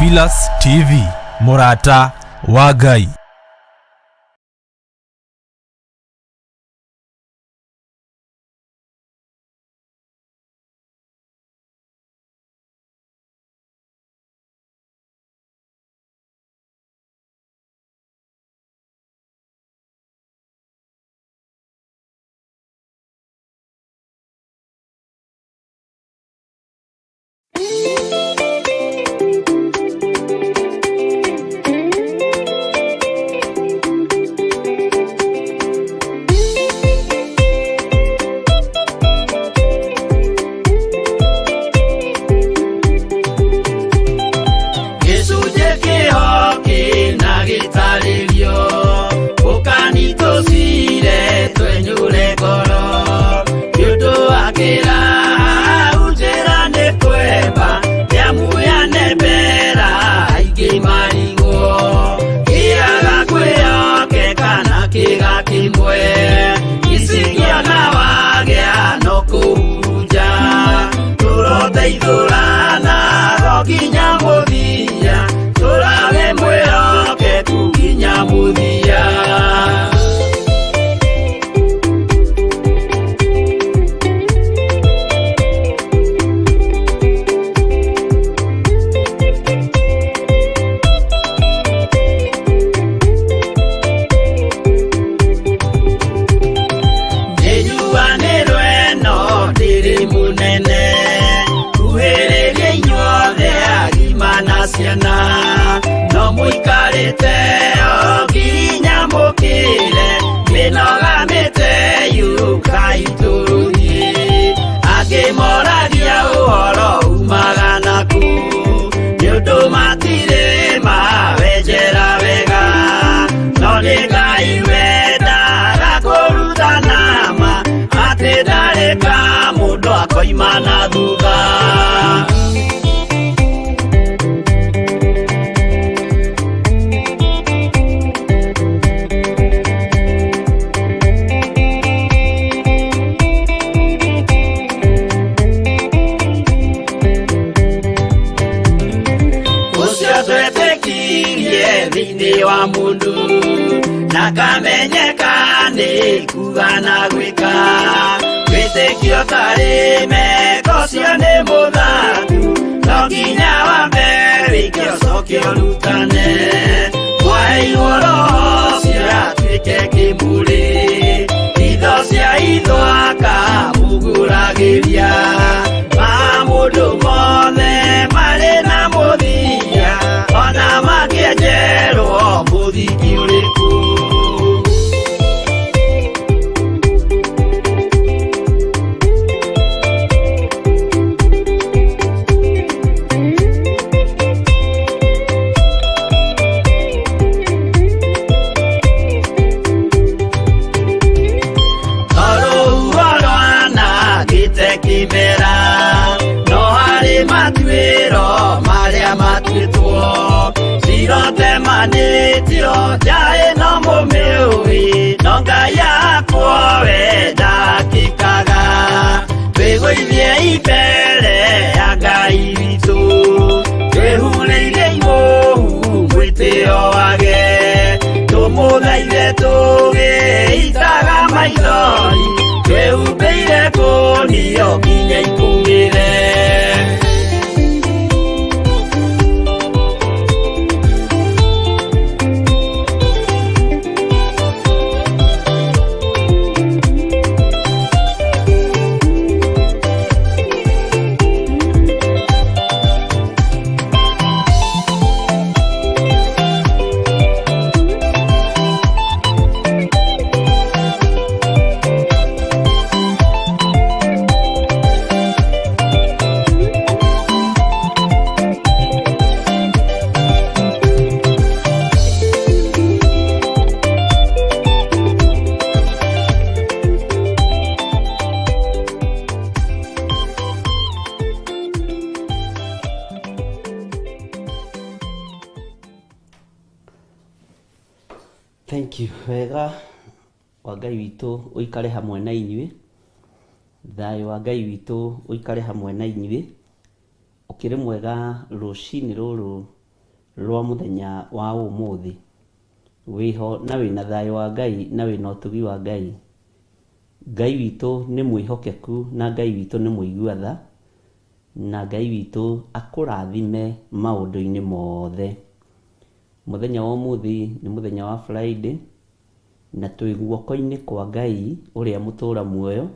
Theophilus TV, mũrata wa Ngai. Gĩcunjĩ kĩho kĩna gĩtarĩrio ũkani tũcire twenyũre ngoro nĩ ũndũ wa kĩrau njĩra nĩ kwemba nĩamu yanembera aingĩ marigwo kĩaga kwĩyoke kana kĩga kĩmwe icingĩona wagĩa no kũhurunja tũroteithũrana ro nginya mũthia tũrage mwĩhokeku nginya mũthia. Nĩnjuanĩrwo ĩno ndĩrĩ mũnene kuhĩrĩria inyuothe agima na ciana no mũikarĩte o nginya mũkĩre mĩnoga mĩte yũkai tũrũthiĩ angĩ moragia ũhoro umaga naku nĩ ũndũ matirĩ mawenjera wega no nĩ Ngai wendaga kũrutana ma atĩ ndarĩ ka mũndũ akoima na thutha. Ũcio twetĩkirie thĩinĩ wa mũndũ na kamenyeka nĩ kuga na gwĩka wĩtĩkio tarĩ meko ũcio nĩ mũthaku no nginya wambe wĩke ũcoke ũrutane mwaheirwo roho ũcio atuĩke kĩmũrĩ itho cia itho akamũgũragĩria ma mũndũ mothe marĩ na mũthia ona makĩenjerwo mũthingi ũrĩkũ. Rũhuho rwanangĩte kĩmera no harĩ matuĩro marĩa matuĩtwo cirotemanĩtio njaĩ no mũmĩũĩ no Ngai akwo we ndakĩkaga twĩgũithie mbere ya Ngai witũ twĩhurĩire imũhu mwĩtĩo wage tũmũthaithe tũgĩitaga maithori twĩhumbĩire kũnio nginya ikũmĩre. Thank you. Wega wa Ngai witũ ũikare hamwe na inyuĩ. Thayũ wa Ngai witũ ũikare hamwe na inyuĩ. Ũkĩrĩ mwega rũcinĩ rũrũ rwa mũthenya wa ũmũthĩ. Wĩho na wĩna thayũ wa Ngai na wĩna ũtugi wa Ngai. Ngai witũ nĩ mwĩhokeku na Ngai witũ nĩ mũigua tha, na Ngai witũ akũrathime maũndũ-inĩ mothe. Mũthenya wa ũmũthĩ nĩ mũthenya wa Friday, na twĩ guoko-inĩ kwa Ngai ũrĩa mũtũra muoyo,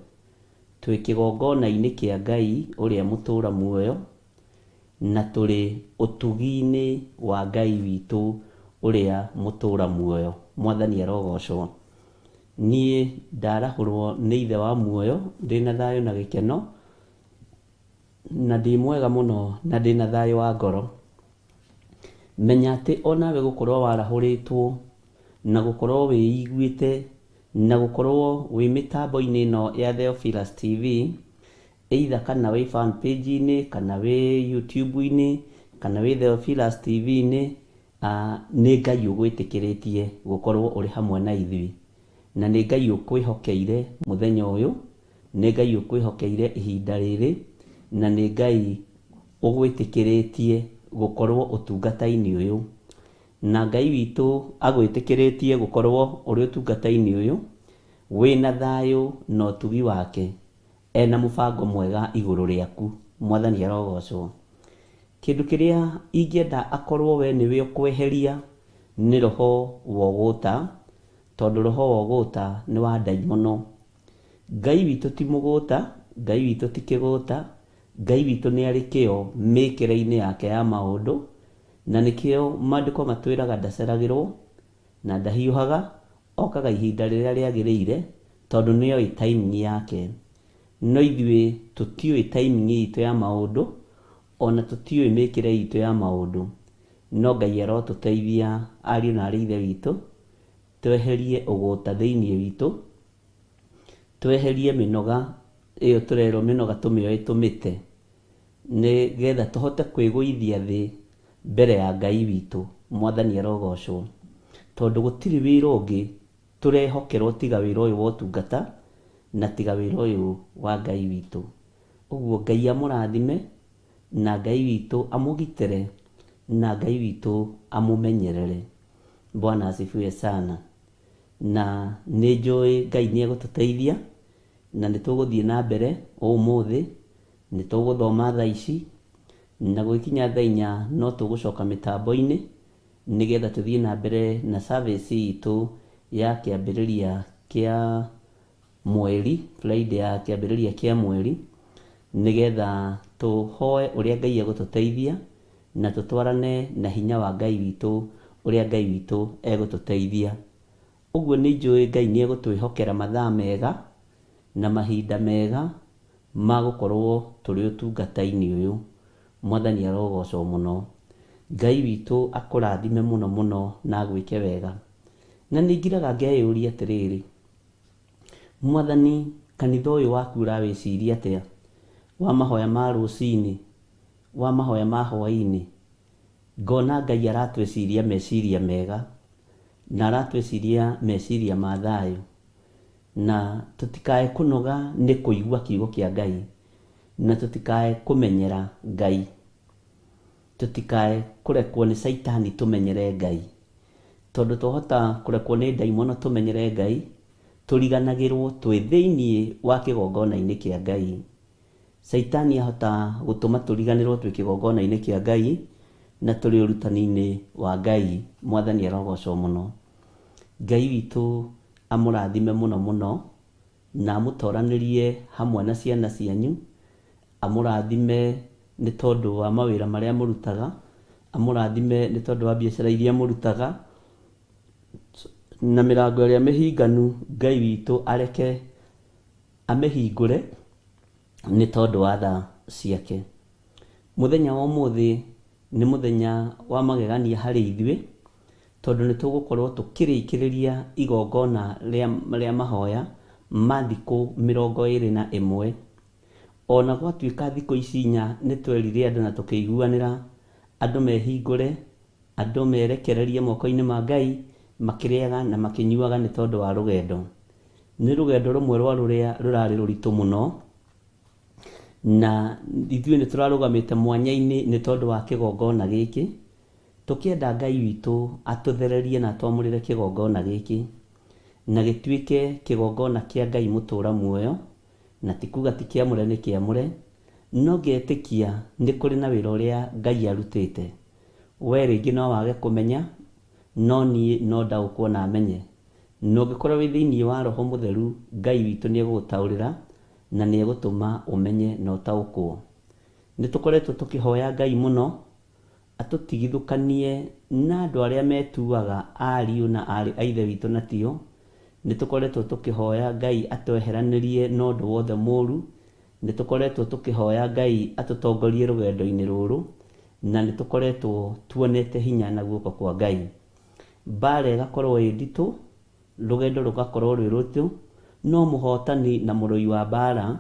twĩ kĩgongona-inĩ kĩa Ngai ũrĩa mũtũra muoyo, na tũrĩ ũtugi-inĩ wa Ngai witũ ũrĩa mũtũra muoyo. Mwathani arogocwo. Niĩ ndarahũrwo nĩ Ithe wa muoyo, ndĩna thayũ na gĩkeno, na ndĩ mwega mũno na ndĩna thayũ wa ngoro. Menya atĩ onawe gũkorwo warahũrĩtwo na gũkorwo wĩiguĩte na gũkorwo wĩ mĩtambo-inĩ ĩno ya Theophilus TV, either kana wĩ fan page-inĩ, kana wĩ YouTube-inĩ, kana wĩ Theophilus TV-inĩ, nĩ Ngai ũgwĩtĩkĩrĩtie gũkorwo ũrĩ hamwe na ithuĩ. Na nĩ Ngai ũkwĩhokeire mũthenya ũyũ, nĩ Ngai ũkwĩhokeire ihinda rĩrĩ, na nĩ Ngai ũgwĩtĩkĩrĩtie gũkorwo ũtungata-inĩ ũyũ. Na Ngai witũ agwĩtĩkĩrĩtie gũkorwo ũrĩ ũtungata-inĩ ũyũ, wĩna thayũ na ũtugi wake, ena mũbango mwega igũrũ rĩaku. Mwathani arogocwo. Kĩndũ kĩrĩa ingĩenda akorwo we nĩwe ũkweheria nĩ roho wa ũgũta, tondũ roho wa ũgũta nĩ wa ndaimono. Ngai witũ ti mũgũta, Ngai witũ ti kĩgũta, Ngai witũ nĩ arĩ kĩo mĩkĩre-inĩ yake ya maũndũ, na nĩkĩo maandĩko matwĩraga ndaceragĩrwo na ndahiũhaga, okaga ihinda rĩrĩa rĩagĩrĩire, tondũ nĩoĩ timing yake. No ithuĩ tũtiũĩ timing itũ ya maũndũ, ona tũtiũĩ mĩkĩre itũ ya maũndũ. No Ngai arotũteithia ariũ na arĩ Ithe witũ, tweherie ũgũta thĩinĩ witũ, tweherie mĩnoga ĩyo tũrerwo mĩnoga tũmĩoe tũmĩte, nĩgetha tũhote kwĩgũithia thĩ mbere ya Ngai witũ. Mwathani arogocwo. Tondũ gũtirĩ wĩra ũngĩ tũrehokerwo tiga wĩra ũyũ wa ũtungata na tiga wĩra ũyũ wa Ngai witũ. Ũguo Ngai amũrathime, na Ngai witũ amũgitĩre, na Ngai witũ amũmenyerere. Bwana asifiwe sana. Na nĩ njũĩ Ngai nĩ egũtũteithia, na nĩ tũgũthiĩ na mbere ũmũthĩ, nĩ tũgũthoma thaa ici, na gũgĩkinya thaa inya no tũgũcoka mĩtambo-inĩ, nĩgetha tũthiĩ na mbere na service itũ ya kĩambĩrĩria kĩa mweri, Friday ya kĩambĩrĩria kĩa mweri, nĩgetha tũhoe ũrĩa Ngai egũtũteithia, na tũtwarane na hinya wa Ngai witũ ũrĩa Ngai witũ egũtũteithia. Ũguo nĩ njũĩ Ngai nĩ egũtwĩhokera mathaa mega na mahinda mega ma gũkorwo tũrĩ ũtungata-inĩ ũyũ. Mwathani arogocwo mũno. Ngai witũ akũrathime mũno mũno na agwĩke wega. Na nĩ ngiraga ngeyũria atĩrĩrĩ, Mwathani, kanitha ũyũ waku ũrawĩciria atĩa? Wa mahoya ma rũcinĩ, wa mahoya ma hwaĩ-inĩ, ngona Ngai aratwĩciria meciria mega, na aratwĩciria meciria ma thayũ, na tũtikae kũnoga nĩ kũigua kiugo kĩa Ngai, na tũtikae kũmenyera Ngai, tũtikae kũrekwo nĩ Caitani tũmenyere Ngai, tondũ twahota kũrekwo nĩ ndaimono tũmenyere Ngai, tũriganagĩrwo twĩ thĩinĩ wa kĩgongona-inĩ kĩa Ngai. Caitani ahota gũtũma tũriganĩrwo twĩ kĩgongona-inĩ kĩa Ngai na tũrĩ ũrutani-inĩ wa Ngai. Mwathani arogocwo mũno. Ngai witũ amũrathime mũno mũno, na amũtoranĩrie hamwe na ciana cianyu, amũrathime nĩ tondũ wa mawĩra marĩa mũrutaga, amũrathime nĩ tondũ wa biacara iria mũrutaga, na mĩrango ĩrĩa mĩhinganu Ngai witũ areke amĩhingũre nĩ tondũ wa tha ciake. Mũthenya wa ũmũthĩ nĩ mũthenya wa magegania harĩ ithuĩ, tondũ nĩ tũgũkorwo tũkĩrĩkĩrĩria igongona rĩa mahoya ma thikũ 21. Ona gwatuĩka thikũ ici inya nĩ twerire andũ na tũkĩiguanĩra, andũ mehingũre, andũ merekererie moko-inĩ ma Ngai, makĩrĩaga na makĩnyuaga nĩ tondũ wa rũgendo. Nĩ rũgendo rũmwe rwa rũrĩa rũrarĩ rũritũ mũno, na ithuĩ nĩ tũrarũgamĩte mwanya-inĩ nĩ tondũ wa kĩgongona gĩkĩ, Tũkĩenda Ngai witũ atũthererie na atwamũrĩre kĩgongona gĩkĩ, na gĩtuĩke kĩgongona kĩa Ngai mũtũra muoyo, na ti kuga ti kĩamũre nĩ kĩamũre, no ngetĩkia nĩ kũrĩ na wĩra ũrĩa Ngai arutĩte. We rĩngĩ no wage kũmenya, no niĩ no ndaũkwo na menye. Na ũngĩkorwo wĩ thĩinĩ wa Roho Mũtheru, Ngai witũ nĩ egũgũtaũrĩra na nĩ egũtũma ũmenye na ũtaũkwo. Nĩ tũkoretwo tũkĩhoya Ngai mũno atũtigithũkanie na andũ arĩa metuaga ariũ na aarĩ a Ithe witũ na tio. Nĩ tũkoretwo tũkĩhoya Ngai atweheranĩrie na ũndũ wothe mũru. Nĩ tũkoretwo tũkĩhoya Ngai atũtongorie rũgendo-inĩ rũrũ, na nĩ tũkoretwo tuonete hinya na guoko kwa Ngai. Mbara ĩgakorwo ĩ nditũ, rũgendo rũgakorwo rwĩ rũritũ, no mũhotani na mũrũi wa mbara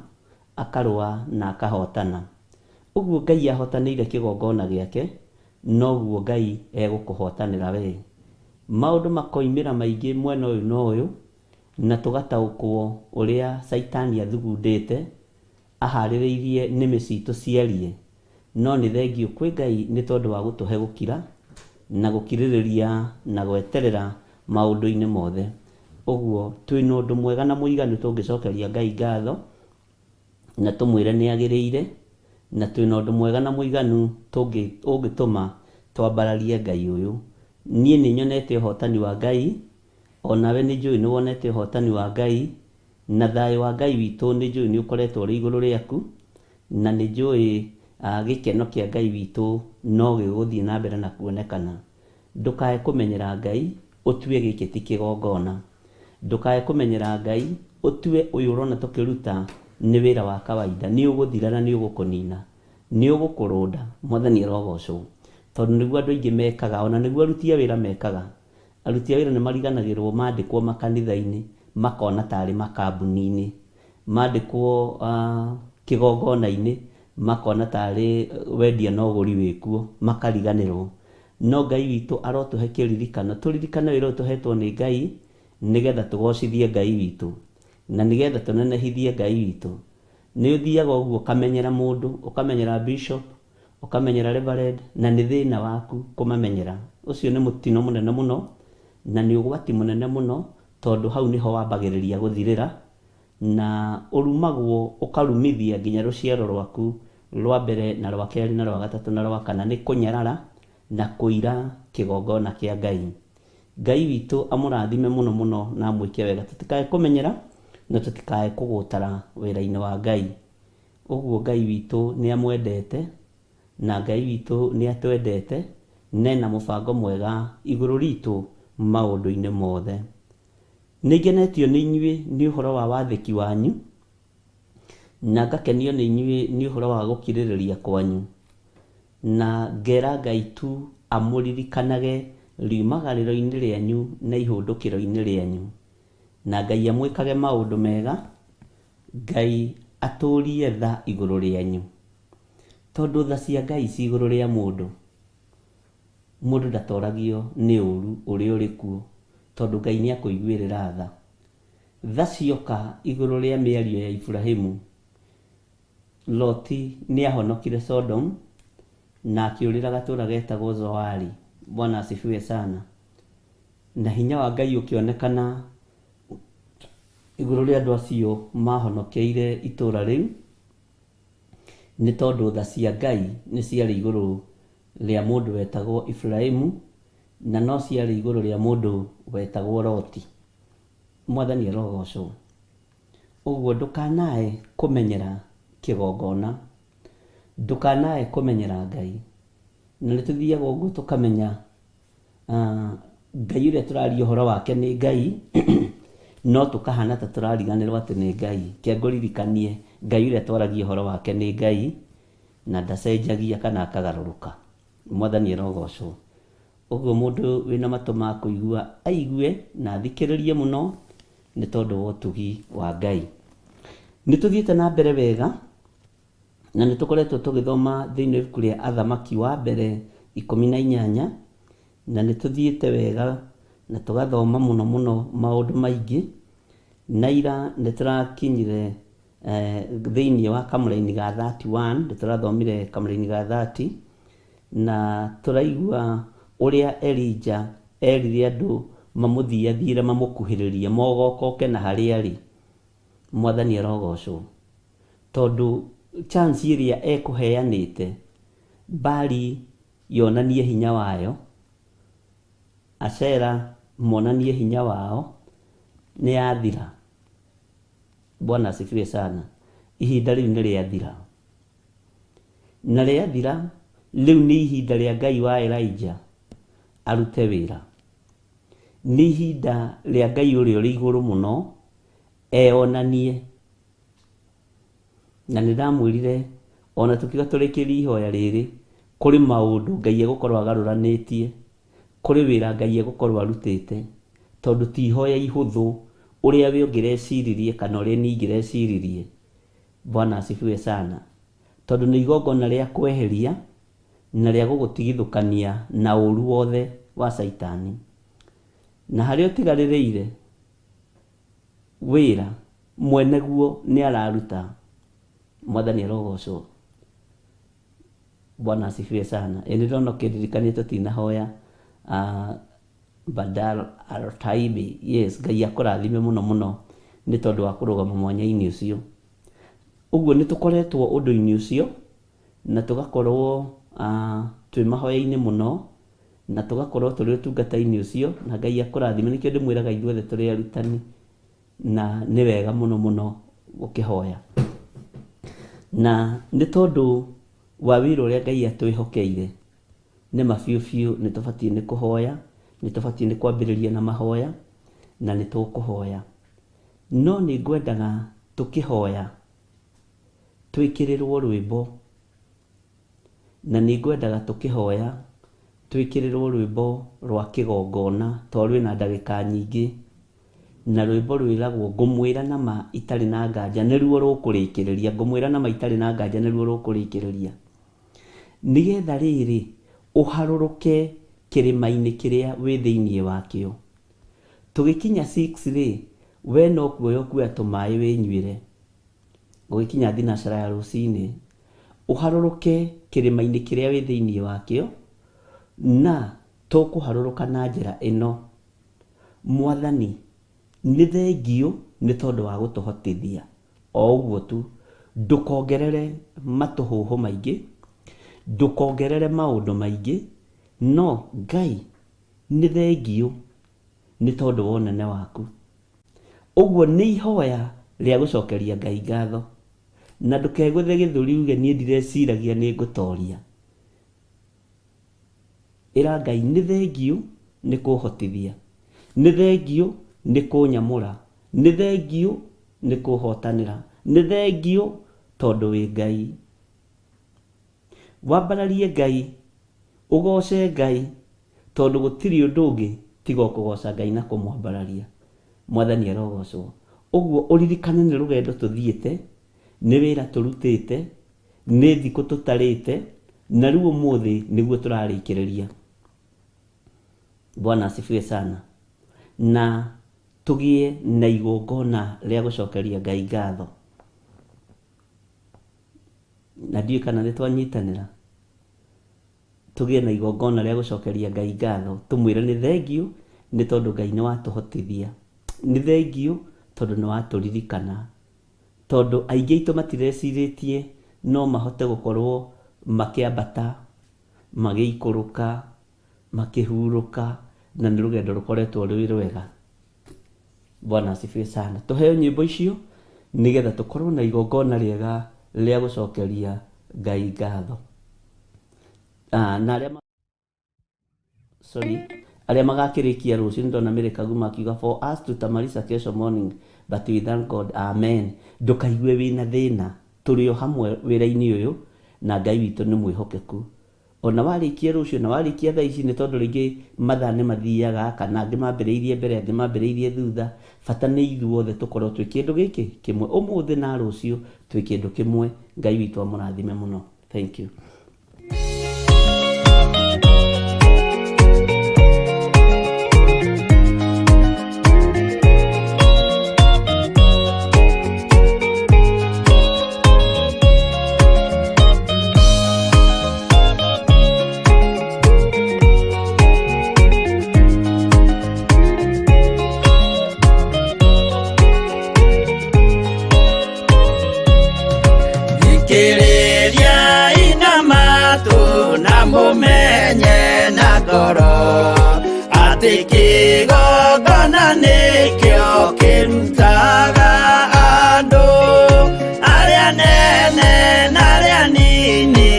akarũa na akahotana. Ũguo Ngai ahotanĩire kĩgongona gĩake, noguo Ngai egũkũhotanĩra we. Maũndũ makoimĩra maingĩ mwena ũyũ na ũyũ, na tũgataũkwo ũrĩa Caitani athugundĩte, aharĩrĩirie nĩmĩ citũ ciarie. No nĩ thengiũ kwĩ Ngai nĩ tondũ wa gũtũhe gũkira, na gũkirĩrĩria na gweterera maũndũ-inĩ mothe. Ũguo twĩna ũndũ mwega na mũiganu tũngĩcokeria Ngai ngatho, na tũmwĩre nĩ agĩrĩire, na twĩna ũndũ mwega na mũiganu ũngĩtũma twambararie Ngai ũyũ. Niĩ nĩ nyonete ũhotani wa Ngai, onawe nĩ njũĩ nĩ wonete ũhotani wa Ngai, na thayũ wa Ngai witũ nĩ njũĩ nĩ ũkoretwo ũrĩ igũrũ rĩaku, na nĩ njũĩ gĩkeno kĩa Ngai witũ no gĩgũthiĩ na mbere na kuonekana. Ndũkae kũmenyera Ngai, ũtue gĩkĩ ti kĩgongona. Ndũkae kũmenyera Ngai, ũtue ũyũ ũrona tũkĩruta nĩ wĩra wa kawaida, nĩ ũgũthira na nĩ ũgũkũnina, nĩ ũgũkũrũnda. Mwathani arogocwo, tondũ nĩguo andũ aingĩ mekaga, ona nĩguo aruti a wĩra mekaga. Aruti a wĩra nĩ mariganagĩrwo mandĩkwo makanitha-inĩ, makona tarĩ makambuni-inĩ, mandĩkwo kĩgongona-inĩ, makona tarĩ wendia na ũgũri wĩkuo, makariganĩrwo. No Ngai witũ arotũhe kĩririkano, tũririkane wĩra ũyũ tũhetwo nĩ Ngai, nĩgetha tũgocithie Ngai witũ, na nĩgetha tũnenehithie Ngai witũ. Nĩ ũthiaga ũguo ũkamenyera mũndũ, ũkamenyera bishop, ũkamenyera reverend, na nĩ thĩna waku kũmamenyera. Ũcio nĩ mũtino mũnene mũno, na nĩ ũgwati mũnene mũno, tondũ hau nĩho wambagĩrĩria gũthirĩra, na ũrumagwo ũkarumithia nginya rũciaro rwaku rwa mbere na rwa kerĩ na rwa gatatũ na rwa kana, nĩ kũnyarara na kũira kĩgongona kĩa Ngai. Ngai witũ amũrathime mũno mũno na amwĩke wega. Tũtikae kũmenyera na tũtikae kũgũtara wĩra-inĩ wa Ngai. Ũguo Ngai witũ nĩ amwendete, na Ngai witũ nĩ atwendete, na ena mũbango mwega igũrũ ritũ maũndũ-inĩ mothe. Nĩ ngenetio nĩ inyuĩ nĩ ũhoro wa wathĩki wanyu, na ngakenio nĩ inyuĩ nĩ ũhoro wa gũkirĩrĩria kwanyu, na ngera Ngai tu amũririkanage riumagarĩro-inĩ rĩanyu na ihũndũkĩro-inĩ rĩanyu, na Ngai amwĩkage maũndũ mega, Ngai atũrie tha igũrũ rĩanyu, tondũ tha cia Ngai ci igũrũ rĩa mũndũ. Mũndũ ndatoragio nĩ ũru ũrĩa ũrĩ kuo, tondũ Ngai nĩ akũiguĩrĩra tha. Tha cioka igũrũ rĩa mĩario ya Iburahĩmu, Loti nĩ ahonokire Sodom na akĩũrĩra gatũra getagwo Zoari. Bwana asifiwe sana. Na hinya wa Ngai ũkĩonekana igũrũ rĩa andũ acio mahonokeire itũra rĩu, nĩ tondũ tha cia Ngai nĩ ciarĩ igũrũ rĩa mũndũ wetagwo Iburahĩmu, na no ciarĩ igũrũ rĩa mũndũ wetagwo Loti. Mwathani arogocwo. Ũguo ndũkanae kũmenyera kĩgongona, ndũkanae kũmenyera Ngai. Na nĩ tũthiaga ũguo tũkamenya Ngai ũrĩa tũraria ũhoro wake nĩ Ngai, no tũkahana ta tũrariganĩrwo atĩ nĩ Ngai. Ke ngũririkanie, Ngai ũrĩa twaragia ũhoro wake nĩ Ngai, na ndacenjagia kana akagarũrũka. Mwathani arogocwo. Ũguo mũndũ wĩna matũ ma kũigua aigue na athikĩrĩrie mũno, nĩ tondũ wa ũtugi wa Ngai. Nĩ tũthiĩte na mbere wega, na nĩ tũkoretwo tũgĩthoma thĩinĩ wa ibuku rĩa Athamaki wa mbere 18, na nĩ tũthiĩte wega na tũgathoma mũno mũno maũndũ maingĩ. Na ira nĩ tũrakinyire thĩinĩ wa kamũraini ga 31, nĩ tũrathomire kamũraini ga 30, na tũraigua Ũrĩa Elija erire andũ mamũthiathiĩre mamũkuhĩrĩrie mogokoke na harĩa arĩ. Mwathani arogocwo. Tondũ chance ĩrĩa ekũheanĩte, Baali yonanie hinya wayo, Ashera monanie hinya wao, nĩ yathira. Bwana asifiwe sana. Ihinda rĩu nĩ rĩathira. Na rĩathira, rĩu nĩ ihinda rĩa Ngai wa Elijah arute wĩra. Nĩ ihinda rĩa Ngai ũrĩa ũrĩ igũrũ mũno eyonanie. Na nĩ ndamwĩrire ona tũkiuga tũrĩkĩrie ihoya rĩrĩ, kũrĩ maũndũ Ngai egũkorwo agarũranĩtie, kũrĩ wĩra Ngai egũkorwo arutĩte, tondũ ti ihoya ihũthũ ũrĩa we ũngĩreciririe kana ũrĩa niĩ ingĩreciririe. Bwana asifiwe sana. Tondũ nĩ igongona rĩa kweheria na rĩa gũgũtigithũkania na ũru wothe wa Caitani. Na harĩa ũtigarĩrĩire wĩra mwene guo nĩ araruta. Mwathani arogocwo. Bwana asifiwe sana. Ĩ nĩ ndĩrona ũkĩndirikania tũtinahoya Badar Al-Taibi. Yes, Ngai akũrathime mũno mũno nĩ tondũ wa kũrũgama mwanya-inĩ ũcio. Ũguo nĩ tũkoretwo ũndũ-inĩ ũcio na tũgakorwo twĩ mahoya-inĩ mũno na tũgakorwo tũrĩ ũtungata-inĩ ũcio na Ngai akũrathime. Nĩkĩo ndĩmwĩraga ithuothe tũrĩ arutani na nĩ wega mũno mũno gũkĩhoya. Na nĩ tondũ wa wĩra ũrĩa Ngai atwĩhokeire, nĩ ma biũ biũ nĩ tũbatiĩ nĩ kũhoya, nĩ tũbatiĩ nĩ kwambĩrĩria na mahoya na nĩ tũkũhoya. No nĩ ngwendaga tũkĩhoya twĩkĩrĩrwo rwĩmbo, na nĩ ngwendaga tũkĩhoya twĩkĩrĩrwo rwĩmbo rwa kĩgongona tondũ rwĩna ndagĩka nyingĩ, na rwĩmbo rwĩragwo ngũmwĩra na ma itarĩ na nganja nĩruo rũkũrĩkĩrĩria, ngũmwĩra na ma itarĩ na nganja nĩruo rũkũrĩkĩrĩria. Nĩgetha rĩrĩ ũharũrũke kĩrĩma-inĩ kĩrĩa wĩ thĩinĩ wakĩo. Tũgĩkinya 6 rĩ, we no kuoya ũkuoya tũmaĩ wĩnyuĩre. Gũgĩkinya thinacara ya rũcinĩ, ũharũrũke kĩrĩma-inĩ kĩrĩa wĩ thĩinĩ wakĩo, na tũkũharũrũka na njĩra ĩno. Mwathani, nĩ thengiũ nĩ tondũ wa gũtũhotithia. O ũguo tu, ndũkongerere matũhũhũ maingĩ, ndũkongerere maũndũ maingĩ, no Ngai nĩ thengiũ nĩ tondũ wa ũnene waku. Ũguo nĩ ihoya rĩa gũcokeria Ngai ngatho. Na ndũkegũthe gĩthũri uge niĩ ndireciragia nĩ ngũtoria. Ĩra Ngai nĩ thengiũ nĩ kũhotithia, nĩ thengiũ nĩ kũnyamũra, nĩ thengiũ nĩ kũhotanĩra, nĩ thengiũ tondũ wĩ Ngai. Wambararie Ngai, ũgoce Ngai, tondũ gũtirĩ ũndũ ũngĩ tiga o kũgoca Ngai na kũmwambararia. Mwathani arogocwo. Ũguo ũririkane nĩ rũgendo tũthiĩte, nĩ wĩra tũrutĩte, nĩ thikũ tũtarĩte, na rĩu ũmũthĩ nĩguo tũrarĩkĩrĩria. Bwana asifiwe sana. Na tũgĩe na igongona rĩa gũcokeria Ngai ngatho. Na ndiũĩ kana nĩ twanyitanĩra. Tũgĩe na igongona rĩa gũcokeria Ngai ngatho, tũmwĩre nĩ thengiũ nĩ tondũ Ngai nĩ watũhotithia, nĩ thengiũ tondũ nĩ watũririkana, tondũ aingĩ aitũ matirecirĩtie no mahote gũkorwo makĩambata, magĩikũrũka, makĩhurũka, na nĩ rũgendo rũkoretwo rwĩ rwega. Bwana asifiwe sana. Tũheo nyĩmbo icio nĩgetha tũkorwo na igongona rĩega rĩa gũcokeria Ngai ngatho. Na arĩa sorry, arĩa magakĩrĩkia rũciũ nĩ ndona Mary Kaguma akiuga for us to Tamarisa kesho morning but we thank God, amen. Ndũkaigue wĩna thĩna, tũrĩ o hamwe wĩra-inĩ ũyũ na Ngai witũ nĩ mwĩhokeku. Ona warĩkia rũciũ na warĩkia thaa ici nĩ tondũ rĩngĩ mathaa nĩ mathiaga kana angĩ mambĩrĩirie mbere angĩ mambĩrĩirie thutha, bata nĩ ithuothe tũkorwo twĩ kĩndũ gĩkĩ kĩmwe ũmũthĩ na rũciũ twĩ kĩndũ kĩmwe. Ngai witũ amũrathime mũno. Thank you. Thikĩrĩriai na matũ na mũmenye na ngoro atĩ kĩgongona nĩkĩo kĩrutaga andũ arĩa nene na arĩa nini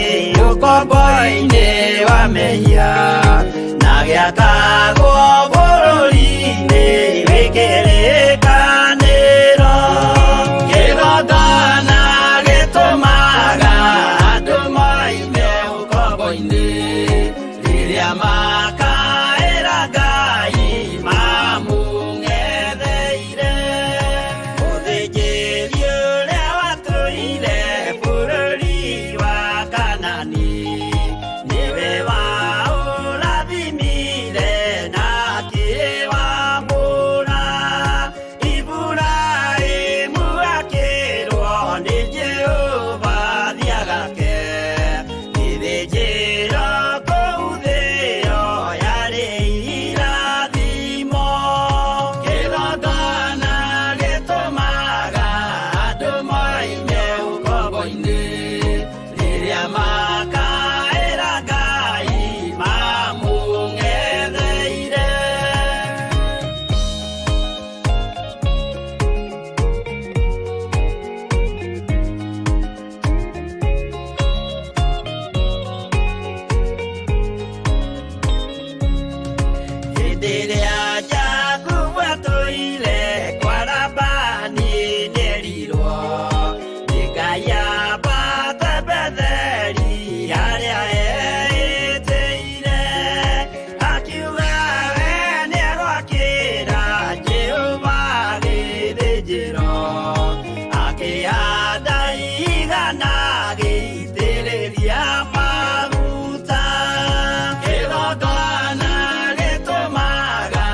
ũkombo-inĩ wa mehia na gĩakagwo bũrũri-inĩ wĩ kĩrĩkanĩro. Kĩgongona gĩtũmaga andũ moime ũkombo-inĩ rĩrĩa makaĩra Ngai mamũng'etheire. Mũthĩnjĩri ũrĩa watũire bũrũri wa Kanani nĩwe waũrathimire na akĩwamũra. Iburahĩmu akĩrwo nĩ Jehova thiagake gĩthĩnjĩro kũu thĩo yarĩ irathimo. Kĩgongona gĩtũmaga andũ moime ũkombo-inĩ rĩrĩa makaĩra Ngai mamũng'etheire. Hĩndĩ ĩrĩa Jakubu atũire kwa Labani nĩerirwo nĩ Ngai ambate Betheli harĩa eĩtĩire. Akiuga we nĩegwakĩra Jehova gĩthĩnjĩro, akĩhanda igana agĩitĩrĩria maguta. Kĩgongona gĩtũmaga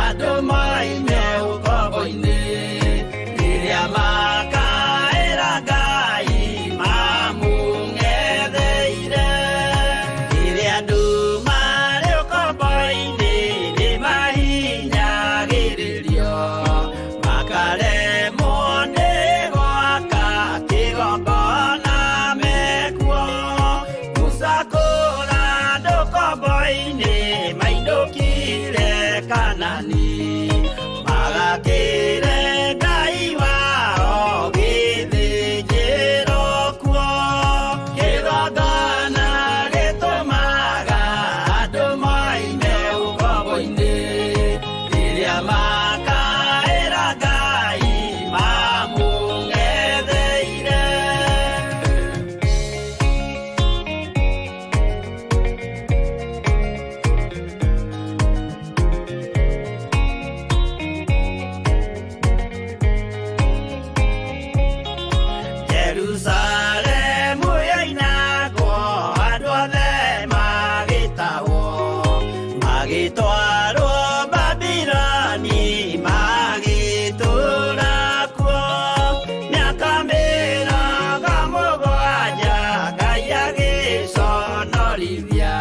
andũ moime ũkombo-inĩ rĩrĩa makaĩra Ngai mamũng'etheire. Rĩrĩa andũ marĩ ũkombo-inĩ nĩmahinyagĩrĩrio makaremwo nĩ gwaka kĩgongona mekuo. Musa kũra andũ ũkombo-inĩ mainũkire Kanani magakĩre Ngai wao gĩthĩnjĩro kuo. Kĩgongona gĩtũmaga andũ moime ũkombo-inĩ rĩrĩa makaĩra Ngai mamũng'etheire. Jerusalemu yoinagwo andũ othe magĩtahwo magĩtwarwo Babiloni magĩtũũra kuo. Mĩaka mĩrongo mũgwanja Ngai agĩconorithia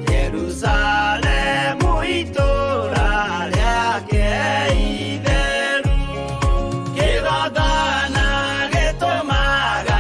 Jerusalemu itũũra rĩake itheru. Kĩgongona gĩtũmaga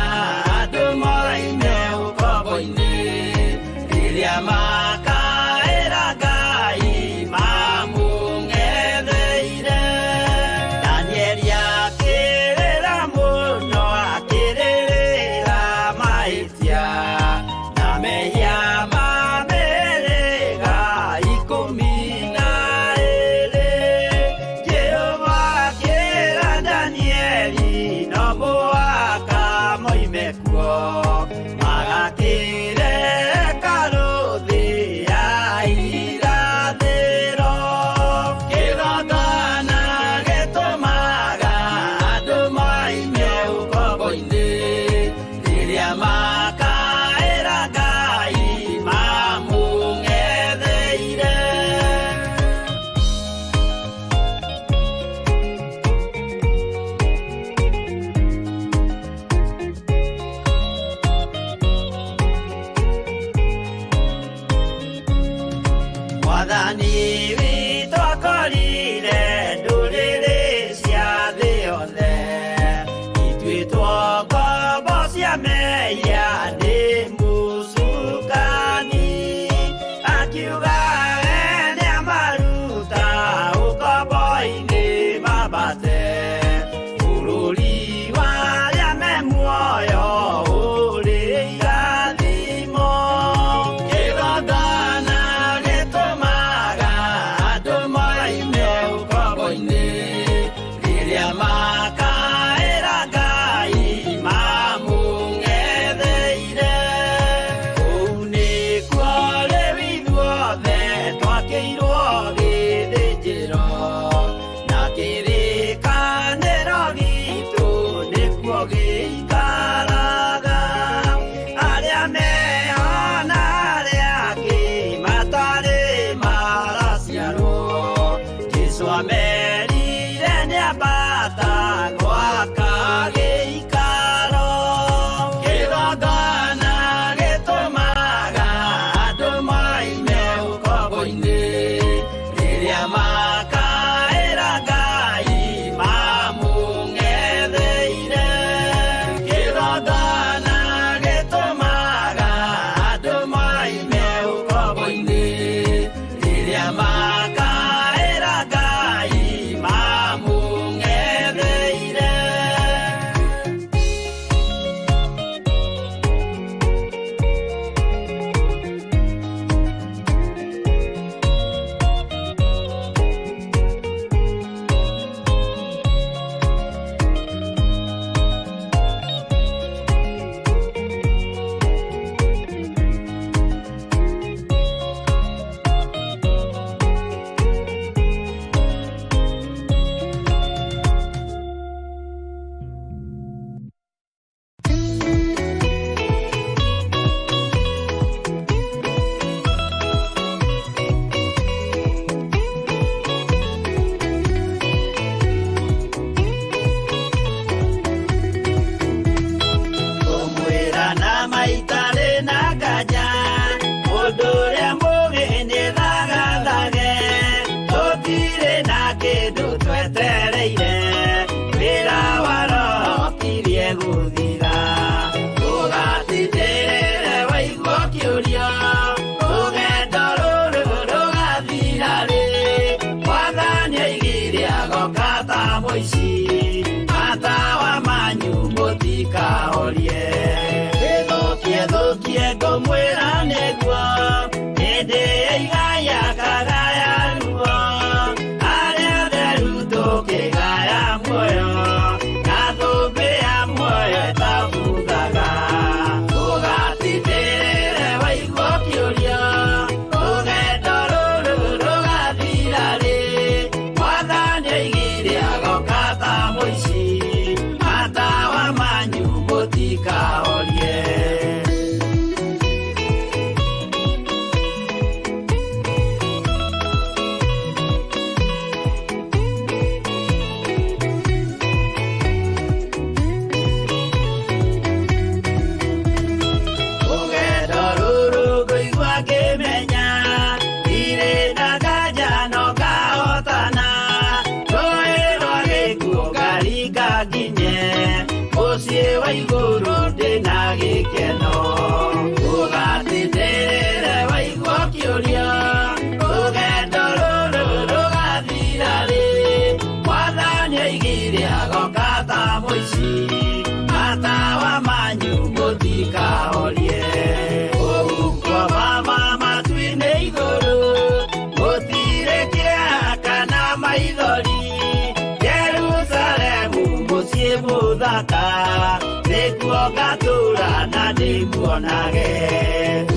Nĩkuo ngatũũra na ndĩmuonage.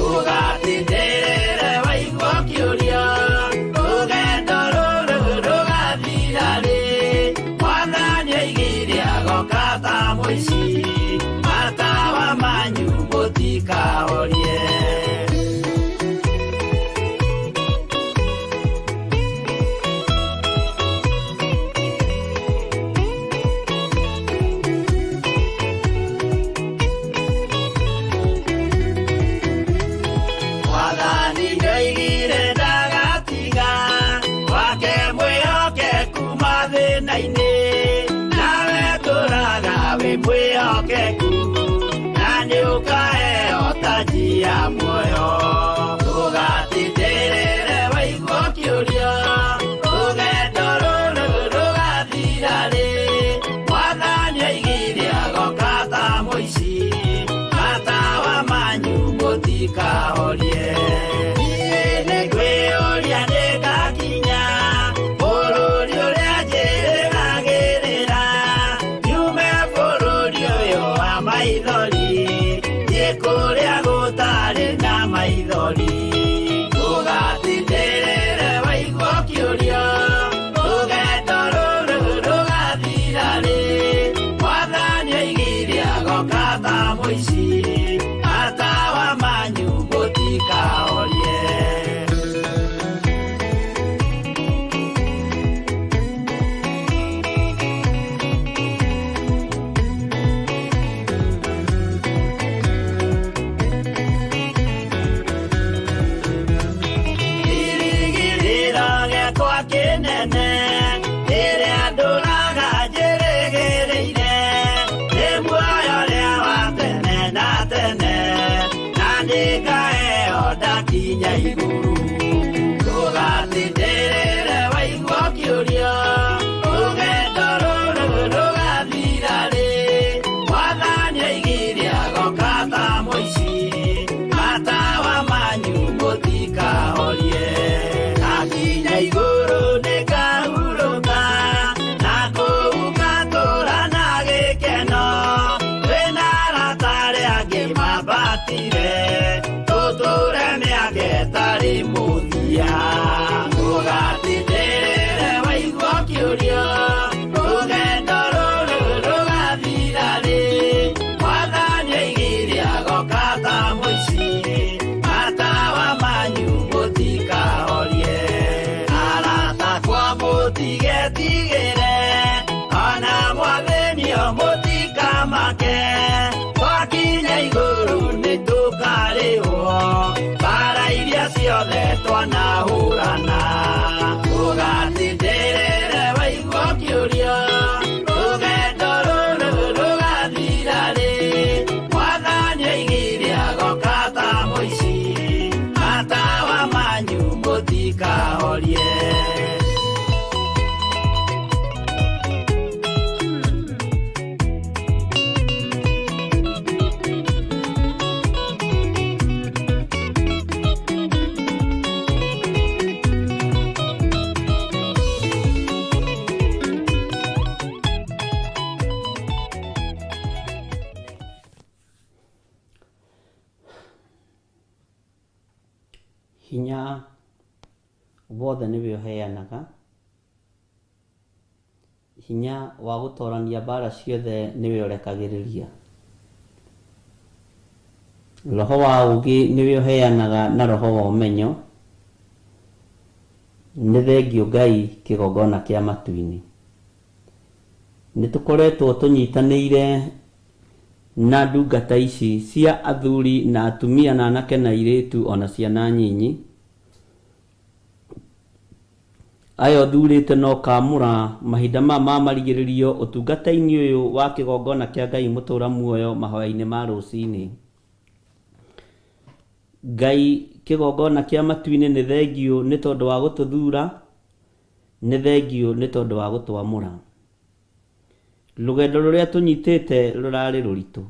Ũgatindĩrĩre waigua ũkĩũria, rũgendo rũrũ rũgathira rĩ? Mwathani oigire agoka ta mũici, matawa manyu mũtikahorie. Mwathani nĩoigire ndagatiga wake mwĩhokeku mathĩna-inĩ, nawe tũraga wĩ mwĩhokeku, na nĩũkaheo taji ya muoyo. Ndũgatindĩrĩre waigua ũkĩũria, rũgendo rũrũ rũgathira rĩ? Mwathani oigire agoka ta mũici, matawa manyu mũtikahorie. Niĩ nĩngwĩyũria nĩngakinya bũrũri ũrĩa njĩrĩgagĩrĩra, nyume bũrũri ũyũ wa maithori, thiĩ kũrĩa gũtarĩ na maithori. Ndũgatindĩrĩre waigua ũkĩũria, rũgendo rũrũ rũgathira rĩ? Mwathani oigire agoka ta mũici, matawa manyu mũtikahorie. Kĩrĩgĩrĩro gĩakwa kĩnene, rĩrĩa ndũraga njĩrĩgĩrĩire, nĩ muoyo ũrĩa wa tene na tene, na nĩngaheo ndakinya igũrũ. Ndũgatindĩrĩre waigua ũkĩũria, rũgendo rũrũ rũgathira rĩ? Mwathani oigire agoka ta mũici, matawa manyu mũtikahorie. Ndakinya igũrũ nĩngahurũka, na kũu ngatũũra na gĩkeno, twĩna arata arĩa angĩ mambatire, tũtũũre mĩaka ĩtarĩ mũthia. Ndũgatindĩrĩre waigua ũkĩũria, rũgendo rũrũ rũgathira rĩ? Mwathani oigire agoka ta mũici, matawa manyu mũtikahorie. Arata akwa mũtigetigĩre, ona mwathĩnio mũtikamake, twakinya igũrũ nĩtũkarĩhwo mbara iria ciothe twanahũrana. Ndũgatindĩrĩre waigua ũkĩũria, rũgendo rũrũ rũgathira rĩ? Mwathani oigire agoka ta mũici, matawa manyu mũtikahorie. Hinya wothe nĩwe ũheanaga, hinya wa gũtorania mbara ciothe nĩwe ũrekagĩrĩria. Roho wa ũũgĩ nĩwe ũheanaga na roho wa ũmenyo, nĩ thengiũ Ngai kĩgongona kĩa matu-inĩ. Nĩ tũkoretwo tũnyitanĩire na ndungata ici cia athuri na atumia na anake na airĩtu ona ciana nyinyi. Aya ũthurĩte na ũkamũra mahinda maya ma marigĩrĩrio ũtungata-inĩ ũyũ wa kĩgongona kĩa Ngai mũtũra muoyo mahoya-inĩ ma rũcinĩ. Ngai kĩgongona kĩa matu-inĩ nĩ thengiũ nĩ tondũ wa gũtũthura, nĩ thengiũ nĩ tondũ wa gũtwamũra. Rũgendo rũrĩa tũnyitĩte rũrarĩ rũritũ,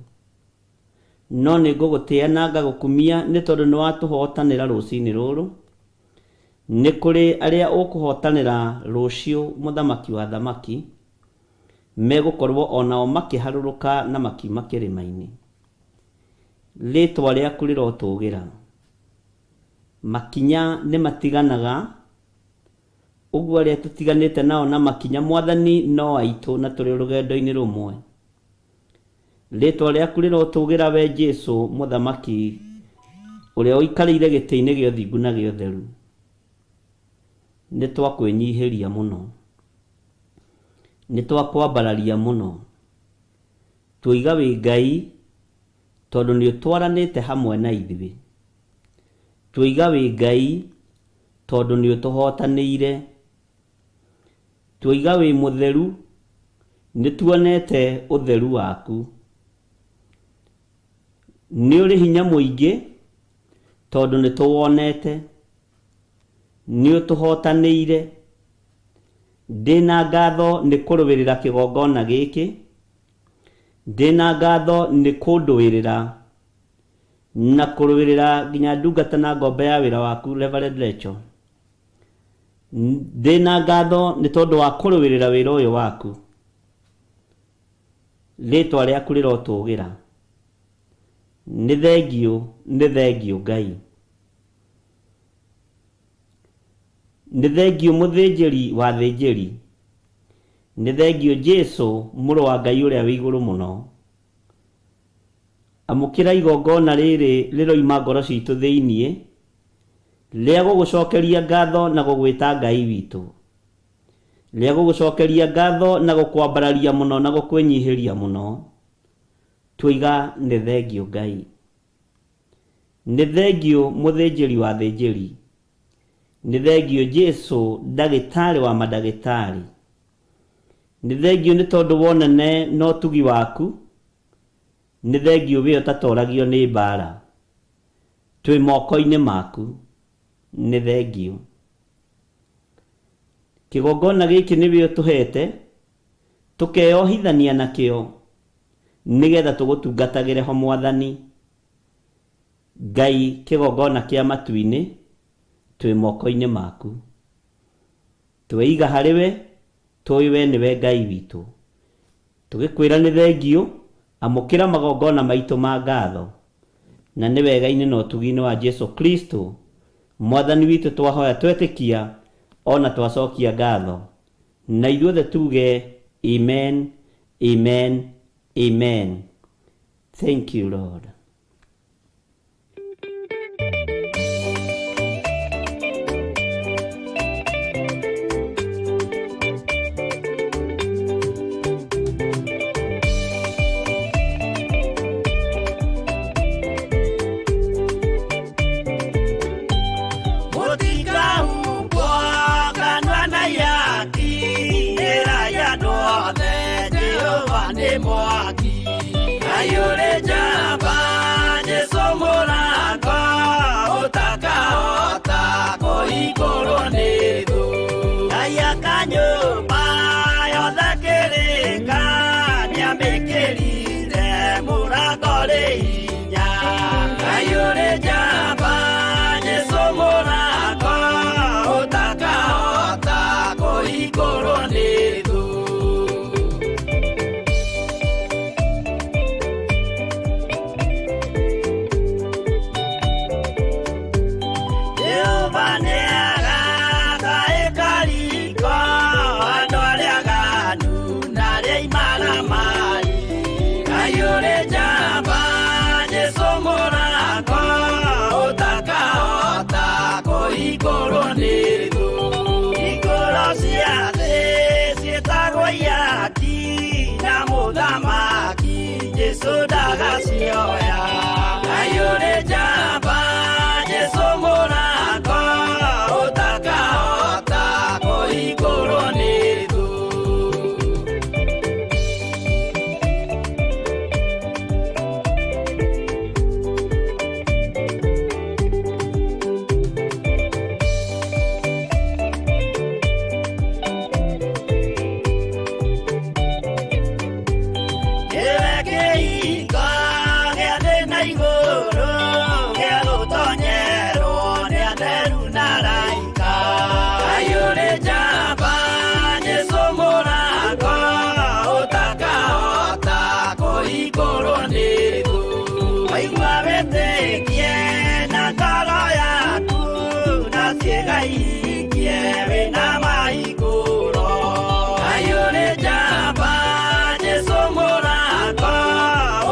no nĩ ngũgũtĩa na ngagũkumia nĩ tondũ nĩ watũhotanĩra rũcinĩ rũrũ. Nĩ kũrĩ arĩa ũkũhotanĩra rũciũ mũthamaki wa thamaki, megũkorwo onao makĩharũrũka na makiuma kĩrĩma-inĩ. Rĩtwa rĩaku rĩrotũgĩra. Makinya nĩ matiganaga, ũguo arĩa tũtiganĩte nao na makinya Mwathani no aitũ na tũrĩ rũgendo-inĩ rũmwe. Rĩtwa rĩaku rĩrotũgĩra we Jesũ mũthamaki ũrĩa ũikarĩire gĩtĩ-inĩ gĩa ũthingu na gĩa ũtheru. Nĩ twakwĩnyihĩria mũno, nĩ twakwambararia mũno, tuoiga wĩ Ngai tondũ nĩ ũtwaranĩte hamwe na ithuĩ. Tuoiga wĩ Ngai tondũ nĩ ũtũhotanĩire. Tuoiga wĩ mũtheru, nĩ tuonete ũtheru waku. Nĩ ũrĩ hinya mũingĩ tondũ nĩ tũwonete. Nĩ ũtũhotanĩire. Ndĩna ngatho nĩ kũrũĩrĩra kĩgongona gĩkĩ. Ndĩna ngatho nĩ kũndũĩrĩra na kũrũĩrĩra nginya ndungata na ngombo ya wĩra waku Reverend Rachel. Ndĩna ngatho nĩ tondũ wa kũrũĩrĩra wĩra ũyũ waku. Rĩtwa rĩaku rĩrotũgĩra. Nĩ thengiũ, nĩ thengiũ Ngai. Nĩ thengiũ mũthĩnjĩri wa thĩnjĩri. Nĩ thengiũ Jesũ mũrũ wa Ngai ũrĩa wĩ igũrũ mũno. Amũkĩra igongona rĩrĩ rĩroima ngoro citũ thĩiniĩ, rĩa gũgũcokeria ngatho na gũgwĩta Ngai witũ. Rĩa gũgũcokeria ngatho na gũkwambararia mũno na gũkwĩnyihĩria mũno. Tuoiga nĩ thengiũ Ngai. Nĩ thengiũ mũthĩnjĩri wa thĩnjĩri. Nĩ thengiũ Jesũ ndagĩtarĩ wa mandagĩtarĩ. Nĩ thengiũ nĩ tondũ wa ũnene na ũtugi waku. Nĩ thengiũ we ũtatoragio nĩ mbara. Twĩ moko-inĩ maku. Nĩ thengiũ. Kĩgongona gĩkĩ nĩwe ũtũhete, tũkeyohithania nakĩo nĩgetha tũgũtungatagĩre ho Mwathani. Ngai kĩgongona kĩa matu-inĩ, twĩ moko-inĩ maku. Tweiga harĩ we, tũĩ we nĩwe Ngai witũ. Tũgĩkwĩra nĩ thengiũ, amũkĩra magongona maitũ ma ngatho. Na nĩ wega-inĩ na ũtugi-inĩ wa Jesu Kristo, Mwathani witũ twahoya twetĩkia ona twacokia ngatho. Na ithuothe tuge amen, amen, amen. Thank you Lord. Mũtikahumbwo kanua na ihaki, ĩra ya andũ othe Jehova nĩ mwaki. Ngai ũrĩ njamba, Jesũ mũrango, ũtakahota kũhingũrwo nĩ thũ. Ngai aka nyũmba yothe kĩrĩka, nĩamĩkĩrire mũrango rĩ hinya. Ngai ũrĩ njamba, Jesũ mũrango, ũtakahota kũhingũrwo nĩ thũ. Jehova nĩagaka ĩkariko, andũ arĩa aganu na arĩa imaramari. Ngai ũrĩ njamba, Jesũ mũrango, ũtakahota kũhingũrwo nĩ thũ. Hingũro cia thĩ ciĩtagwo ihaki, na mũthamaki Jesũ ndagacioya. Ngai ũrĩ njamba, Jesũ mũrango, ũtakahota kũhingũrwo nĩ thũ. Nĩwe kĩhingo gĩa thĩ na igũrũ, gĩa gũtonyerwo nĩ atheru na araika. Ngai ũrĩ njamba, Jesũ mũrango, ũtakahota kũhingũrwo nĩ thũ. Waigua Ndũkaihingie wĩna mahingũro. Ngai ũrĩ njamba, Jesũ mũrata,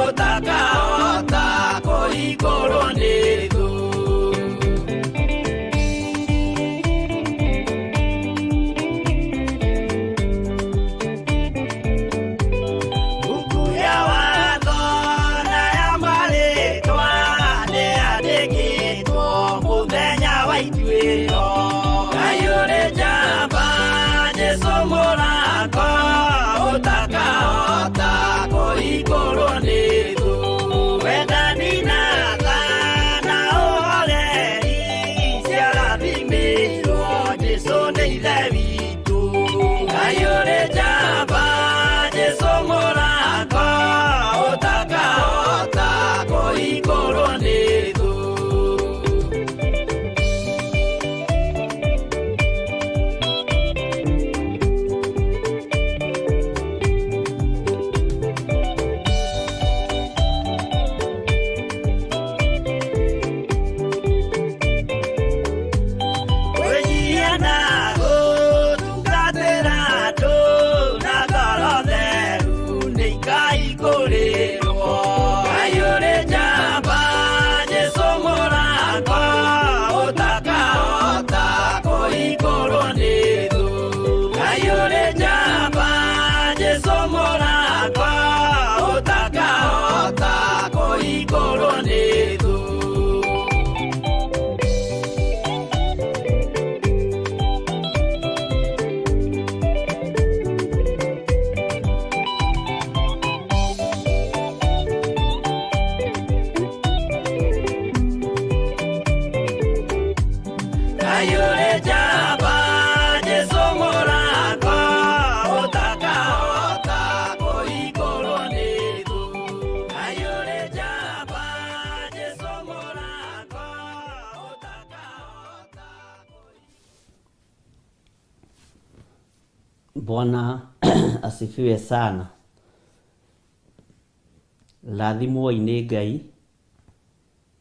ũtakahota kũhingũrwo nĩ thũ. Buku ya watho na ya marĩtwa nĩyandĩkĩtwo mũthenya wa ituĩro. Ngai ũrĩ njamba, Jesũ mũrata, ũtakahota kũhingũrwo nĩ thũ. Wendani na tha na ũhoreri ciarathimĩirwo Jesũ nĩ Ithe witũ. Ngai ũrĩ njamba, Jesũ mũrata, ũtakahota kũhingũrwo nĩ thũ. Kwĩnyihia na gũtungatĩra andũ na ngoro theru nĩikaihingũrĩrwo. Ngai ũrĩ njamba, Jesũ mũrata, ũtakahota kũhingũrwo nĩ thũ. Ngai ũrĩ njamba, Jesũ mũrata, ũtakahota kũhingũrwo nĩ thũ. Ngai ũrĩ njamba, Jesũ mũrata, ũtakahota kũhingũrwo nĩ thũ. Ngai ũrĩ njamba, Jesũ mũrata, ũtakahota. Bwana asifiwe sana. Rathimwoi nĩ Ngai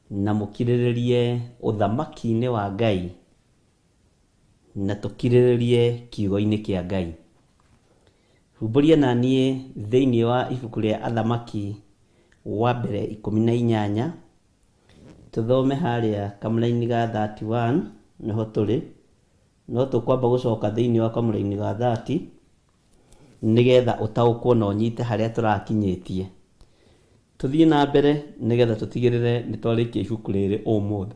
na mũkirĩrĩrie ũthamaki-inĩ wa Ngai na tũkirĩrĩrie kiugo-inĩ kĩa Ngai. Humbũria na niĩ thĩinĩ wa ibuku rĩa Athamaki wa mbere 18, tũthome harĩa kamũraini ga 31 nĩho tũrĩ, no tũkwamba gũcoka thĩinĩ wa kamũraini ga 30 nĩgetha ũtaũkwo na ũnyite harĩa tũrakinyĩtie. Tũthiĩ na mbere nĩgetha tũtigĩrĩre nĩ twarĩkia ibuku rĩrĩ ũmũthĩ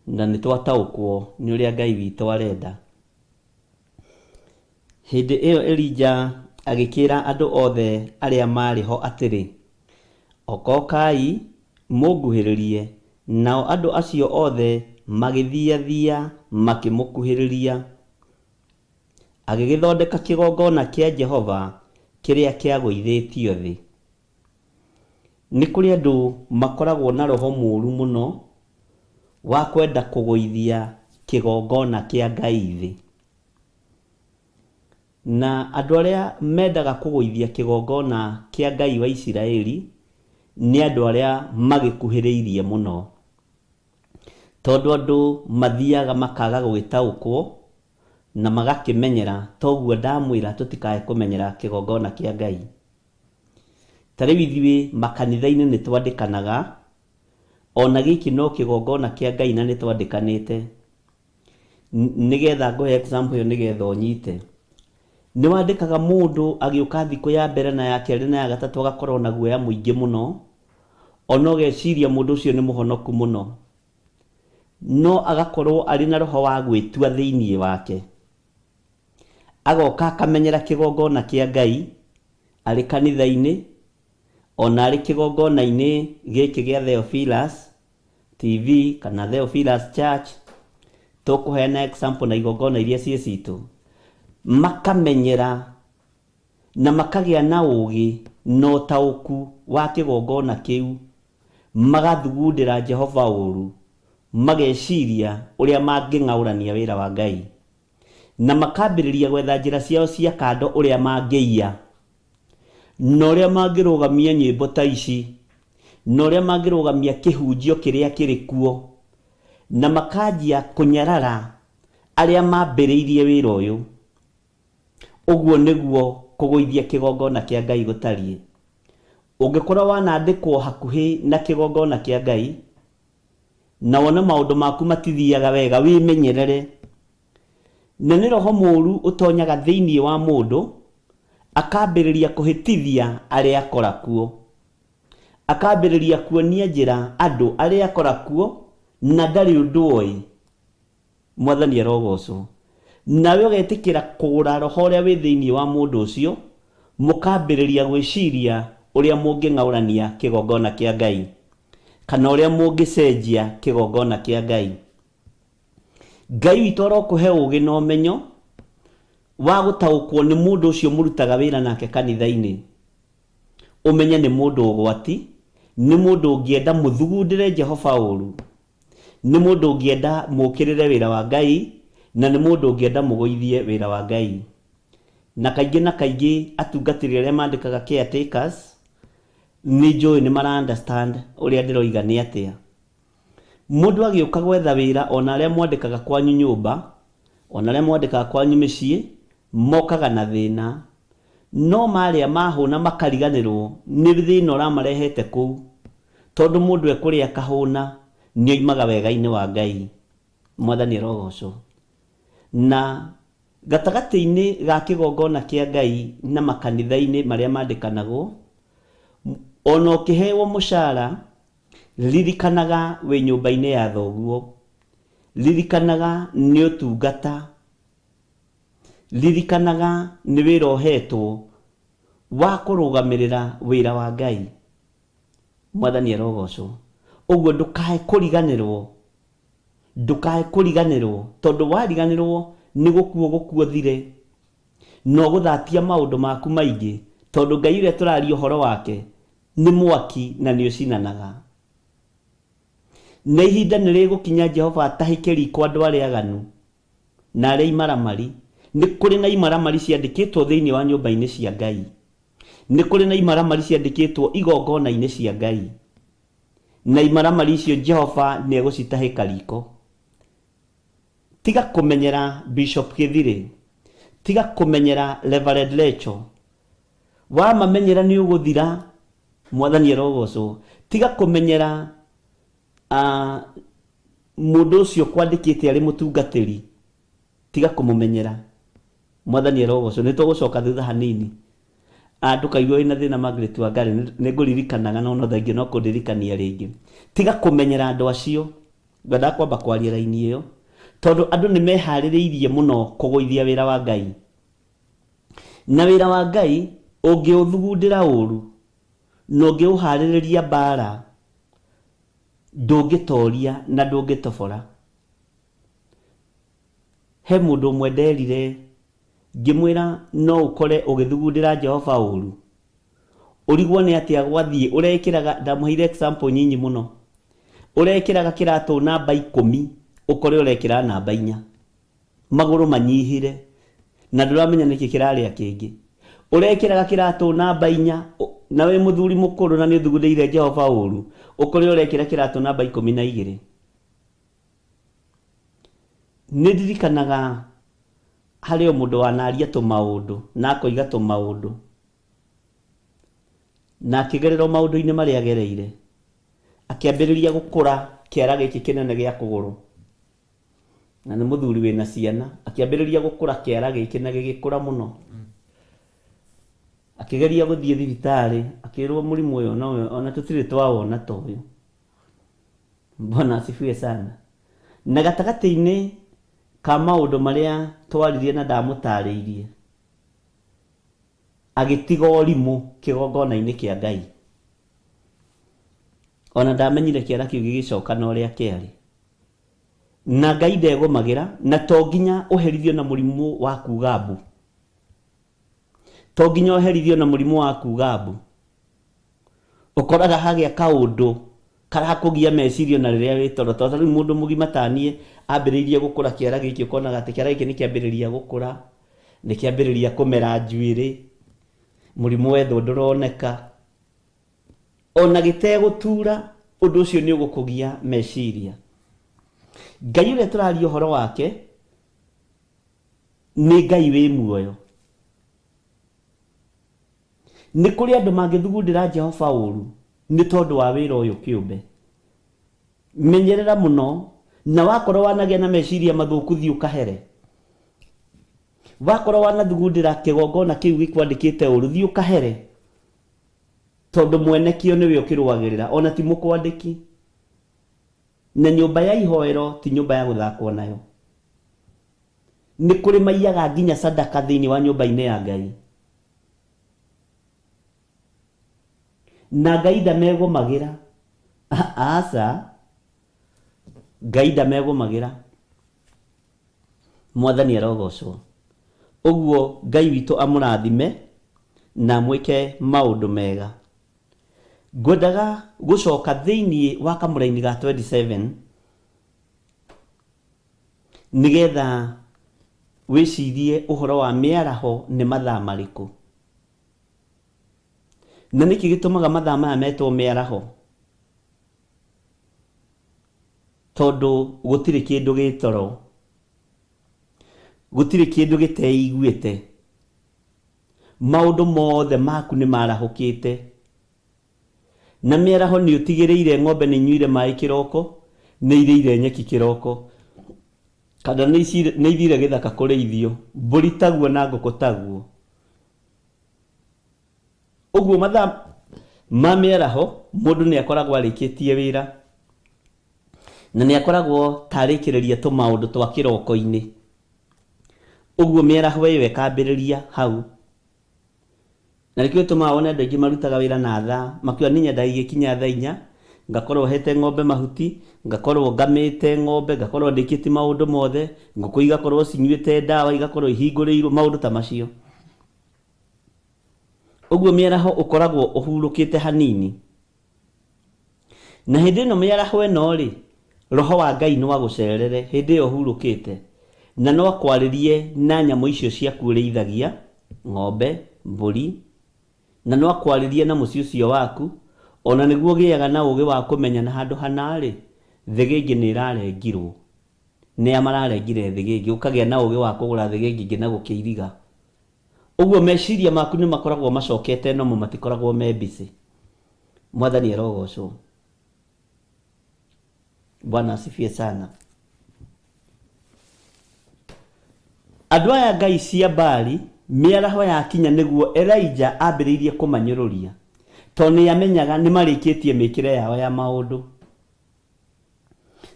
na nĩ twataũkwo nĩ ũrĩa Ngai witũ arenda. Hĩndĩ ĩyo Elija agĩkĩra andũ othe arĩa maarĩ ho atĩrĩ, okokai mũnguhĩrĩrie. Nao andũ acio othe magĩthiathia makĩmũkuhĩrĩria. Agĩgĩthondeka kĩgongona kĩa Jehova kĩrĩa kĩagũithĩtio thĩ. Nĩ kũrĩ andũ makoragwo na roho mũũru mũno wa kwenda kũgũithia kĩgongona kĩa Ngai thĩ. Na andũ arĩa mendaga kũgũithia kĩgongona kĩa Ngai wa Isiraeli nĩ andũ arĩa magĩkuhĩrĩirie mũno. Tondũ andũ mathiaga makaga gũgĩtaũkwo na magakĩmenyera, toguo ndamwĩra tũtikae kũmenyera kĩgongona kĩa Ngai. Ta rĩu ithuĩ makanitha-inĩ nĩ twandĩkanaga, ona gĩkĩ no kĩgongona kĩa Ngai na nĩ twandĩkanĩte. Nĩgetha ngũhe example ĩyo nĩgetha ũnyite. Nĩ wandĩkaga mũndũ agĩũka thikũ ya mbere na ya kerĩ na ya gatatũ agakorwo na guoya mũingĩ mũno, ona ũgeciria mũndũ ũcio nĩ mũhonoku mũno, no agakorwo arĩ na roho wa gwĩtua thĩinĩ wake. Agoka akamenyera kĩgongona kĩa Ngai arĩ kanitha-inĩ, ona arĩ kĩgongona-inĩ gĩkĩ gĩa Theophilus TV kana Theophilus Church, tũkũheana example na igongona iria ciĩ citũ, makamenyera na makagĩa na ũgĩ na ũtaũku wa kĩgongona kĩu, magathugundĩra Jehova ũru, mageciria ũrĩa mangĩng'aũrania wĩra wa Ngai, na makambĩrĩria gwetha njĩra ciao cia kando ũrĩa mangĩiya, na ũrĩa mangĩrũgamia nyĩmbo ta ici, na ũrĩa mangĩrũgamia kĩhunjio kĩrĩa kĩrĩ kuo, Na makanjia kũnyarara arĩa mambĩrĩirie wĩra ũyũ. Ũguo nĩguo kũgũithia kĩgongona kĩa Ngai gũtariĩ. Ũngĩkorwo wanandĩkwo hakuhĩ na kĩgongona kĩa Ngai, na wone maũndũ maku matithiaga wega, wĩmenyerere. Na nĩ roho mũũru ũtonyaga thĩinĩ wa mũndũ, akambĩrĩria kũhĩtithia arĩa akora kuo. Akambĩrĩria kuonia njĩra andũ arĩa akora kuo, na ndarĩ ũndũ oĩ. Mwathani arogocwo. Nawe ũgetĩkĩra kũgũra roho ũrĩa wĩ thĩinĩ wa mũndũ ũcio, mũkambĩrĩria gwĩciria ũrĩa mũngĩng'aũrania kĩgongona kĩa Ngai, kana ũrĩa mũngĩcenjia kĩgongona kĩa Ngai. Ngai witũ arokũhe ũũgĩ na ũmenyo wa gũtaũkwo nĩ mũndũ ũcio mũrutaga wĩra nake kanitha-inĩ. Ũmenye nĩ mũndũ ũgwati, nĩ mũndũ ũngĩenda mũthugundĩre Jehova ũũru, nĩ mũndũ ũngĩenda mũũkĩrĩre wĩra wa Ngai, na nĩ mũndũ ũngĩenda mũgũithie wĩra wa Ngai. Na kaingĩ na kaingĩ atungatĩri arĩa mandĩkaga caretakers, nĩ njũĩ nĩ mara understand ũrĩa ndĩroiga nĩ atĩa. Mũndũ agĩũka gwetha wĩra ona arĩa mwandĩkaga kwanyu nyũmba, ona arĩa mwandĩkaga kwanyu mĩciĩ, mokaga na thĩna. No marĩa mahũna makariganĩrwo nĩ thĩna ũramarehete kũu. Tondũ mũndũ ekũrĩa akahũna, nĩoimaga wega-inĩ wa Ngai. Mwathani arogocwo. Na gatagatĩ-inĩ ga kĩgongona kĩa Ngai na makanitha-inĩ marĩa mandĩkanagwo, ona ũkĩhewo mũcara, Ririkanaga wĩ nyũmba-inĩ ya thoguo. Ririkanaga nĩ ũtungata. Ririkanaga nĩ wĩra ũhetwo wa kũrũgamĩrĩra wĩra wa Ngai. Mwathani arogocwo. Ũguo ndũkae kũriganĩrwo, ndũkae kũriganĩrwo, tondũ wariganĩrwo nĩ gũkua ũgũkua ũthire, na ũgũthatia maũndũ maku maingĩ, tondũ Ngai ũrĩa tũraria ũhoro wake Nĩ mwaki na nĩũcinanaga. Na ihinda nĩrĩgũkinya Jehova atahĩke riiko andũ arĩa aganu, na arĩa imaramari. Nĩ kũrĩ na imaramari ciandĩkĩtwo thĩinĩ wa nyũmba-inĩ cia Ngai. Nĩ kũrĩ na imaramari ciandĩkĩtwo igongona-inĩ cia Ngai. Na imaramari icio Jehova nĩegũcitahĩka riiko. Tiga kũmenyera Bishop Gĩthirĩ. Tiga kũmenyera Reverend Lecho. Wamamenyera nĩ ũgũthira. Mwathani arogocwo. Tiga kũmenyera mũndũ ũcio ũkwandĩkĩte arĩ mũtungatĩri. Tiga kũmũmenyera. Mwathani arogocwo. Nĩ tũgũcoka thutha hanini. Ndũkaigue wĩna thĩna Margaret Wangari, nĩ ngũririkanaga no no thengiũ no kũndirikania rĩngĩ. Tiga kũmenyera andũ acio. Ngwendaga kwamba kwaria raini ĩyo tondũ andũ nĩ meharĩrĩirie mũno kũgũithia wĩra wa Ngai. Na wĩra wa Ngai ũngĩũthugundĩra ũũru, na ũngĩũhaarĩrĩria mbaara, ndũngĩtooria na ndũngĩtobora. He mũndũ ũmwe nderire, ngĩmwĩra, no ũkore ũgĩthugundĩra Jehova ũũru, ũrigwo nĩ atĩa gwathiĩ, ũrekĩraga, ndamũheire example nyinyi mũno, ũrekĩraga kĩratũ namba ikũmi, ũkore ũrekĩra namba inya. Magũrũ manyihire na ndũramenya nĩkĩ kĩrarĩa kĩngĩ. Ũrekĩraga kĩratũ namba inya na wĩ mũthuri mũkũrũ na nĩ ũthugundĩire Jehova ũũru, ũkore ũrekĩra kĩratũ namba 12. Nĩ ndirikanaga harĩ o mũndũ wanaria tũmaũndũ na akoiga tũmaũndũ na akĩgerera o maũndũ-inĩ marĩa agereire, akĩambĩrĩria gũkũra kĩara gĩkĩ kĩnene gĩa kũgũrũ. Na nĩ mũthuri wĩna ciana, akĩambĩrĩria gũkũra kĩara gĩkĩ na gĩgĩkũra mũno. Akĩgeria gũthiĩ thibitarĩ, akĩrwo mũrimũ ũyũ no ona tũtirĩ twawona ta ũyũ. Bwana asifiwe sana. Na gatagatĩ-inĩ ka maũndũ marĩa twaririe na ndamũtarĩirie, agĩtiga ũrimũ kĩgongona-inĩ kĩa Ngai. Ona ndamenyire kĩara kĩu gĩgĩcoka na ũrĩa kĩarĩ. Na Ngai ndegũmagĩra, na to nginya ũherithio na mũrimũ wa kuuga mbu. To nginya ũherithio na mũrimũ wa kuuga mbu. Ũkoraga hagĩa kaũndũ karakũgia meciria ona rĩrĩa wĩ toro. Tondũ ta rĩu mũndũ mũgima ta niĩ ambĩrĩirie gũkũra kĩara gĩkĩ ũkonaga atĩ kĩara gĩkĩ nĩ kĩambĩrĩria gũkũra, nĩ kĩambĩrĩria kũmera njuĩrĩ, mũrimũ wethwo ndũroneka. O na gĩtegũtuura, ũndũ ũcio nĩ ũgũkũgia meciria. Ngai ũrĩa tũraria ũhoro wake nĩ Ngai wĩ muoyo. Nĩ kũrĩ andũ mangĩthugundĩra Jehova ũru nĩ tondũ wa wĩra ũyũ kĩũmbe. Menyerera mũno, na wakorwo wanagĩa na meciria mathũku thiĩ ũkahere. Wakorwo wanathugundĩra kĩgongona kĩu gĩkwandĩkĩte ũru thiĩ ũkahere, tondũ mwene kĩo nĩwe ũkĩrũagĩrĩra, ona ti mũkwandĩki. Na nyũmba ya ihoero ti nyũmba ya gũthakwo nayo. Nĩ kũrĩ maiyaga nginya sadaka thĩinĩ wa nyũmba-inĩ ya Ngai. Na Ngai ndamegũmagĩra. Aca, Ngai ndamegũmagĩra. Mwathani arogocwo. Ũguo Ngai witũ amũrathime na amwĩke maũndũ mega. Ngwendaga gũcoka thĩinĩ wa kamũraini ga 27 nĩgetha wĩcirie ũhoro wa mĩaraho nĩ mathaa marĩkũ. Na nĩkĩ gĩtũmaga mathaa maya metwo mĩaraho? Tondũ gũtirĩ kĩndũ gĩ toro, gũtirĩ kĩndũ gĩteiguĩte, maũndũ mothe maku nĩ marahũkĩte. Na mĩaraho nĩ ũtigĩrĩire ng'ombe nĩ inyuire maĩ kĩroko, nĩ irĩire nyeki kĩroko, kana nĩ ithire gĩthaka kũrĩithio, mbũri taguo na ngũkũ taguo. Ũguo mathaa ma mĩaraho mũndũ nĩ akoragwo arĩkĩtie wĩra na nĩ akoragwo ta arĩkĩrĩria tũmaũndũ twa kĩroko-inĩ. Ũguo mĩaraho ĩyo ĩkambĩrĩria hau. Na nĩkĩo gĩtũmaga wone andũ aingĩ marutaga wĩra na thaa, makiuga niĩ nyendaga igĩkinya thaa inya, ngakorwo hete ng'ombe mahuti, ngakorwo ngamĩte ng'ombe, ngakorwo ndĩkĩtie maũndũ mothe, ngũkũ igakorwo cinyuĩte ndawa, igakorwo ihingũrĩirwo, maũndũ ta macio. Ũguo mĩaraho ũkoragwo ũhurũkĩte hanini. Na hĩndĩ ĩno mĩaraho ĩno-rĩ, Roho wa Ngai no agũcerere hĩndĩ ĩyo ũhurũkĩte, na no akwarĩrie na nyamũ icio ciaku ũrĩithagia, ng'ombe, mbũri, na no akwarĩrie na mũciĩ ũcio waku, o na nĩguo ũgĩaga na ũũgĩ wa kũmenya na handũ hana-rĩ, thĩgĩngĩ nĩ ĩrarengirwo. Nĩa mararengire thĩgĩngĩ? Ũkagĩa na ũũgĩ wa kũgũra thĩgĩngĩ ĩngĩ na gũkĩiriga. Ũguo meciria maku nĩ makoragwo macokete nomo matikoragwo me busy. Mwathani arogocwo. Bwana asifiwe sana. Andũ aya ngai cia Baali mĩaraho yakinya nĩguo Elija ambĩrĩirie kũmanyũrũria, tondũ nĩ amenyaga nĩ marĩkĩtie mĩkĩre yao ya maũndũ.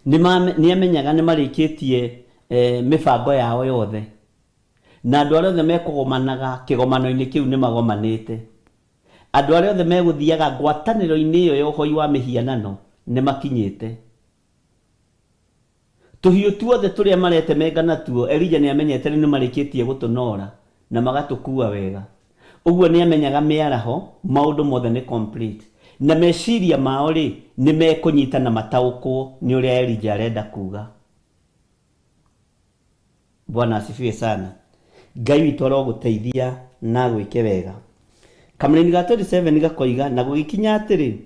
Nĩ amenyaga nĩ marĩkĩtie mĩbango yao yothe. Na andũ arĩa othe mekũgomanaga kĩgomano-inĩ kĩu nĩ magomanĩte. Andũ arĩa othe megũthiaga ngwatanĩro-inĩ ĩyo ya ũhoi wa mĩhianano nĩ makinyĩte. Tũhiũ tuothe tũrĩa maretemenga natuo, Elija nĩ amenyete rĩu nĩ marĩkĩtie gũtũnoora na magatũkuua wega. Ũguo nĩ amenyaga mĩaraho maũndũ mothe nĩ complete. Na meciria mao-rĩ, nĩ mekũnyita na mataũkwo nĩ ũrĩa Elija arenda kuuga. Bwana asifiwe sana. Ngai witũ arogũteithia na agwĩke wega. Kamũraini ga 27 gakoiga, na gũgĩkinya atĩrĩ,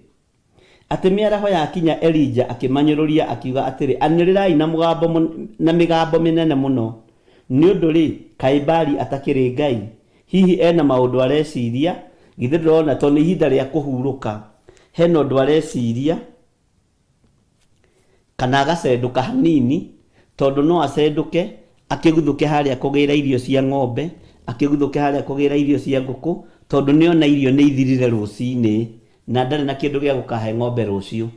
atĩ mĩaraho yakinya Elija akĩmanyũrũria akiuga atĩrĩ, anĩrĩrai na mũgambo na mĩgambo mĩnene mũno, nĩ ũndũ-rĩ, kaĩ Baali atakĩrĩ Ngai? Hihi ena maũndũ areciria? Githĩ ndũrona tondũ nĩ ihinda rĩa kũhurũka, hena ũndũ areciria? Kana agacendũka hanini, tondũ no acendũke akĩguthũke harĩa kũgĩra irio cia ng'ombe, akĩguthũke harĩa kũgĩra irio cia ngũkũ, tondũ nĩ ona irio nĩ ithirire rũcinĩ na ndarĩ na kĩndũ gĩa gũkahe ng'ombe rũciũ.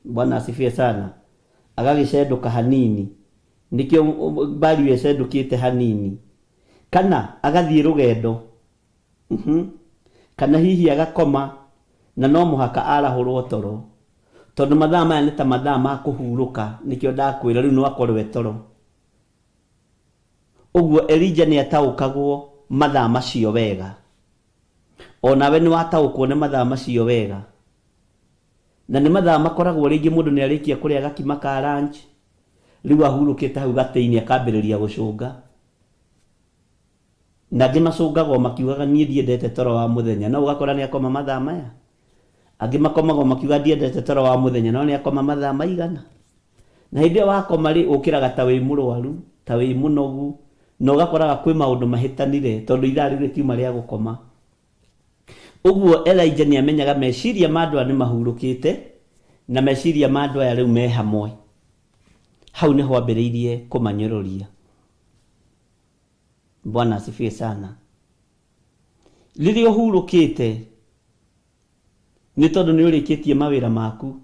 Bwana asifiwe sana. Agagĩcendũka hanini. Nĩkĩo mbari ĩyo ĩcendũkĩte hanini. Kana agathiĩ rũgendo. Kana hihi agakoma na no mũhaka arahũrwo toro. Tondũ mathaa maya nĩ ta mathaa ma kũhurũka, nĩkĩo ndakwĩra rĩu no akorwo e toro. Ũguo Elija nĩ ataũkagwo mathaa macio wega. O nawe nĩ wataũkwo nĩ mathaa macio wega. Na nĩ mathaa makoragwo rĩngĩ mũndũ nĩ arĩkia kũrĩa gakima ka lunch, rĩu ahurũkĩte hau gatĩ-inĩ akambĩrĩria gũcũnga. Na angĩ macũngaga o makiugaga niĩ ndiendete toro wa mũthenya, no ũgakora nĩ akoma mathaa maya. Angĩ makomaga o makiugaga ndiendete toro wa mũthenya, no nĩ akoma mathaa maigana. Na hĩndĩ ĩyo wakoma rĩ, ũkĩraga ta wĩ mũrwaru, ta wĩ mũnogu, na ũgakoraga kwĩ maũndũ mahĩtanire tondũ ithaa rĩu rĩtiuma rĩa gũkoma. Ũguo Elijah nĩ amenyaga meciria ma andũ aya nĩ mahurũkĩte, na meciria ma andũ aya rĩu me hamwe. Hau nĩho ambĩrĩirie kũmanyũrũria. Bwana asifiwe sana. Rĩrĩa ũhurũkĩte, nĩ tondũ nĩ ũrĩkĩtie mawĩra maku,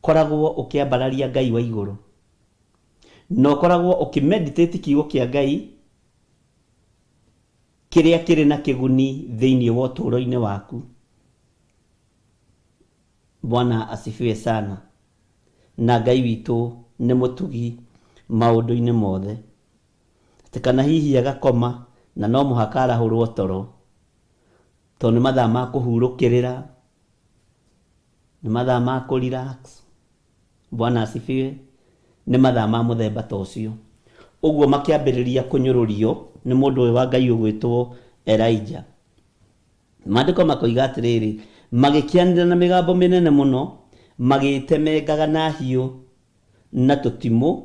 koragwo ũkĩambararia Ngai wa igũrũ. Na ũkoragwo ũkĩ meditate kiugo kĩa Ngai kĩrĩa kĩrĩ na kĩguni thĩinĩ wa ũtũũro-inĩ waku. Bwana asifiwe sana. Na Ngai witũ nĩ mũtugi maũndũ-inĩ mothe. Atĩ kana hihi agakoma na no mũhaka arahũrwo toro, tondũ nĩ mathaa ma kũhurũkĩrĩra, nĩ mathaa ma kũ relax. Bwana asifiwe. Nĩ mathaa ma mũthemba ta ũcio. Ũguo makĩambĩrĩria kũnyũrũrio nĩ mũndũ ũyũ wa Ngai ũgwĩtwo Elijah. Maandĩko makoiga atĩrĩrĩ, magĩkĩanĩrĩra na mĩgambo mĩnene mũno, magĩĩtemengaga na hiũ na tũtimũ,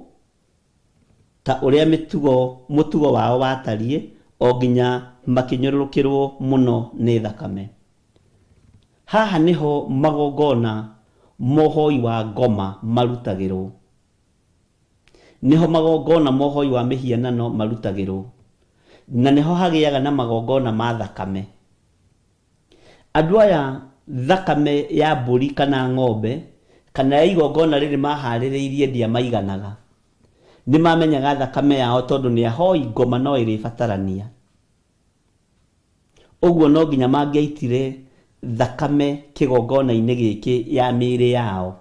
ta ũrĩa mĩtugo, mũtugo wao watariĩ, o nginya makĩnyũrũrũkĩrwo mũno nĩ thakame. Haha nĩho magongona ma ũhoi wa ngoma marutagĩrwo. Nĩho magongona ma ũhoi wa mĩhianano marutagĩrwo. Na nĩho hagĩaga na magongona ma thakame. Andũ aya thakame ya mbũri kana ng'ombe kana ya igongona rĩrĩ maharĩrĩirie ndĩamaiganaga. Nĩ mamenyaga thakame yao tondũ nĩ ahoi ngoma no ĩrĩbatarania. Ũguo no nginya mangĩaitire thakame kĩgongona-inĩ gĩkĩ ya mĩĩrĩ yao.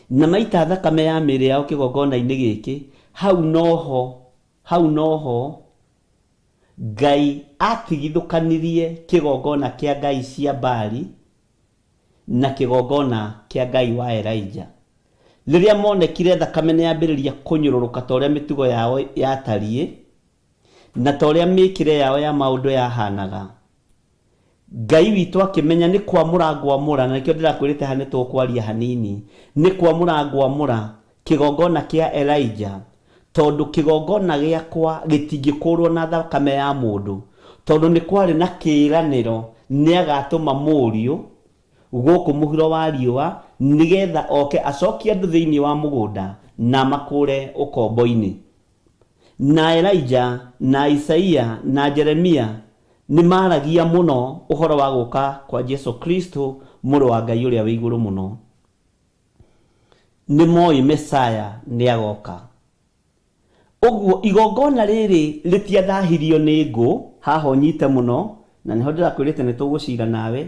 Na maita thakame ya mĩĩrĩ yao kĩgongona-inĩ gĩkĩ, hau noho, hau noho Ngai atigithũkanirie kĩgongona kĩa ngai cia Baali na kĩgongona kĩa Ngai wa Elija. Rĩrĩa monekire thakame nĩ yambĩrĩria kũnyũrũrũka ta ũrĩa mĩtugo yao yatariĩ, na ta ũrĩa mĩĩkĩre yao ya maũndũ yahanaga, Ngai witũ akĩmenya nĩ kwamũra ngwamũra, na nĩkĩo ndĩrakwĩrĩte haha nĩ tũkwaria hanini, nĩ kwamũra ngwamũra kĩgongona kĩa Elijah, tondũ kĩgongona gĩakwa gĩtingĩkũrwo na thakame ya mũndũ, tondũ nĩ kwarĩ na kĩĩranĩro nĩ agatũma mũriũ gũkũ mũhuro wa riũa, nĩgetha oke acokie andũ thĩinĩ wa mũgũnda na amakũre ũkombo-inĩ. Na Elija na Isaia na Jeremia nĩ maaragia mũno ũhoro wa gũka kwa Jesu Kristo, Mũrũ wa Ngai ũrĩa wĩ igũrũ mũno. Nĩ moĩ Mesaya nĩ agoka. Ũguo igongona rĩrĩ rĩtiathahirio nĩ ngũ, haha ũnyite mũno, na nĩho ndĩrakwĩrĩte nĩ tũgũcira nawe,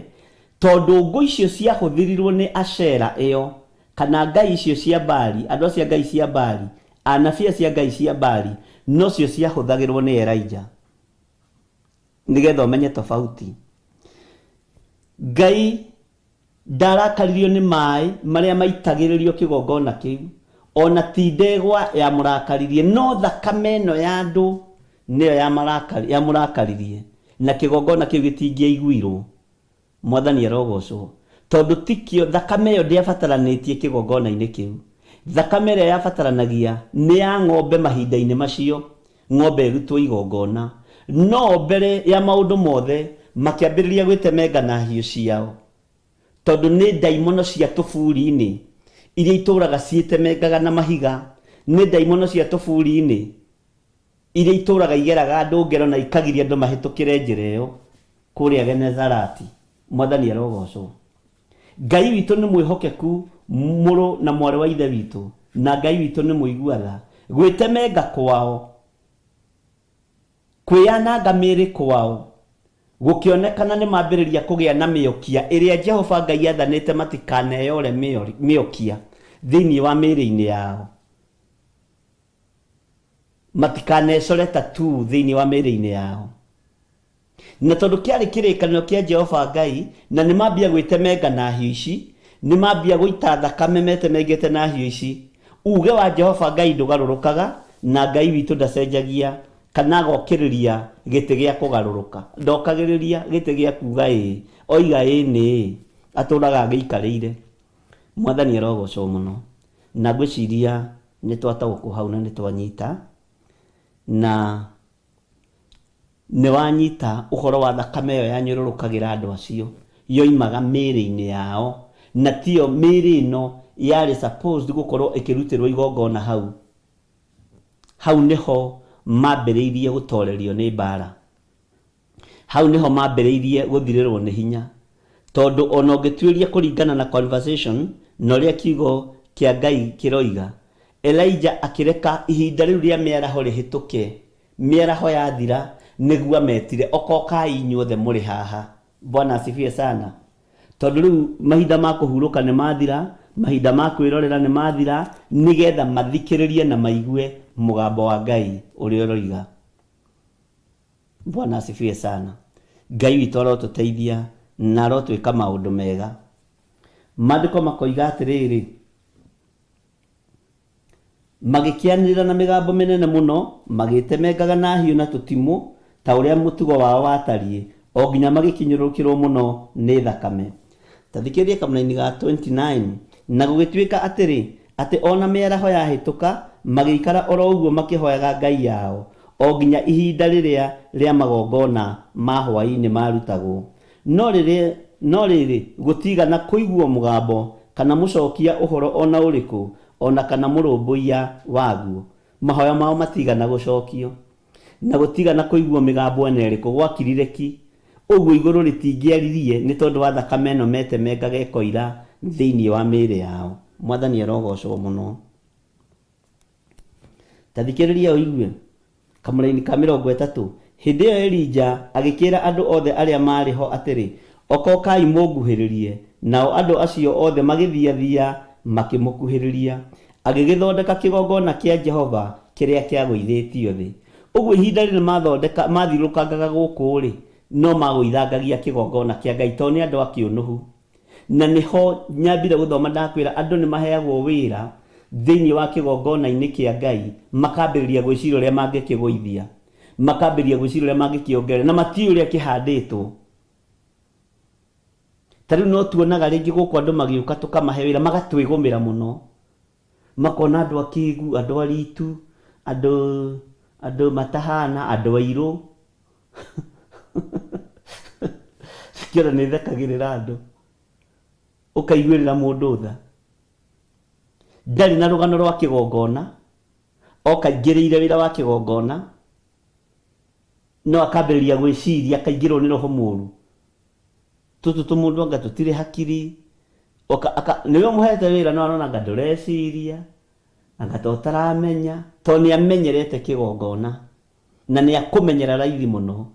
tondũ ngũ icio ciahũthĩrirwo nĩ Ashera ĩyo, kana ngai icio cia Baali, andũ acio a ngai cia Baali, anabii acio a ngai cia Baali, nocio ciahũthagĩrwo nĩ Elija. Nĩgetha ũmenye tofauti. Ngai ndarakaririo nĩ maĩ marĩa maitagĩrĩrio kĩgongona kĩu, o na ti ndegwa yamũrakaririe, no thakame ĩno ya andũ nĩyo yamũrakaririe, na kĩgongona kĩu gĩtingĩaiguirwo. Mwathani arogocwo, tondũ tikĩo, thakame ĩyo ndĩabataranĩtie kĩgongona-inĩ kĩu. Thakame ĩrĩa yabataranagia nĩ ya ng'ombe mahinda-inĩ macio, ng'ombe ĩrutwo igongona. No mbere ya maũndũ mothe, makĩambĩrĩria gwĩtemenga na hiũ ciao, tondũ nĩ ndaimono cia tũburi-inĩ iria itũũraga ciĩtemengaga na mahiga, nĩ ndaimono cia tũburi-inĩ iria itũũraga igeraga andũ ngero na ikagiria andũ mahĩtũkĩre njĩra ĩyo kũrĩa Genezarati. Mwathani arogocwo. Ngai witũ nĩ mwĩhokeku, mũrũ na mwarĩ wa Ithe witũ, na Ngai witũ nĩ mũigua tha. Gwĩtemenga kwao, kwĩyananga mĩĩrĩ kwao, gũkĩonekana nĩ mambĩrĩria kũgĩa na mĩokia ĩrĩa Jehova Ngai aathanĩte matikaneyore mĩokia thĩinĩ wa mĩĩrĩ-inĩ yao. Matikanecore tattoo thĩinĩ wa mĩĩrĩ-inĩ yao. Na tondũ kĩarĩ kĩrĩkanĩro kĩa Jehova Ngai, na nĩ mambia gwĩtemenga na hiũ ici, nĩ mambia gũita thakame metemengete na hiũ ici, uuge wa Jehova Ngai ndũgarũrũkaga, na Ngai witũ ndacenjagia kana agokĩrĩria gĩtĩ gĩa kũgarũrũka. Ndokagĩrĩria gĩtĩ gĩa kuuga ĩĩ, oiga ĩĩ nĩ ĩĩ, atũraga agĩikarĩire. Mwathani arogocwo mũno. Na ngwĩciria nĩ twataũkwo hau na nĩ twanyita, na nĩ wanyita ũhoro wa thakame ĩyo yanyũrũrũkagĩra andũ acio, yoimaga mĩĩrĩ-inĩ yao, na tiyo mĩĩrĩ ĩno yarĩ supposed gũkorwo ĩkĩrutĩrwo igongona hau. Hau nĩho mambĩrĩirie gũtorerio nĩ mbara. Hau nĩho mambĩrĩirie gũthirĩrwo nĩ hinya. Tondũ ona ũngĩtuĩria kũringana na conversation na ũrĩa kiugo kĩa Ngai kĩroiga, Elijah akĩreka ihinda rĩu rĩa mĩaraho rĩhĩtũke, mĩaraho yathira nĩguo ametire, okokai inyuothe mũrĩ haha. Bwana asifiwe sana. Tondũ rĩu mahinda ma kũhurũka nĩ mathira, mahinda ma kwĩrorera nĩ mathira, nĩgetha mathikĩrĩrie na maigue mũgambo wa Ngai ũrĩa ũroiga. Bwana asifiwe sana. Ngai witũ arotũteithia na arotwĩka maũndũ mega. Maandĩko makoiga atĩrĩrĩ, magĩkĩanĩrĩra na mĩgambo mĩnene mũno, magĩĩtemengaga na hiũ na tũtimũ, ta ũrĩa mũtugo wao watariĩ, o nginya magĩkinyũrũkĩrwo mũno nĩ thakame. Ta thikĩrĩria kamũraini ga 29. Na gũgĩtuĩka atĩrĩ, atĩ o na mĩaraho yahĩtũka, magĩikara o ro ũguo makĩhoyaga ngai yao, o nginya ihinda rĩrĩa rĩa magongona ma hwaĩ-inĩ maarutagwo. No rĩrĩ, no rĩrĩ, gũtiigana kũiguwo mũgambo, kana mũcokia ũhoro o na ũrĩkũ, o na kana mũrũmbũiya waguo. Mahoya mao matiigana gũcokio. Na gũtiigana kũiguwo mĩgambo o na ĩrĩkũ, gwakirire ki. Ũguo igũrũ rĩtingĩaririe nĩ tondũ wa thakame ĩno metemengaga ĩkoira thĩinĩ wa mĩĩrĩ yao. Mwathani arogocwo mũno. Ta thikĩrĩria ũigue. Kamũraini ka 30. Hĩndĩ ĩyo Elija agĩkĩĩra andũ othe arĩa maarĩ ho atĩrĩ, Okokai mũnguhĩrĩrie. Nao andũ acio othe magĩthiathia makĩmũkuhĩrĩria. Agĩgĩthondeka kĩgongona kĩa Jehova kĩrĩa kĩagũithĩtio thĩ. Ũguo ihinda rĩrĩ mathondeka mathiũrũrũkangaga gũkũ-rĩ, no magũithangagia kĩgongona kĩa Ngai tondũ nĩ andũ a kĩũnũhu. Na nĩho nyambire gũthoma ndakwĩra andũ nĩ maheagwo wĩra thĩinĩ wa kĩgongona-inĩ kĩa Ngai, makambĩrĩria gwĩciria ũrĩa mangĩkĩgũithia, makambĩrĩria gwĩciria ũrĩa mangĩkĩongerera, na matiũĩ ũrĩa kĩhandĩtwo. Ta rĩu no tuonaga rĩngĩ gũkũ andũ magĩũka tũkamahe wĩra magatwĩgũmĩra mũno. Makona andũ akĩgu, andũ aritu, andũ andũ matahana, andũ airũ. Kĩona nĩ thekagĩrĩra andũ. Ũkaiguĩrĩra mũndũ tha. Ndarĩ na rũgano rwa kĩgongona, oka aingĩrĩire wĩra wa kĩgongona, no akambĩrĩria gwĩciria akaingĩrwo nĩ roho mũru. Tũtũ tũmũndũ anga tũtirĩ hakiri, oka aka nĩwe ũmũhete wĩra no arona anga ndũreciria, anga ta ũtaramenya, tondũ nĩ amenyerete kĩgongona na nĩ akũmenyera raithi mũno.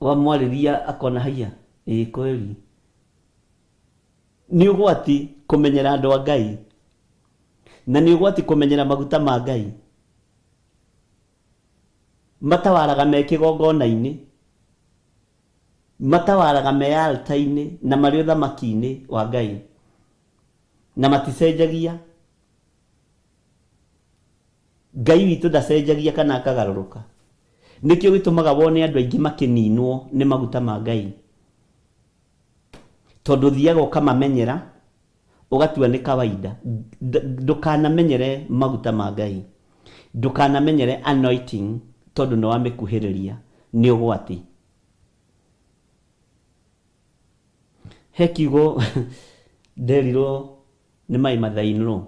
Wamwarĩria akona haiya, ĩĩ kweli. Nĩ ũgwati kũmenyera andũ a Ngai, na nĩ ũgwati kũmenyera maguta ma Ngai. Matawaraga me kĩgongona-inĩ, matawaraga me altar-inĩ na marĩ ũthamaki-inĩ wa Ngai, na maticenjagia. Ngai witũ ndacenjagia kana akagarũrũka. Nĩkĩo gĩtũmaga wone andũ aingĩ makĩninwo nĩ maguta ma Ngai. Tondũ ũthiaga ũkamamenyera, ũgatua nĩ kawaida. Ndũkanamenyere maguta ma Ngai. Ndũkanamenyere anointing tondũ nĩ wamĩkuhĩrĩria, nĩ ũgwati. He kiugo nderirwo nĩ my mother in law,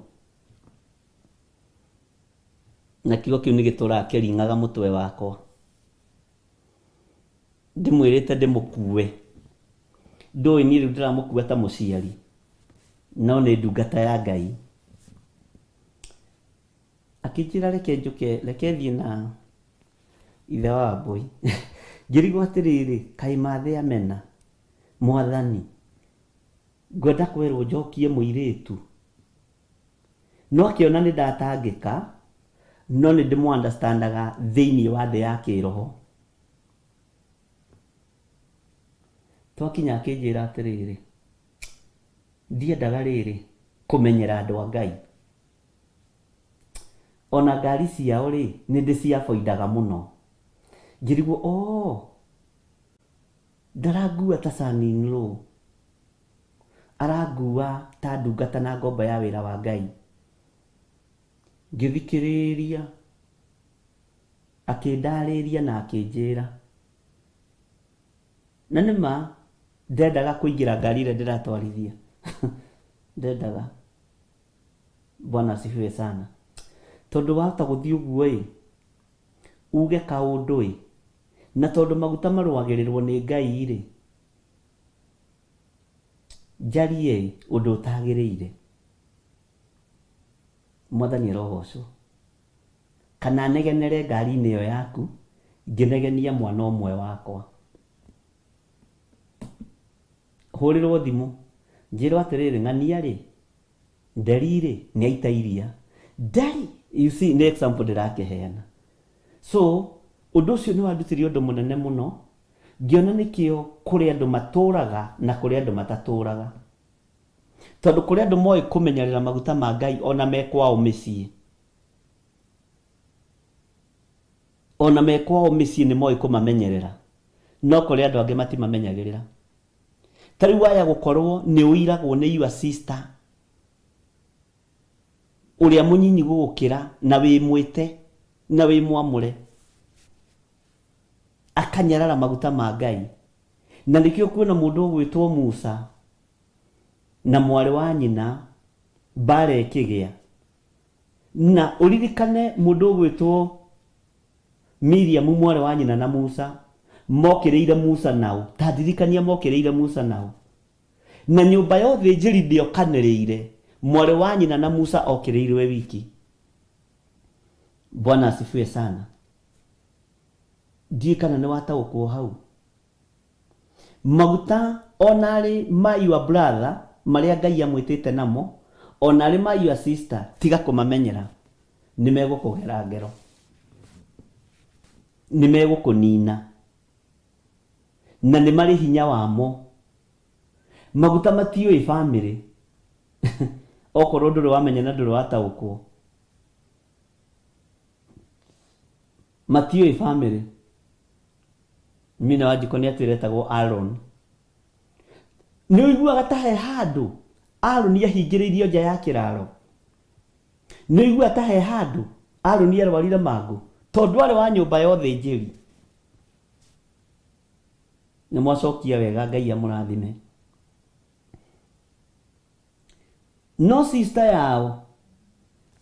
na kiugo kĩu nĩ gĩtũraga kĩringaga mũtwe wakwa. Ndĩmwĩrĩte ndĩmũkue. Ndũĩ niĩ rĩu ndĩramũkua ta mũciari, no nĩ ndungata ya Ngai. Akĩnjĩra reke njũke, reke thiĩ na ithe wa Wambũi. Ngĩrigwo atĩrĩrĩ, kaĩ mathĩ amena, Mwathani, ngwenda kwerwo njokie mũirĩtu. No akĩona nĩ ndatangĩka, no nĩ ndĩmũ understandaga thĩinĩ wa thĩ ya kĩroho. Twakinya akĩnjĩra atĩrĩrĩ, ndiendaga rĩrĩ kũmenyera andũ a Ngai. Ona ngari ciao rĩ, nĩ ndĩciaboindaga mũno. Ngĩrigwo oh, ndarangua ta son in law. Arangua ta ndungata na ngombo ya wĩra wa Ngai. Ngĩthikĩrĩria, akĩndarĩria na akĩnjĩra. Na nĩ ma ndendaga kũingĩra ngari ĩrĩa ndĩratwarithia. Ndendaga. Bwana asifiwe sana. Tondũ wahota gũthiĩ ũguo ĩ, uge kaũndũ ĩ, na tondũ maguta marũagĩrĩrwo nĩ Ngai rĩ, njarie ĩ ũndũ ũtagĩrĩire. Mwathani arogocwo. Kana negenere ngari-inĩ ĩyo yaku, ngĩnegenia mwana ũmwe wakwa. Hũrĩrwo thimũ, njĩrwo atĩrĩrĩ, ng'ania rĩ, nderi rĩ, nĩ aita iria. Nderi! You see, nĩ example ndĩrakĩheana. So, ũndũ ũcio nĩ wandutire ũndũ mũnene mũno, ngĩona nĩkĩo kũrĩ andũ matũraga na kũrĩ andũ matatũraga. Tondũ kũrĩ andũ moĩ kũmenyerera maguta ma Ngai ona me kwao mĩciĩ. Ona me kwao mĩciĩ nĩ moĩ kũmamenyerera. No kũrĩ andũ angĩ matimamenyagĩrĩra. Ta rĩu waya gũkorwo nĩ ũiragwo nĩ your sister ũrĩa mũnyinyi gũgũkĩra na wĩ mwĩte na wĩ mwamũre akanyarara maguta ma Ngai. Na nĩkĩo kwĩna mũndũ ũgwĩtwo Musa na mwarĩ wa nyina mbara ĩkĩgĩa. Na ũririkane mũndũ ũgwĩtwo Miriamu mwarĩ wa nyina na Musa mokĩrĩire Musa naũ. Ta ndirikania mokĩrĩire Musa naũ. Na nyũmba ya ũthĩnjĩri ndĩokanĩrĩire, mwarĩ wa nyina na Musa okĩrĩirwo e wiki. Bwana asifiwe sana. Ndiũĩ kana nĩ wataũkwo hau. Maguta ona arĩ ma your brother marĩa Ngai amwĩtĩte namo, ona arĩ ma your sister, tiga kũmamenyera. Nĩ megũkũgera ngero. Nĩ megũkũnina. Na nĩ marĩ hinya wamo. Maguta matiũĩ famĩlĩ. Okorwo ndũrĩ wamenya na ndũrĩ wataũkwo. Matiũĩ famĩlĩ. Mina Wanjikũ nĩ atwĩra etagwo Aaron. Nĩ ũiguaga ta he handũ Aaron ahingĩrĩirio nja ya kĩraro? Nĩ ũiguaga ta he handũ Aaron arwarire mangũ tondũ arĩ wa nyũmba ya ũthĩnjĩri? Nĩ mwacokia wega, Ngai amũrathime. No sister yao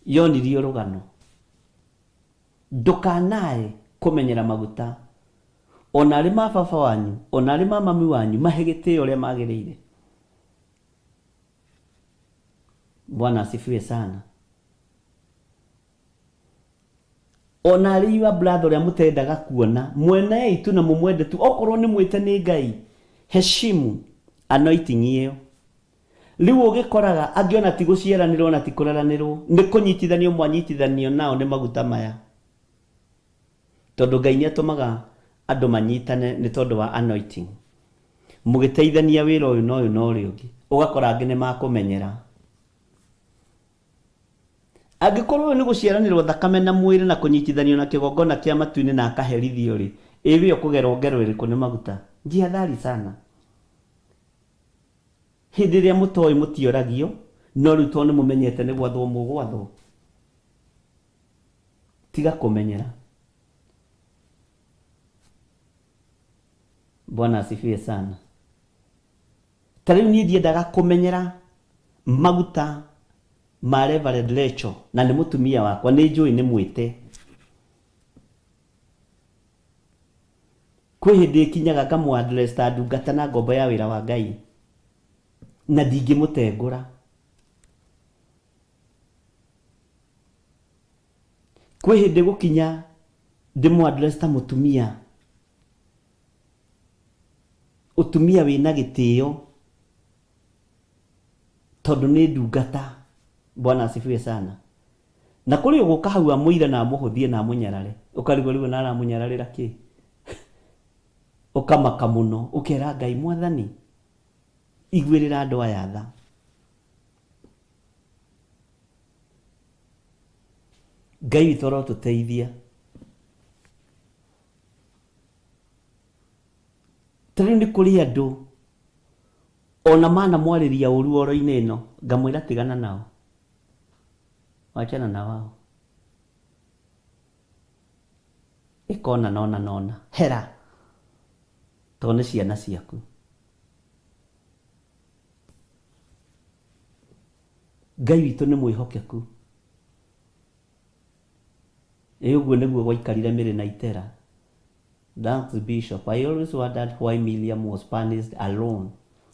yonirio rũgano. Ndũkanae kũmenyera maguta, o na arĩ ma baba wanyu, o na arĩ ma mami wanyu, mahe gĩtĩo ũrĩa magĩrĩire. Bwana asifiwe sana. O na arĩ your brother ũrĩa mũtendaga kuona, mwenei tu na mũmwende tu, okorwo nĩ mwĩte nĩ Ngai, heshimu anointing ĩyo. Rĩu ũgĩkoraga angĩ ona ti gũciaranĩrwo na ti kũreranĩrwo, nĩ kũnyitithanio mwanyitithanio nao nĩ maguta maya. Tondũ Ngai nĩ atũmaga andũ manyitane nĩ tondũ wa anointing. Mũgĩteithania wĩra ũyũ na ũyũ na ũrĩa ũngĩ, ũgakora angĩ nĩ makũmenyera. Angĩkorwo ũyũ nĩ gũciaranĩrwo thakame na mwĩrĩ na kũnyitithanio na kĩgongona kĩa matu-inĩ na akaherithio-rĩ, ĩ we ũkũgerwo ngero ĩrĩkũ nĩ maguta? Jihadhari sana. Hĩndĩ ĩrĩa mũtoĩ mũtioragio, no rĩu tondũ nĩ mũmenyete nĩ gwathwo mũgwathwo. Tiga kũmenyera. Bwana asifiwe sana. Ta rĩu niĩ ndiendaga kũmenyera maguta ma Reverend Rachel na nĩ mũtumia wakwa, nĩ njũĩ nĩ mwĩte. Kwĩ hĩndĩ ĩkinyaga ngamũ address ta ndungata na ngombo ya wĩra wa Ngai na ndingĩmũtengũra. Kwĩ hĩndĩ gũkinya ndĩmũ address ta mũtumia. Ũtumia wĩna gĩtĩo tondũ nĩ ndungata. Bwana asifiwe sana. Na kũrĩ ũgũka hau amũire na amũhũthie na amũnyarare. Ũkarigwo rĩu ona aramũnyararĩra kĩ? Ũkamaka mũno ũkera Ngai, Mwathani iguĩrĩra andũ aya tha. Ngai witũ arotũteithia. Ta rĩu nĩ kũrĩ andũ Ona mana mwarĩria ũru oro-inĩ ĩno, ngamwĩra tigana nao, wachana na wao. Ĩkona nona nona hera, tondũ nĩ ciana ciaku. Ngai witũ nĩ mwĩhokeku. Ĩ ũguo nĩguo gwaikarire Mĩrĩ na Itera. Thanks Bishop. I always wondered why Miriam was punished alone.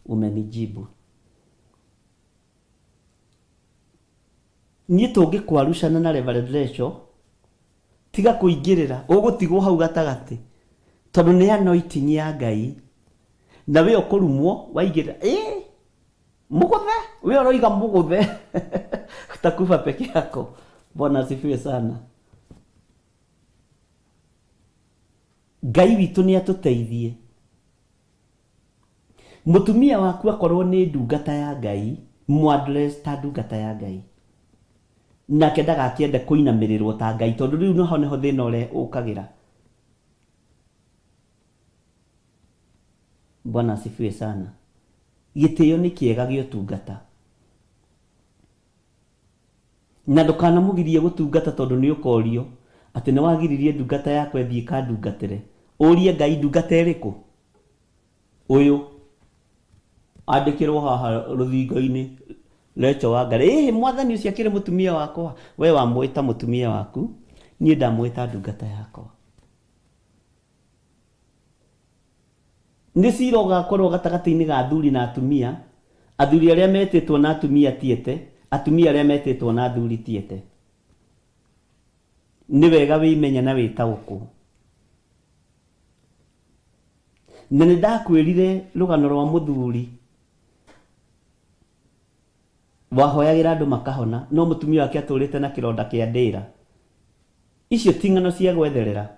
Umenijibu. Niĩ tũngĩkwarucana na Reverend Rachel, tiga kũingĩrĩra, ũgũtigwo hau gatagatĩ tondũ nĩ anointing ya Ngai, na we ũkũrumwo waingĩrĩra. Ĩ mũgũthe, we ũroiga mũgũthe utakufa peke yako. Bwana asifiwe sana. Ngai witũ nĩ atũteithie. Mũtumia waku akorwo nĩ ndungata ya Ngai, mũ-address ta ndungata ya Ngai, nake ndagakĩende kũinamĩrĩrwo ta Ngai, tondũ rĩu noho nĩho thĩna ũrĩa ũkagĩra. Bwana asifiwe sana. Gĩtĩo nĩ kĩega gĩa ũtungata, na ndũkanamũgirie gũtungata, tondũ nĩ ũkorio atĩ nĩ wagiririe ndungata yakwa ĩthiĩ ĩkandungatĩre. Ũrie Ngai, ndungata ĩrĩkũ? Ũyũ andĩkĩrwo haha rũthingo-inĩ, Rachel Wangari. Ĩhĩ, mwathani ũcio akĩrĩ mũtumia wakwa. We wamwĩta mũtumia waku, niĩ ndamwĩta ndungata yakwa. Nĩ cira ũgakorwo gatagatĩ-inĩ ga athuri na atumia, athuri arĩa metĩtwo na atumia tiete, atumia arĩa metĩtwo na athuri tiete. Nĩ wega wĩmenye na wĩtaũkwo. Na nĩ ndakwĩrire rũgano rwa mũthuri wahoyagĩra andũ makahona, no mũtumia wake atũrĩte na kĩronda kĩa ndĩra. Icio ti ng'ano cia gwetherera,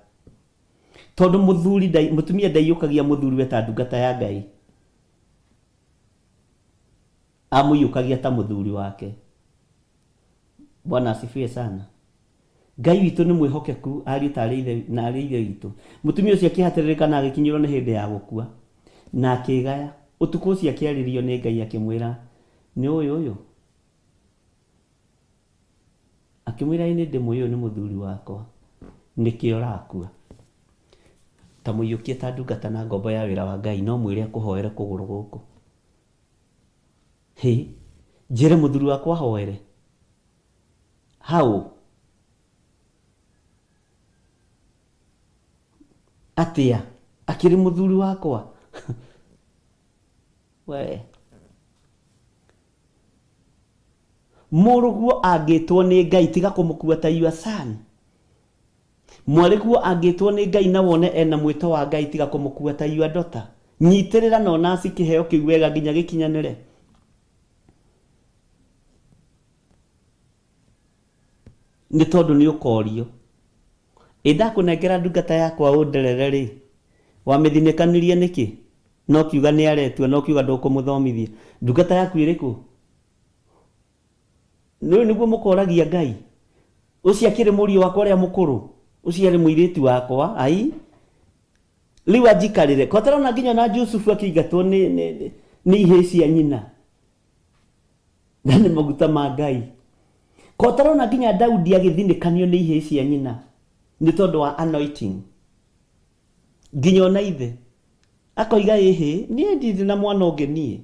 tondũ mũthuri mũtumia ndaiyũkagia mũthuriwe ta ndungata ya Ngai, amũiyũkagia ta mũthuri wake. Bwana asifiwe sana. Ngai witũ nĩ mwĩhokeku, ariũ ta arĩ ithe na arĩ ithe witũ. Mũtumia ũcio akĩhatĩrĩrĩka na agĩkinyĩrwo nĩ hĩndĩ ya gũkua, na akĩgaya. Ũtukũ ũcio akĩarĩrio nĩ Ngai akĩmwĩra, nĩ ũyũ ũyũ? Akĩmwĩra, ĩ nĩ ndĩmũĩ, ũyũ nĩ mũthuri wakwa, nĩkĩo ũrakua. Ta mũiyũkie ta ndungata na ngombo ya wĩra wa Ngai, no mwĩre akũhoere kũgũrũ gũkũ. Hĩ, njĩre mũthuri wakwa ahoere? Hau? Atĩa? Akĩrĩ mũthuri wakwa? We. Mũrũguo angĩtwo nĩ Ngai, tiga kũmũkua ta your son. Mwarĩguo angĩtwo nĩ Ngai na wone ena mwĩto wa Ngai, tiga kũmũkua ta your daughter. Nyitĩrĩra na ũnaci kĩheo kĩu wega nginya gĩkinyanĩre. Nĩ tondũ nĩ ũkorio. Ĩ ndakũnengera ndungata yakwa ũnderere rĩ, wamĩthinĩkanirie nĩkĩ? Na ũkiuga nĩ aretua, na ũkiuga ndũkũmũthomithia. Ndungata yaku ĩrĩkũ? Nĩ nĩguo mũkoragia Ngai. Ũcio akĩrĩ mũriũ wakwa ũrĩa mũkũrũ, ũcio arĩ mũirĩtu wakwa, ai rĩu anjikarĩre. Ko tarona nginya na Jusufu akĩingatwo nĩ ihĩĩ cia nyina, na nĩ maguta ma Ngai. Ko tarona nginya Daudi agĩthinĩkanio nĩ ihĩĩ cia nyina nĩ tondũ wa anointing. Nginya ona ithe akoiga, ĩhĩ niĩ ndirĩ na mwana ũngĩ, niĩ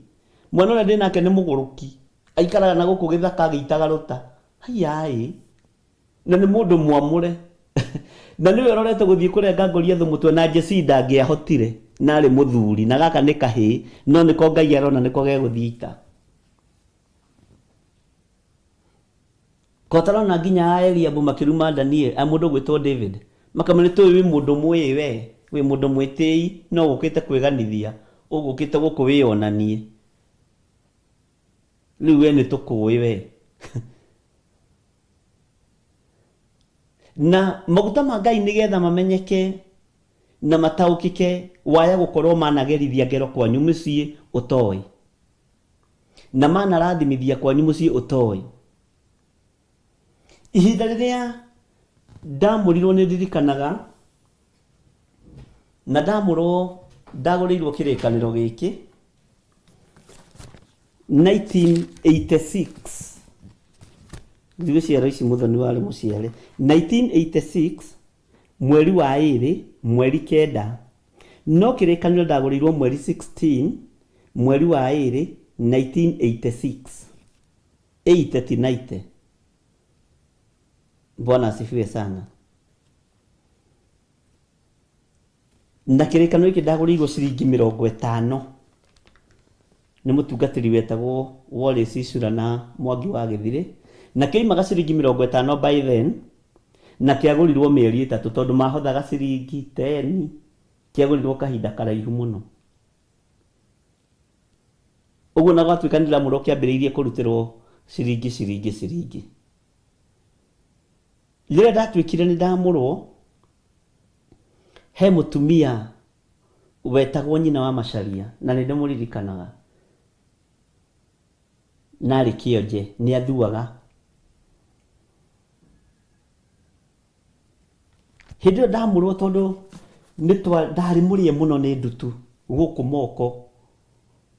mwana ũrĩa ndĩ nake nĩ mũgũrũki, aikaraga na gũkũ gĩthaka agĩitaga rũta. Haiyaĩ, na nĩ mũndũ mwamũre, na nĩwe ũrorete gũthiĩ kũrenga Goliathũ mũtwe, na Jesii ndangĩahotire, na arĩ mũthuri, na gaka nĩ kahĩĩ, no nĩko Ngai arona nĩko gegũthiĩ ita. Ko tarona nginya a Eliabu makĩruma Daniel, a mũndũ ũgwĩtwo David, makamwĩra nĩ tũĩ wĩ mũndũ mwĩĩ we, wĩ mũndũ mwĩtĩi, no ũkĩte kwĩganithia, ũgũkĩte gũkũ wĩyonanie. Rĩu we nĩ tũkũĩ we. Na maguta ma Ngai nĩgetha mamenyeke na mataũkĩke, waya gũkorwo managerithia ngero kwanyu mũciĩ ũtoĩ, na manarathimithia kwanyu mũciĩ ũtoĩ. Ihinda rĩrĩa ndamũrirwo nĩ ndirikanaga, na ndamũrwo ndagũrĩirwo kĩrĩkanĩro gĩkĩ. 1986. Ndigũciara ici Muthoni warĩ mũciare 1986 mweri wa 2 mweri 9, no kĩrĩkanĩro ndagũrĩirwo mweri 16 mweri wa 2 1986 839. Bwana asifiwe sana. Na kĩrĩkanĩro gĩkĩ ndagũrĩirwo ciringi 50 nĩ mũtungatĩri wetagwo Wallace Icura na Mwangi wa Gĩthirĩ, na kĩoimaga ciringi 50 by then, na kĩagũrirwo mĩeri 3 tondũ mahothaga ciringi 10, kĩagũrirwo kahinda karaihu mũno. Ũguo na gwatuĩka nĩ ndĩramũrwo kĩambĩrĩirie kũrutĩrwo ciringi ciringi ciringi. Rĩrĩa ndatuĩkire nĩ ndamũrwo, he mũtumia wetagwo nyina wa Macharia, na nĩ ndĩmũririkanaga, na arĩ kĩonje nĩ athuaga. Hĩndĩ ĩyo ndamũrwo tondũ ndarĩ mũrĩe mũno nĩ ndutu gũkũ moko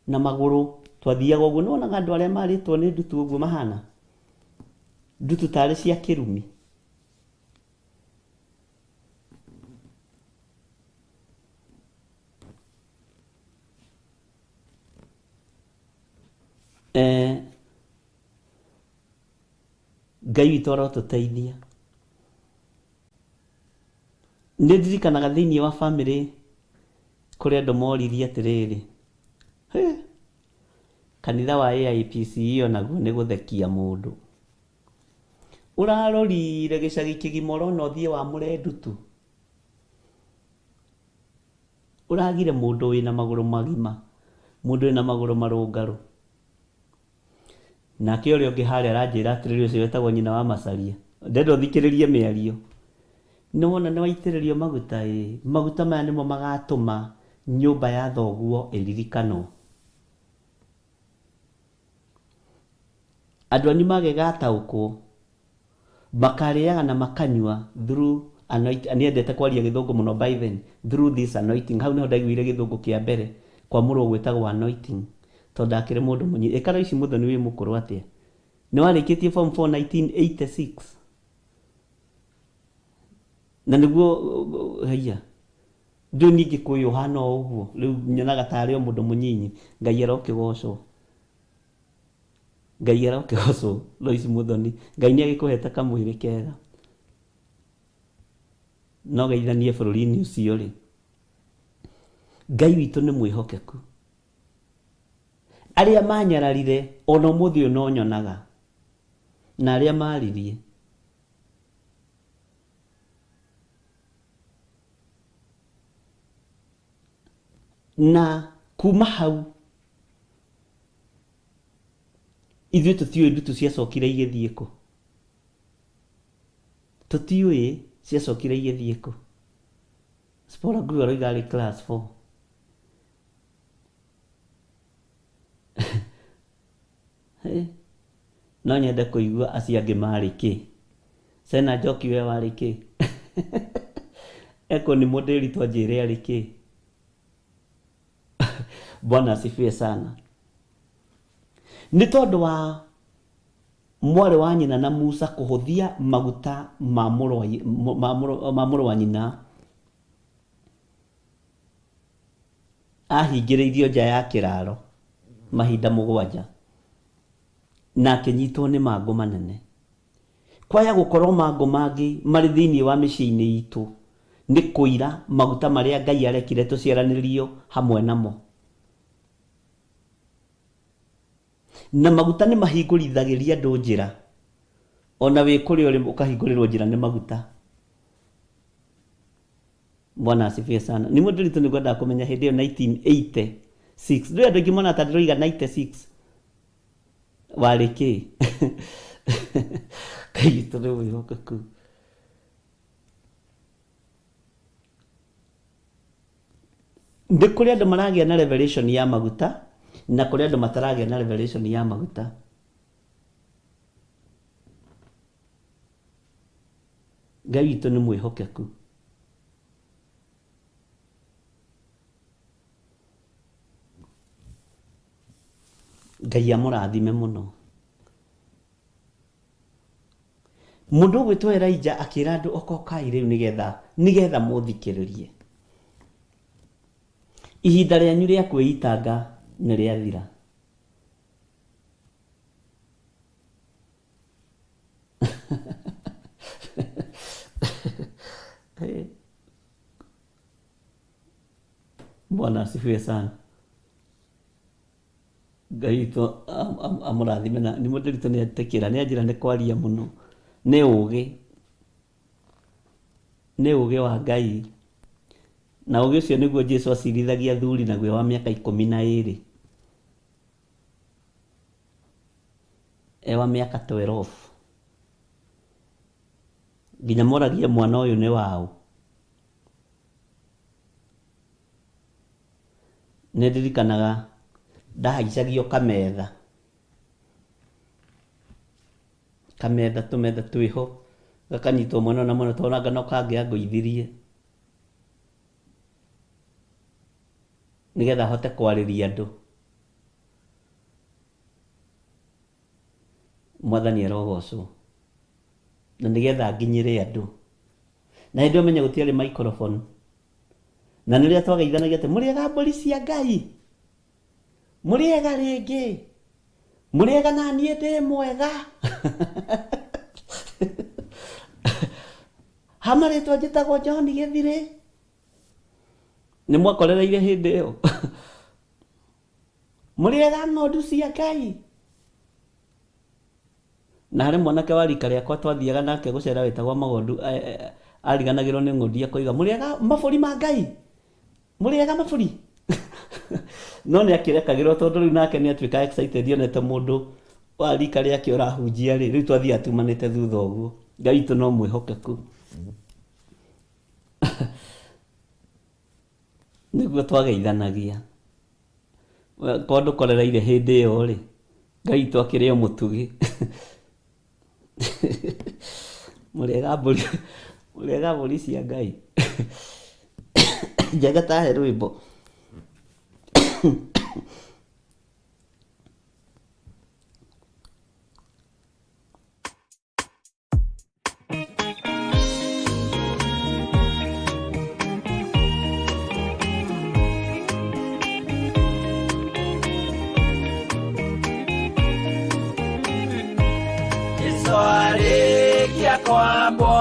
na magũrũ, twathiaga ũguo. Nĩ wonaga andũ arĩa marĩtwo nĩ ndutu ũguo mahana ndutu tarĩ cia kĩrumi. Ngai witũ arotũteithia. Nĩ ndirikanaga thĩinĩ wa bamĩrĩ kũrĩ andũ moririe atĩrĩrĩ, kanitha wa AIPCA onaguo nĩ gũthekia mũndũ. Ũrarorire gĩcagi kĩgima ũrona ũthiĩ wamũre ndutu. Ũragire mũndũ wĩna magũrũ magima, mũndũ wĩna magũrũ marũngarũ. Nake ũrĩa ũngĩ harĩa aranjĩra atĩrĩrĩ, ũcio wetagwo nyina wa Macharia, ndenda ũthikĩrĩrie mĩario. Nĩ wona nĩ waitĩrĩrio maguta ĩ, maguta maya nĩmo magatũma nyũmba ya thoguo ĩririkanwo. Andũ anyu magegataũkwo, makarĩaga na makanyua through anointing. Nĩendete kwaria gĩthũngũ mũno by then, through this anointing. Hau nĩho ndaiguire gĩthũngũ kĩa mbere kwamũrwo gwĩtagwo anointing, tondũ ndakĩrĩ mũndũ mũnyi. Ĩkara ici Muthoni wĩ mũkũrũ atĩa? Nĩ warĩkĩtie form 4 1986. Na nĩguo haiya ndũ ningĩ kwĩ ũhana o ũguo, rĩu nyonaga tarĩ o mũndũ mũnyinyi. Ngai arokĩgocwo, Ngai arokĩgocwo. Lois Muthoni, Ngai nĩ agĩkũhete kamwĩrĩ kega, no geithanie bũrũri-inĩ ũcio rĩ. Ngai witũ nĩ mwĩhokeku. Arĩa manyararire ona ũmũthĩ ũyũ no nyonaga, na arĩa maririe na kuma hau ithuĩ tũtiũĩ ndutu ciacokire igĩthiĩ kũ, tũtiũĩ ciacokire igĩthiĩ kũ. Spora Glue aroiga arĩ class 4. No nyende kũigua acio angĩ marĩ kĩ. Sena Njoki we warĩ kĩ? Eko nĩ mũndĩri twanjĩre arĩ kĩ? Bwana asifiwe sana. Nĩ tondũ wa mwarĩ wa nyina na Musa kũhũthia maguta ma mũrũ wa nyina, ahingĩrĩirio nja ya kĩraro mahinda 7 na akĩnyitwo nĩ mangũ manene. Kwaya gũkorwo mangũ mangĩ marĩ thĩinĩ wa mĩciĩ-inĩ itũ nĩ kũira maguta marĩa Ngai arekire tũciaranĩrio hamwe namo. Na maguta nĩ mahingũrithagĩria andũ njĩra, ona wĩ kũrĩa ũrĩ ũkahingũrĩrwo njĩra nĩ maguta. Bwana asifiwe sana. Nĩ mũndũ ritũ nĩngwendaga kũmenya hĩndĩ ĩyo 1986. Ndũĩ andũ aingĩ monaga ta ndĩroiga 96. Warĩ kĩ? Ngai witũ nĩ mwĩhokeku. Nĩ kũrĩ andũ maragĩa na revelation ya maguta, na kũrĩ andũ mataragĩa na revelation ya maguta. Ngai witũ nĩ mwĩhokeku. Ngai amũrathime mũno. Mũndũ ũgwĩtwo Elijah akĩra andũ okokai rĩu nĩgetha mũthikĩrĩrie. Ihinda rĩanyu rĩa kwĩitanga nĩ rĩathira. Bwana asifiwe sana. Ngai witũ amũrathime na nĩ mũndũ witũ nĩ etĩkĩra nĩ anjĩra nĩ kwaria mũno. Nĩ ũgĩ. Nĩ ũgĩ wa Ngai. Na ũgĩ ũcio nĩguo Jesu acirithagia athuri naguo wa mĩaka 12. E wa mĩaka 12. Nginya moragie mwana ũyũ nĩ waũ. Nĩ ndirikanaga ndahaicagio kametha. Kametha tũmetha twĩho gakanyitwo mwena na mwena tondũ anga no kangĩangũithirie nĩgetha hote kwarĩria andũ. Mwathani arogocwo. Na nĩgetha nginyĩre andũ. Na hĩndĩ ĩyo menye gũtiarĩ microphone. Na nĩrĩo twageithanagia atĩ mũrĩega mbũri cia Ngai. Mũrĩega rĩngĩ. Mũrĩega na niĩ ndĩ mwega. Hama rĩtwa njĩtagwo John Gĩthirĩ. Nĩ mwakorereire hĩndĩ ĩyo. Mũrĩega ng'ondu cia Ngai. Na harĩ mwanake wa rika rĩakwa twathiaga nake gũcera wĩtagwo Magondu, ariganagĩrwo nĩ ng'ondu akoiga mũrĩega mabũri ma Ngai. Mũrĩega mabũri. No nĩ akĩrekagĩrwo tondũ rĩu nake nĩ atuĩka excited onete mũndũ wa rika rĩake ũrahunjia rĩ, rĩu twathiaga tumanĩte thutha ũguo. Ngai witũ no mwĩhokeku. Nĩguo twageithanagia. Korwo ndũkorereire hĩndĩ ĩyo rĩ, Ngai witũ akĩrĩ o mũtugi. Mũrĩega mbũri cia Ngai. Njega tahe rwĩmbo. Kwambwo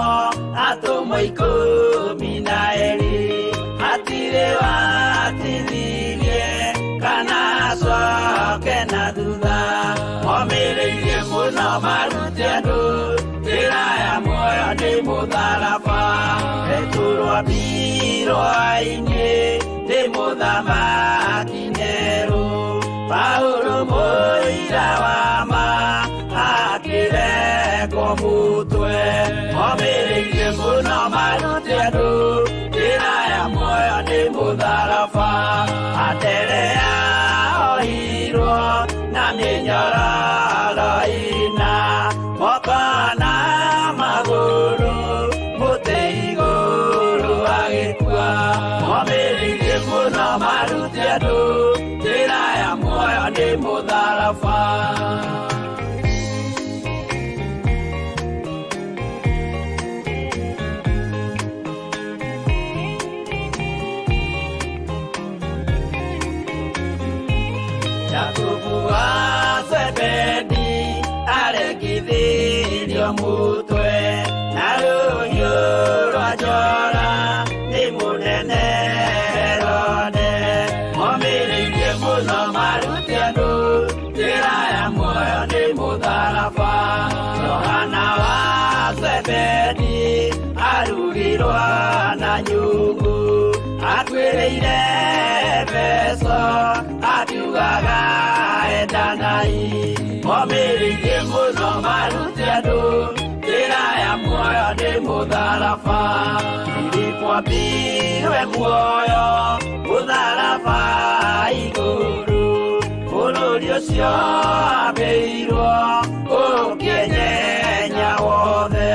atũmwo 12 hatirĩ watithirie kana acoke na thutha. Momĩrĩirie mũno marute andũ njĩra ya muoyo nĩ mũtharaba. Petero ambirwo-inĩ nĩ mũthamaki Nero. Paulo mũira wa ma akĩrengwo mũtwe. Momĩrĩirie mũno marute andũ njĩra ya muoyo nĩ mũtharaba. Anderea ohirwo na mĩnyororo ĩna moko na magũrũ mũtĩ igũrũ agĩkua. Momĩrĩirie mũno marute andũ njĩra ya muoyo nĩ mũtharaba. Jakubu wa Zebedi aregithirio mũtwe na rũhiũ rwa njora nĩ mũnene Herode. Momĩrĩirie mũno marute andũ njĩra ya muoyo nĩ mũtharaba. Johana wa Zebedi arugirwo na nyũngũ akuĩrĩire Efeso akiugaga endanai. Momĩrĩirie mũno marute andũ njĩra ya muoyo nĩ mũtharaba. Filipo ambirwe muoyo mũtharaba igũrũ. Bũrũri ũcio ambĩirwo ũkĩnyenya wothe.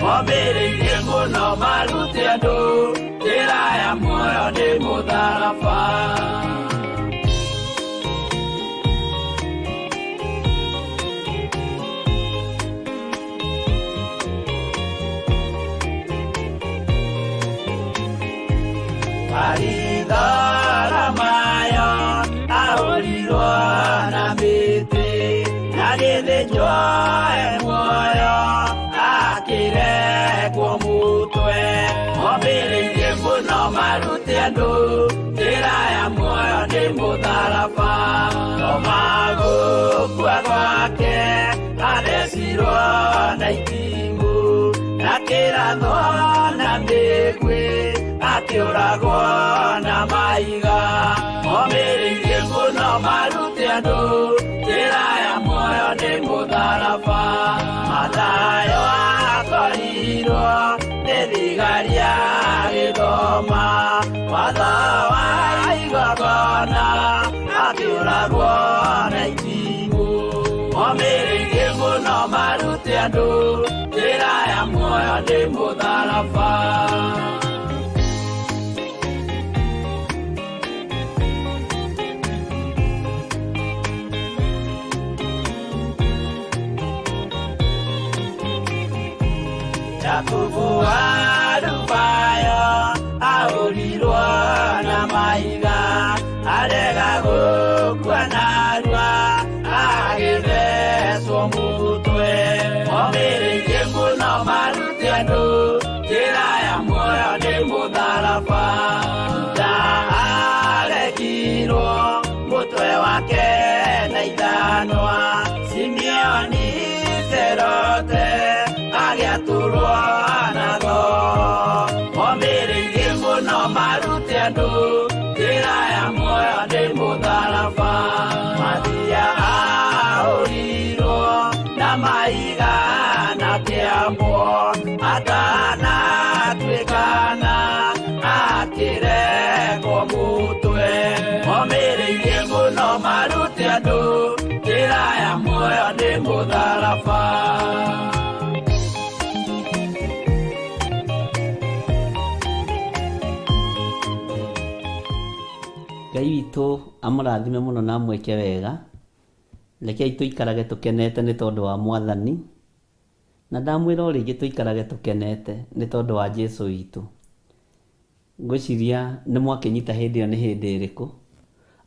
Momĩrĩirie mũno marute andũ njĩra ya muoyo nĩ mũtharaba. Agĩthĩnjwo e muoyo akĩrekwo mũtwe. Mombĩrĩirie mũno marute andũ njĩra ya muoyo nĩ mũtharaba. Toma gũkua gwake athecirwo na itimũ, akĩrathwo na mĩguĩ, akĩũragwo na mahiga. Mombĩrĩirie mũno marute andũ njĩra ya muoyo nĩ mũtharaba. Mathayo akorirwo nĩ thigari agĩthoma watho wa igongona, akĩũragwo na itimũ. Mombĩrĩirie mũno marute andũ njĩra ya muoyo nĩ mũtharaba. Jakubu Arubayo ahũrirwo na mahiga, arega gũkua narua agĩthecwo mũtwe. Mombĩrĩirie mũno marute andũ njĩra ya muoyo nĩ mũtharaba. Juda arekirwo mũtwe wake na ithanwa, Simeoni Cerote agĩatũrwo na thoo. Mombĩrĩirie mũno marute andũ njĩra ya muoyo nĩ mũtharaba. Mathia ahũrirwo na mahiga na kĩambwo, atanatuĩkana akĩrekwo mũtwe. Mombĩrĩirie mũno marute andũ njĩra ya muoyo nĩ mũtharaba. Ngai witũ amũrathime mũno na amwĩke wega. Rekei tũikarage tũkenete nĩ tondũ wa Mwathani, na ndamwĩra o rĩngĩ tũikarage tũkenete nĩ tondũ wa Jesũ witũ. Ngwĩciria nĩ mwakĩnyita hĩndĩ ĩyo nĩ hĩndĩ ĩrĩkũ.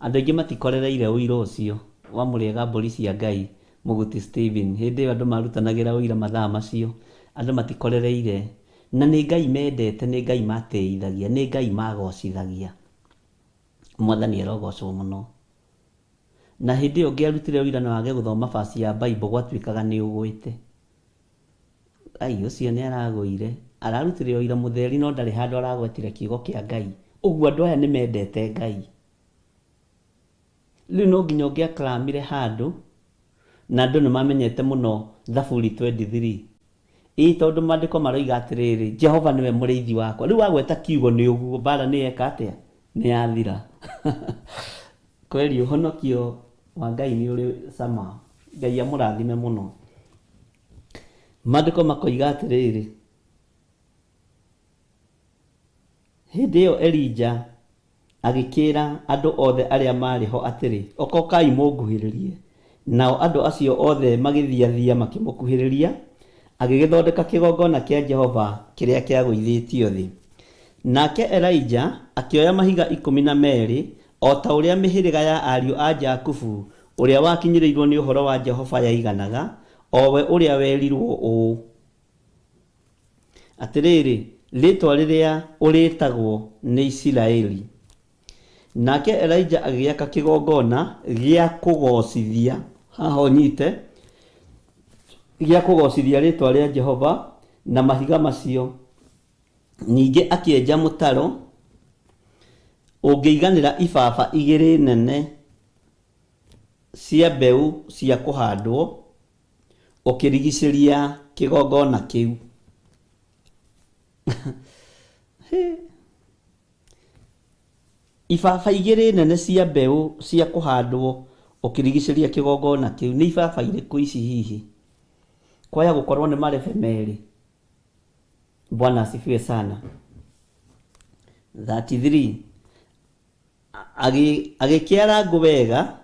Andũ aingĩ matikorereire ũira ũcio wa mũrĩega mbũri cia Ngai Mũguti Stephen. Hĩndĩ ĩyo andũ marutanagĩra ũira mathaa macio, andũ matikorereire. Na nĩ Ngai mendete, nĩ Ngai matĩithagia, nĩ Ngai magocithagia. Mwathani arogocwo mũno. Na hĩndĩ ĩyo ũngĩarutire ũira na wage gũthoma baci ya Bible gwatuĩkaga nĩ ũgwĩte. Ai, ũcio nĩ aragũire. Ararutire ũira mũtheri no ndarĩ handũ aragwetire kiugo kĩa Ngai. Ũguo andũ aya nĩ mendete Ngai. Rĩu no nginya ũngĩakramire handũ na andũ nĩ mamenyete mũno Thaburi 23. Ĩĩ tondũ maandĩko maroiga atĩrĩrĩ, Jehova nĩwe mũrĩithi wakwa. Rĩu wagweta kiugo nĩ ũguo, mbara nĩ yeka atĩa? Nĩ yathira. Kweli ũhonokio wa Ngai nĩ ũrĩ cama. Ngai amũrathime mũno. Maandĩko makoiga atĩrĩrĩ, hĩndĩ ĩyo Elija agĩkĩra andũ othe arĩa maarĩ ho atĩrĩ, okokai mũnguhĩrĩrie. Nao andũ acio othe magĩthiathia makĩmũkuhĩrĩria, agĩgĩthondeka kĩgongona kĩa Jehova kĩrĩa kĩagũithĩtio thĩ. Nake Elija akĩoya mahiga 12 o ta ũrĩa mĩhĩrĩga ya ariũ a Jakubu ũrĩa wakinyĩrĩirwo nĩ ũhoro wa Jehova yaiganaga, o we ũrĩa werirwo ũũ, atĩrĩrĩ, rĩĩtwa rĩrĩa ũrĩĩtagwo nĩ Isiraeli. Nake Elija agĩaka kĩgongona gĩa kũgocithia, haha ũnyite, gĩa kũgocithia rĩĩtwa rĩa Jehova na mahiga macio. Ningĩ akĩenja mũtaro ũngĩiganĩra ibaba 2 nene cia mbeũ cia kũhandwo, ũkĩrigicĩria kĩgongona kĩu. Ibaba 2 nene cia mbeũ cia kũhandwo ũkĩrigicĩria kĩgongona kĩu. Nĩ ibaba irĩkũ ici hihi? Kwaya gũkorwo nĩ marebe merĩ. Bwana asifiwe sana. 33 Agĩkĩara ngũ wega,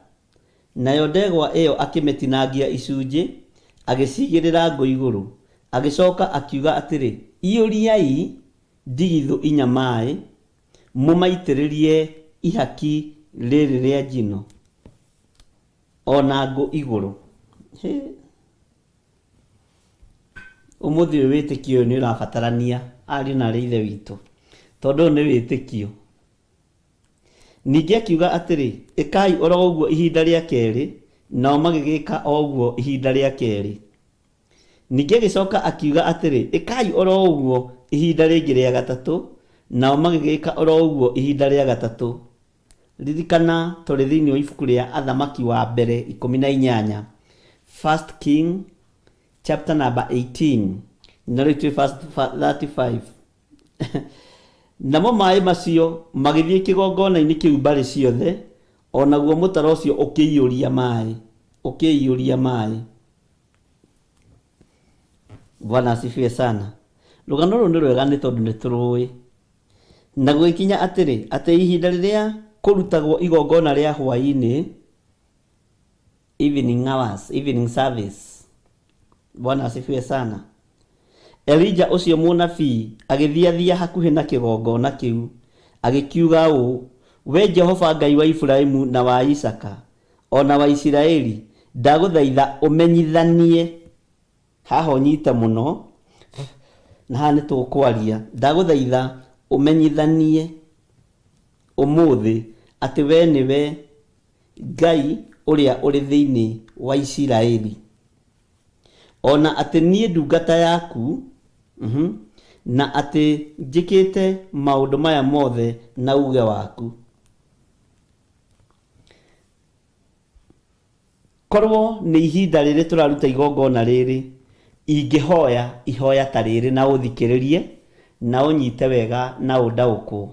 nayo ndegwa ĩyo akĩmĩtinangia icunjĩ, agĩcigĩrĩra ngũ igũrũ. Agĩcoka akiuga atĩrĩ, iyũriai ndigithũ 4 maĩ, mũmaitĩrĩrie ihaki rĩrĩ rĩa njino, ona ngũ igũrũ. Hĩ. Ũmũthĩ ũyũ wĩtĩkio ũyũ nĩ ũrabatarania ariũ na arĩ ithe witũ, tondũ ũyũ nĩ wĩtĩkio. Ningĩ akiuga atĩrĩ, Ĩkai o ro ũguo ihinda rĩa kerĩ, nao magĩgĩka o ũguo ihinda rĩa kerĩ. Ningĩ agĩcoka akiuga atĩrĩ, Ĩkai o ro ũguo ihinda rĩngĩ rĩa gatatũ, nao magĩgĩka o ro ũguo ihinda rĩa gatatũ. Ririkana tũrĩ thĩinĩ wa ibuku rĩa Athamaki wa Mbere 18, First King chapter number 18, na rĩu twĩ verse 35. Namo maĩ macio magĩthiĩ kĩgongona-inĩ kĩu mbarĩ ciothe, o naguo mũtaro ũcio ũkĩiyũria maĩ, ũkĩiyũria maĩ. Bwana asifiwe sana. Rũgano rũrũ nĩ rwega nĩ tondũ nĩ tũrũĩ. Na gũgĩkinya atĩrĩ, atĩ ihinda rĩrĩa kũrutagwo igongona rĩa hwaĩ-inĩ, evening hours, evening service. Bwana asifiwe sana. Elija ũcio mũnabii agĩthiathia hakuhĩ na kĩgongona kĩu, agĩkiuga ũũ, We Jehova Ngai wa Iburahimu na wa Isaaka, o na wa Isiraeli, ndagũthaitha ũmenyithanie, haha ũnyite mũno, na haha nĩ tũkwaria, ndagũthaitha ũmenyithanie ũmũthĩ atĩ we nĩwe Ngai ũrĩa ũrĩ thĩinĩ wa Isiraeli. O na atĩ niĩ ndungata yaku, na atĩ njĩkĩte maũndũ maya mothe na uuge waku. Korwo nĩ ihinda rĩrĩ tũraruta igongona rĩrĩ, ingĩhoya ihoya ta rĩrĩ na ũthikĩrĩrie, na ũnyite wega na ũndaũkwo.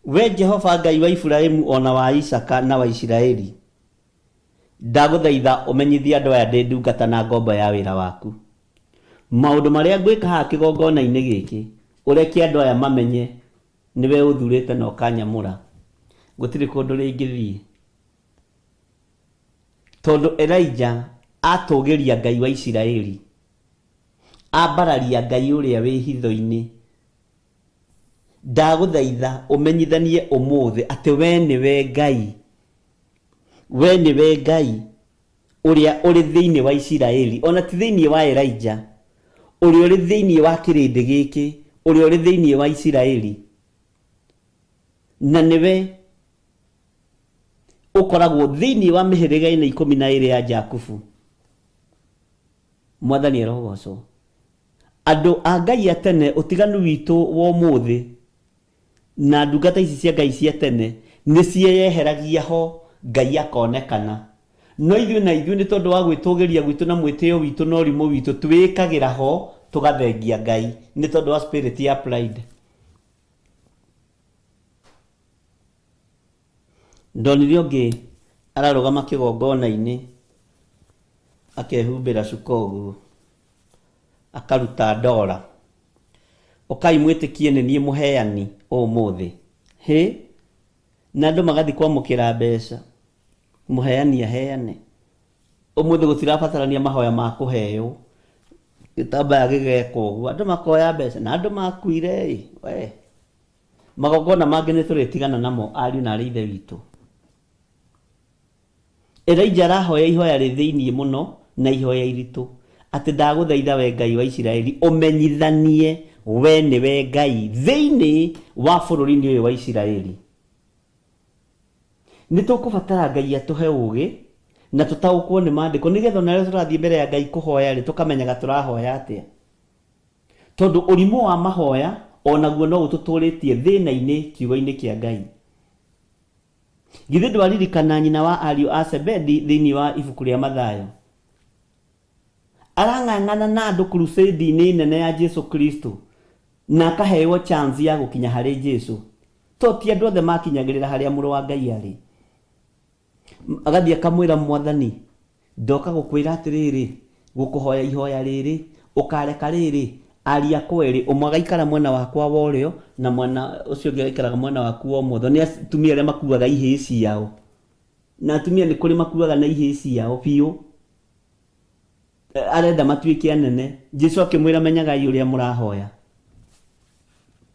We Jehova Ngai wa Iburahimu o na wa Isaaka na wa Isiraeli, ndagũthaitha ũmenyithie andũ aya ndĩ ndungata na ngombo ya wĩra waku maũndũ marĩa ngwĩka haha kĩgongona-inĩ gĩkĩ, ũreke andũ aya mamenye nĩwe ũthurĩte na ũkanyamũra. Gũtirĩ kũndũ rĩngĩthiĩ. Tondũ Elija atũgĩria Ngai wa Isiraeli, ambararia Ngai ũrĩa wĩ hitho-inĩ. Ndagũthaitha ũmenyithanie ũmũthĩ atĩ we nĩwe Ngai, we nĩwe Ngai ũrĩa ũrĩ thĩinĩ wa Isiraeli, o na ti thĩinĩ wa Elija, ũrĩa ũrĩ thĩinĩ wa kĩrĩndĩ gĩkĩ, ũrĩa ũrĩ thĩinĩ wa Isiraeli, na nĩwe ũkoragwo thĩinĩ wa mĩhĩrĩga ĩno 12 ya Jakubu. Mwathani arogocwo. Andũ a Ngai a tene, ũtiganu witũ wa ũmũthĩ na ndungata ici cia Ngai cia tene, nĩ cieyeheragia ho Ngai akonekana. No ithuĩ na ithuĩ nĩ tondũ wa gwĩtũgĩria gwitũ na mwĩtĩo witũ na ũrimũ witũ twĩĩkagĩra ho tũgathengia Ngai nĩ tondũ wa spirit ya pride. Ndonire ũngĩ ararũgama kĩgongona-inĩ akehumbĩra cuka ũguo, akaruta ndora. Ũkai mwĩtĩkie nĩ niĩ mũheani ũmũthĩ. Hĩ! Na andũ magathiĩ kwamũkĩra mbeca, mũheani aheane. Ũmũthĩ gũtirabatarania mahoya ma kũheo, gĩtambaya gĩgekwo ũguo, andũ makoya mbeca, na andũ makuire ĩ, we. Magongona mangĩ nĩ tũrĩtigana namo ariũ na arĩ ithe witũ. Elija arahoya ihoya rĩ thĩinĩ mũno na ihoya iritũ, atĩ ndagũthaitha we Ngai wa Isiraeli ũmenyithanie we nĩwe Ngai thĩinĩ wa bũrũri-inĩ ũyũ wa Isiraeli. Nĩ tũkũbatara Ngai atũhe ũũgĩ na tũtaũkwo nĩ maandĩko nĩgetha ona rĩrĩa tũrathiĩ mbere ya Ngai kũhoya rĩ, tũkamenyaga tũrahoya atĩa. Tondũ ũrimũ wa mahoya o naguo no ũtũtũrĩtie thĩna-inĩ kiugo-inĩ kĩa Ngai. Githĩ ndwaririkana nyina wa ariũ a Zebedi thĩinĩ wa ibuku rĩa Mathayo? Arang'ang'ana na andũ crusade-inĩ nene ya Jesu Kristo na akaheo chance ya gũkinya harĩ Jesu. To ti andũ othe makinyagĩrĩra harĩa mũrũ wa Ngai arĩ. Agathiĩ akamwĩra Mwathani, ndoka gũkwĩra atĩrĩrĩ, gũkũhoya ihoya rĩrĩ, ũkareka rĩrĩ, ariũ akwa erĩ, ũmwe agaikara mwena wakwa wa ũrĩo, na mwena ũcio ũngĩ agaikaraga mwena waku wa ũmotho. Nĩ atumia arĩa makuaga ihĩĩ ciao. Na atumia nĩ kũrĩ makuaga na ihĩĩ ciao biũ. Arenda matuĩke anene. Jesu akĩmwĩra menyagai ũrĩa mũrahoya.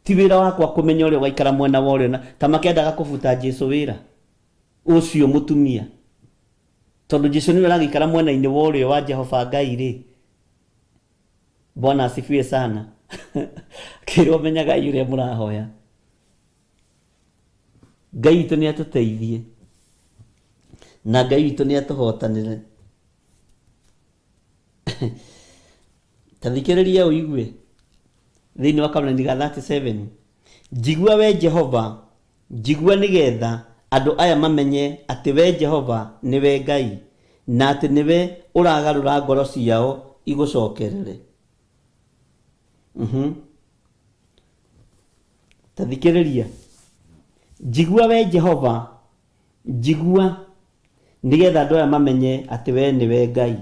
Ti wĩra wakwa kũmenya ũrĩa ũgaikara mwena wa ũrĩo, na ta makĩendaga kũbuta Jesu wĩra. Ũcio mũtumia. Tondũ Jesu nĩwe ũragĩikara mwena-inĩ wa ũrĩo wa Jehova Ngai rĩ. Bwana asifiwe sana. Kĩrwo menyagai ũrĩa mũrahoya. Ngai witũ nĩ atũteithie. Na Ngai witũ nĩ atũhotanĩre. Ta thikĩrĩria ũigue. Thĩinĩ wa kamũraini ga 37. Njigua we Jehova, njigua nĩgetha andũ aya mamenye atĩ we Jehova nĩwe Ngai, na atĩ nĩwe ũragarũra ngoro ciao igũcokerere. Ta thikĩrĩria. Njigua we Jehova, njigua nĩgetha andũ aya mamenye atĩ we nĩwe Ngai,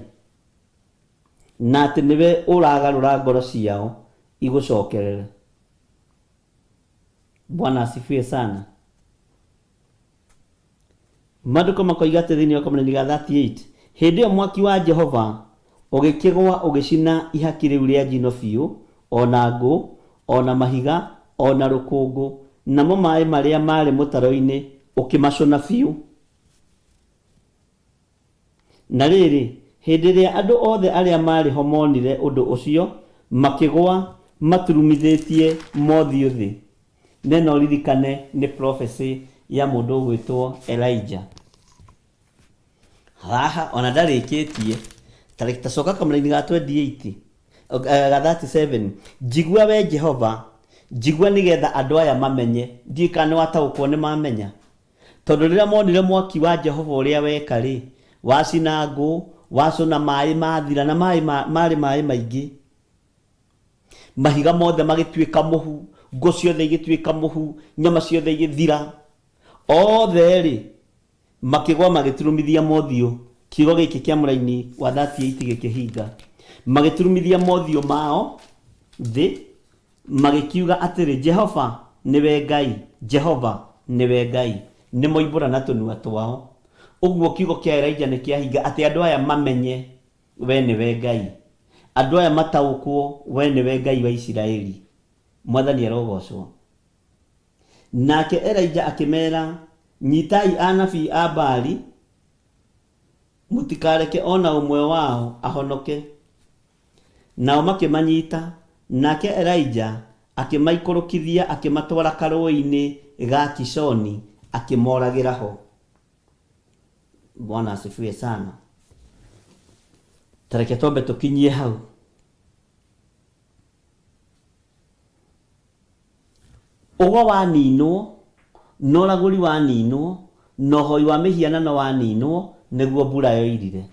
na atĩ nĩwe ũragarũra ngoro ciao igũcokerere. Bwana asifiwe sana. Maandĩko makoiga atĩ thĩinĩ wa kamũraini ga 38, hĩndĩ ĩyo mwaki wa Jehova ũgĩkĩgũa ũgĩcina ihaki rĩu rĩa njino biũ, o na ngũ, o na mahiga, o na rũkũngũ, namo maĩ marĩa maarĩ mũtaro-inĩ ũkĩmacũna biũ. Na rĩrĩ, hĩndĩ ĩrĩa andũ othe arĩa maarĩ ho moonire ũndũ ũcio, makĩgũa maturumithĩtie mothiũ thĩ. Na ĩno ũririkane nĩ prophecy ya mũndũ ũgwĩtwo Elijah. Haha ona ndarĩkĩtie, ta coka kamũraini ga 28, ga 37, njigua we Jehova, njigua nĩgetha andũ aya mamenye. Ndiũĩ kana nĩ wataũkwo nĩ mamenya. Tondũ rĩrĩa monire mwaki wa Jehova ũrĩa weka-rĩ, wacina ngũ, wacũna maĩ mathira, na maĩ maarĩ maĩ maingĩ. Mahiga mothe magĩtuĩka mũhu, ngũ ciothe igĩtuĩka mũhu, nyama ciothe igĩthira. Othe-rĩ, makĩgwa magĩturumithia mothiũ, kiugo gĩkĩ kĩa mũraini wa 38 gĩkĩhinga. Magĩturumithia mothiũ mao thĩ, Magĩkiuga atĩrĩ, Jehova nĩwe Ngai, Jehova nĩwe Ngai. Nĩmoimbũra na tũnua twao. Ũguo kiugo kĩa Elija nĩkĩahinga atĩ andũ aya mamenye we nĩwe Ngai. Andũ aya mataũkwo we nĩwe Ngai wa Isiraeli. Mwathani arogocwo. Nake Elija akĩmera, Nyitai anabii a Baali, mũtikareke o na ũmwe wao ahonoke. Nao makĩmanyita, nake Elija akĩmaikũrũkithia akĩmatwara karũũĩ-inĩ ga Kishoni, akĩmoragĩra ho. Bwana asifiwe sana. Ta reke twambe tũkinyie hau. Ũgo waninwo, na ũragũri waninwo, na ũhoi wa mĩhianano waninwo, nĩguo mbura yoirire.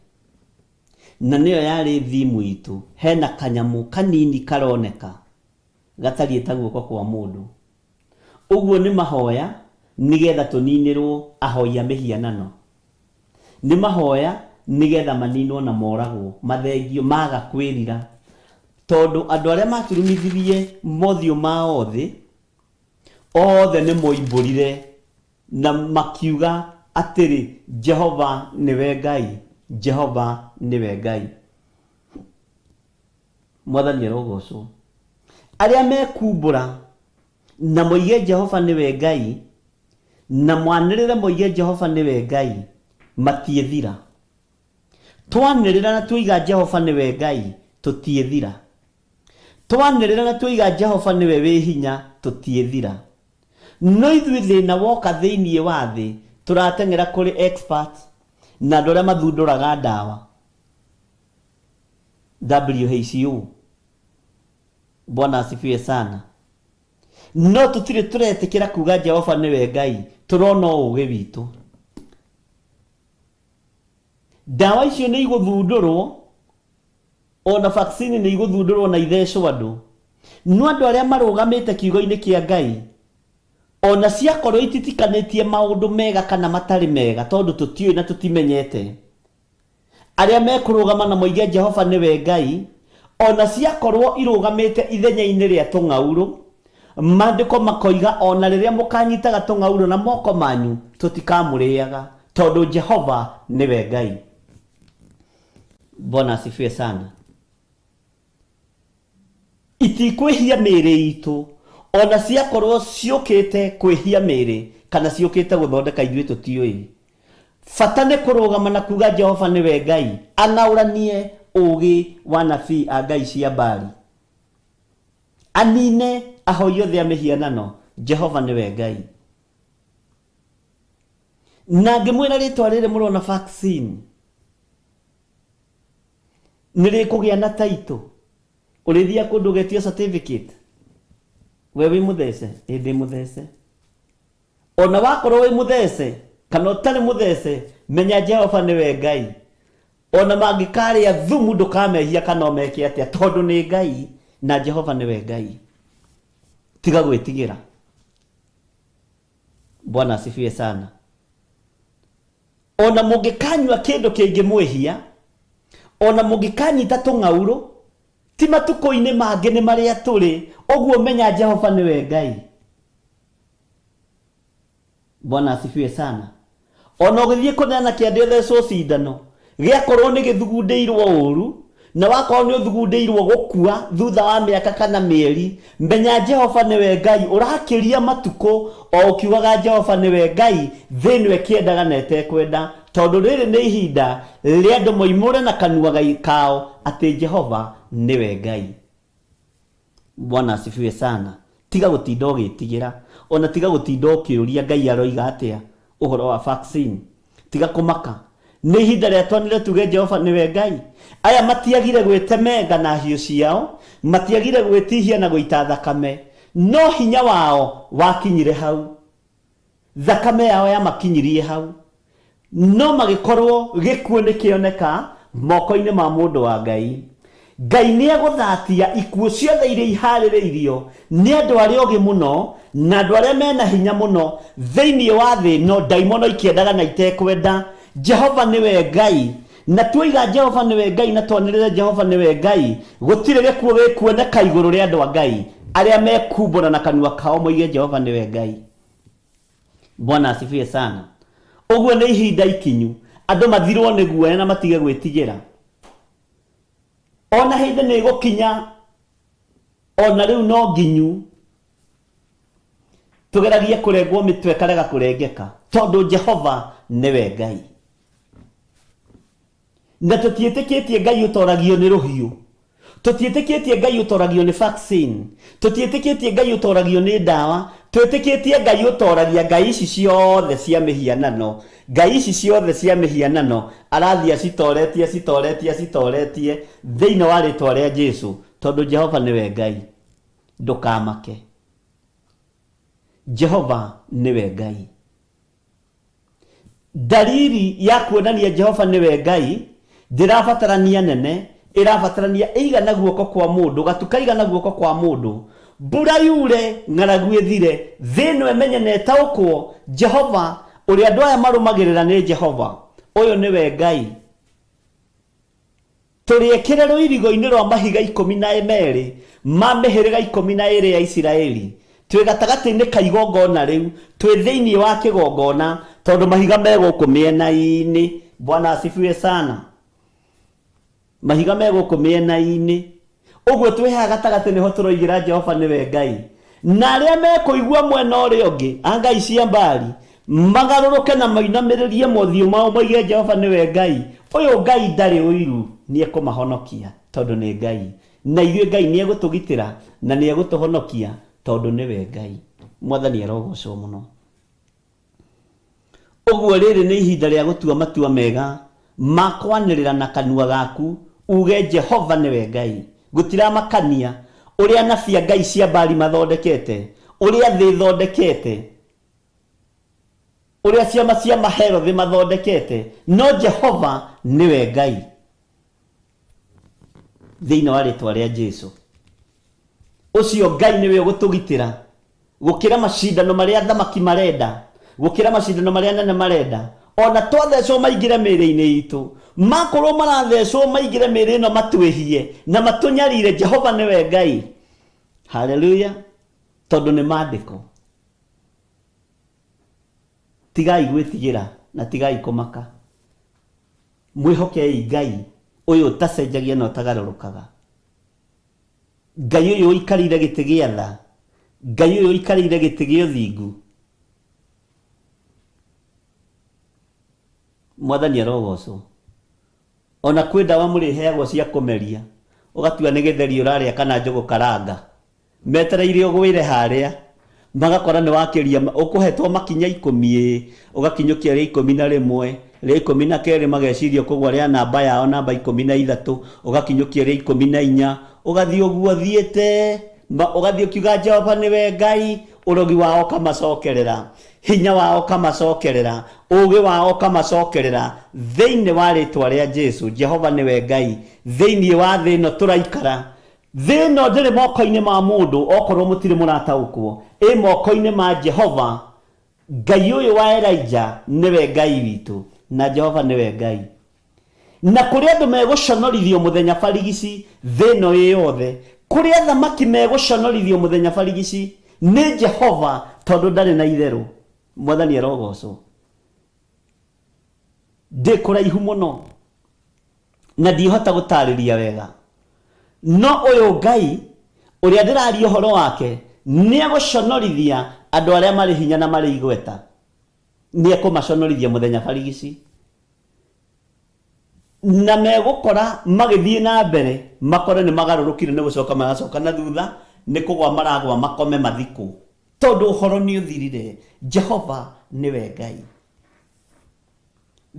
Na nĩyo yarĩ theme itũ, hena kanyamũ kanini karoneka gatariĩ ta guoko kwa mũndũ. Ũguo nĩ mahoya nĩgetha tũninĩrwo ahoi a mĩhianano. Nĩ mahoya nĩgetha maninwo na moragwo, mathengio, maga kwĩrira. Tondũ andũ arĩa maturumithirie mothiũ mao thĩ, othe nĩ moimbũrire Na makiuga atĩrĩ, Jehova nĩwe Ngai, Jehova nĩwe Ngai. Mwathani arogocwo. Arĩa mekumbũra na moige Jehova nĩwe Ngai, na mwanĩrĩre moige Jehova nĩwe Ngai, matiĩthira. Twanĩrĩra na tuoiga Jehova nĩwe Ngai, tũtiĩthira. Twanĩrĩra na tuoiga Jehova nĩwe wĩ hinya, tũtiĩthira. No ithuĩ thĩna woka thĩinĩ wa thĩ, tũrateng'era kũrĩ expert na andũ arĩa mathundũraga ndawa, WHO. Bwana asifiwe sana. No tũtirĩ tũretĩkĩra kuga Jehova nĩwe Ngai, tũrona o ũgĩ witũ. Ndawa icio nĩ igũthundũrwo, ona vaccine nĩ igũthundũrwo na ithecwo andũ. No andũ arĩa marũgamĩte kiugo-inĩ kĩa Ngai, ona ciakorwo ititikanĩtie maũndũ mega kana matarĩ mega, tondũ tũtiũĩ na tũtimenyete, arĩa mekũrũgama na moige Jehova nĩwe Ngai, ona ciakorwo irũgamĩte ithenya-inĩ rĩa tũng'aurũ, Maandĩko makoiga o na rĩrĩa mũkanyitaga tũng'aurũ na moko manyu, tũtikamũrĩaga, tondũ Jehova nĩwe Ngai. Bwana asifiwe sana. Itikwĩhia mĩĩrĩ itũ, o na ciakorwo ciũkĩte kwĩhia mĩĩrĩ kana ciũkĩte gũthondeka ithuĩ tũtiũĩ. Bata nĩ kũrũgama na kuga Jehova nĩwe Ngai, anaũranie ũũgĩ wa anabii a ngai cia Baali, anine ahoi othe a mĩhianano. Jehova nĩwe Ngai. Na ngĩmwĩra rĩtwa rĩrĩ mũrona vaccine nĩ rĩkũgĩa na taitũ, ũrĩthiaga kũndũ ũgetio certificate, we wĩ mũthece? Ĩ ndĩ mũthece. Ona wakorwo wĩ mũthece kana ũtarĩ mũthece, menya Jehova nĩwe Ngai. Ona mangĩkarĩa thumu ndũkamehia kana ũmeke atĩa, tondũ nĩ Ngai na Jehova nĩwe Ngai. Tiga gwĩtigĩra. Bwana asifiwe sana. Ona mũngĩkanyua kĩndũ kĩngĩmwĩhia, ona mũngĩkanyita tũng'aurũ, ti matukũ-inĩ mangĩ nĩ marĩa tũrĩ, ũguo menya Jehova nĩwe Ngai. Bwana asifiwe sana. Ona ũgĩthiĩ kũneana kĩande ũthecwo cindano, gĩakorwo nĩ gĩthugundĩirwo ũru, na wakorwo nĩ ũthugundĩirwo gũkua thutha wa mĩaka kana mĩeri, menya Jehova nĩwe Ngai. Ũrakĩria matukũ o ũkiugaga Jehova nĩwe Ngai, thĩ ĩno ĩkĩendaga na ĩtekwenda, tondũ rĩrĩ nĩ ihinda rĩa andũ moimũre na kanua kao atĩ Jehova nĩwe Ngai. Bwana asifiwe sana. Tiga gũtinda ũgĩtigĩra, ona tiga gũtinda ũkĩũria Ngai aroiga atĩa ũhoro wa vaccine. Tiga kũmaka. Nĩ ihinda rĩa twanire tuge Jehova nĩwe Ngai. Aya matiagire gwĩtemenga na hiũ ciao, matiagire gwĩtihia na gũita thakame, no hinya wao wakinyire hau. Thakame yao yamakinyirie hau. No magĩkorwo gĩkuũ nĩ kĩoneka moko-inĩ ma mũndũ wa Ngai. Ngai nĩ egũthatia ikuũ ciothe iria iharĩrĩirio nĩ andũ arĩa ogĩ mũno na andũ arĩa mena hinya mũno thĩinĩ wa thĩ ĩno, ndaimono ikĩendaga na itekwenda. Jehova nĩwe Ngai. Na tuoiga Jehova nĩwe Ngai na twanĩrĩre Jehova nĩwe Ngai, gũtirĩ gĩkuũ gĩkuoneka igũrũ rĩa andũ a Ngai arĩa mekumbũra na kanua kao moige Jehova nĩwe Ngai. Bwana asifiwe sana. Ũguo nĩ ihinda ikinyu andũ mathirwo nĩ guoya na matige gwĩtigĩra. Ona hĩndĩ nĩ ĩgũkinya, ona rĩu no nginyu tũgeragie kũrengwo mĩtwe ĩkarega kũrengeka, tondũ Jehova nĩwe Ngai. Na tũtiĩtĩkĩtie Ngai ũtoragio nĩ rũhiũ, tũtiĩtĩkĩtie Ngai ũtoragio nĩ vaccine, tũtiĩtĩkĩtie Ngai ũtoragio nĩ ndawa, twĩtĩkĩtie Ngai ũtoragia ngai ici ciothe cia mĩhianano. Ngai ici ciothe cia mĩhianano arathiĩ acitoretie, acitoretie, acitoretie thĩinĩ wa rĩtwa rĩa Jesu, tondũ Jehova nĩwe Ngai. Ndũkamake, Jehova nĩwe Ngai. Dalili ya kuonania Jehova nĩwe Ngai ndĩrabatarania nene, ĩrabatarania ĩigana guoko kwa mũndũ, gatu kaigana guoko kwa mũndũ, mbura yure, ng'aragu ĩthire, thĩ ĩno ĩmenye na ĩtaũkwo Jehova ũrĩa andũ aya marũmagĩrĩra nĩ Jehova. Ũyũ nĩwe Ngai. Tũrĩekĩre rũirigo-inĩ rwa mahiga 12 ma mĩhĩrĩga 12 ya Isiraeli. Twĩ gatagatĩ-inĩ ka igongona rĩu, twĩ thĩinĩ wa kĩgongona, tondũ mahiga me gũkũ mĩena-inĩ. Bwana asifiwe sana. Mahiga me gũkũ mĩena-inĩ. Ũguo twĩ haha gatagatĩ nĩho tũroigĩra Jehova nĩwe Ngai. Na arĩa mekũigua mwena ũrĩa ũngĩ, a ngai cia Baali, magarũrũke na mainamĩrĩrie mothiũ mao moige Jehova nĩwe Ngai. Ũyũ Ngai ndarĩ ũiru, nĩ ekũmahonokia tondũ nĩ Ngai. Na ithuĩ Ngai nĩ egũtũgitĩra na nĩ egũtũhonokia tondũ nĩwe Ngai. Mwathani arogocwo mũno. Ũguo rĩrĩ nĩ ihinda rĩa gũtua matua mega ma kwanĩrĩra na kanua gaku uge Jehova nĩwe Ngai. Gũtiramakania ũrĩa anabii a ngai cia Baali mathondekete, ũrĩa thĩ ĩthondekete, ũrĩa ciama cia Maherothi mathondekete, no Jehova nĩwe Ngai. Thĩinĩ wa rĩtwa rĩa Jesu. Ũcio Ngai nĩwe ũgũtũgitĩra gũkĩra macindano marĩa athamaki marenda, gũkĩra macindano marĩa anene marenda. Ona twathecwo maingĩre mĩĩrĩ-inĩ itũ, makorwo marathecwo maingĩre mĩĩrĩ ĩno matwĩhie na matũnyarire, Jehova nĩwe Ngai. Haleluya. Tondũ nĩ maandĩko. Tigai gwĩtigĩra na tigai kũmaka. Mwĩhokei Ngai ũyũ ũtacenjagia na ũtagarũrũkaga. Ngai ũyũ ũikarĩire gĩtĩ gĩa tha, Ngai ũyũ ũikarĩire gĩtĩ gĩa ũthingu. Mwathani arogocwo. Ona kwĩ ndawa mũrĩheagwo cia kũmeria, ũgatua nĩ gĩtheri ũrarĩa kana njũgũ karanga. Metereire ũgwĩre harĩa, magakora nĩ wakĩria, ũkũhetwo makinya 10 ĩ, ũgakinyũkia rĩa 11, rĩa 12 mageciria ũkũgwa rĩa namba yao namba 13, ũgakinyũkia rĩa 14, ũgathiĩ ũguo ũthiĩte, ũgathiĩ ũkiuga Jehova nĩwe Ngai, ũrogi wao ũkamacokerera, hinya wao ũkamacokerera, ũũgĩ wao ũkamacokerera, thĩinĩ wa rĩtwa rĩa Jesu. Jehova nĩwe Ngai. Thĩinĩ wa thĩ ĩno tũraikara, thĩ ĩno ndĩrĩ moko-inĩ ma mũndũ, okorwo mũtirĩ mũrataũkwo, ĩ moko-inĩ ma Jehova. Ngai ũyũ wa Elijah nĩwe Ngai witũ, na Jehova nĩwe Ngai. Na kũrĩ andũ megũconorithio mũthenya barigici thĩ ĩno ĩ yothe, kũrĩ athamaki megũconorithio mũthenya barigici nĩ Jehova, tondũ ndarĩ na itherũ. Mwathani arogocwo. Ndĩ kũraihu mũno na ndihota gũtarĩria wega, no ũyũ Ngai ũrĩa ndĩraria ũhoro wake nĩ egũconorithia andũ arĩa marĩ hinya na marĩ igweta, nĩ ekũmaconorithia mũthenya barigici, na megũkora magĩthiĩ na mbere makore nĩ magarũrũkire, nĩ gũcoka maracoka na thutha, nĩ kũgwa maragwa makome mathikũ, tondũ ũhoro nĩ ũthirire. Jehova nĩwe Ngai.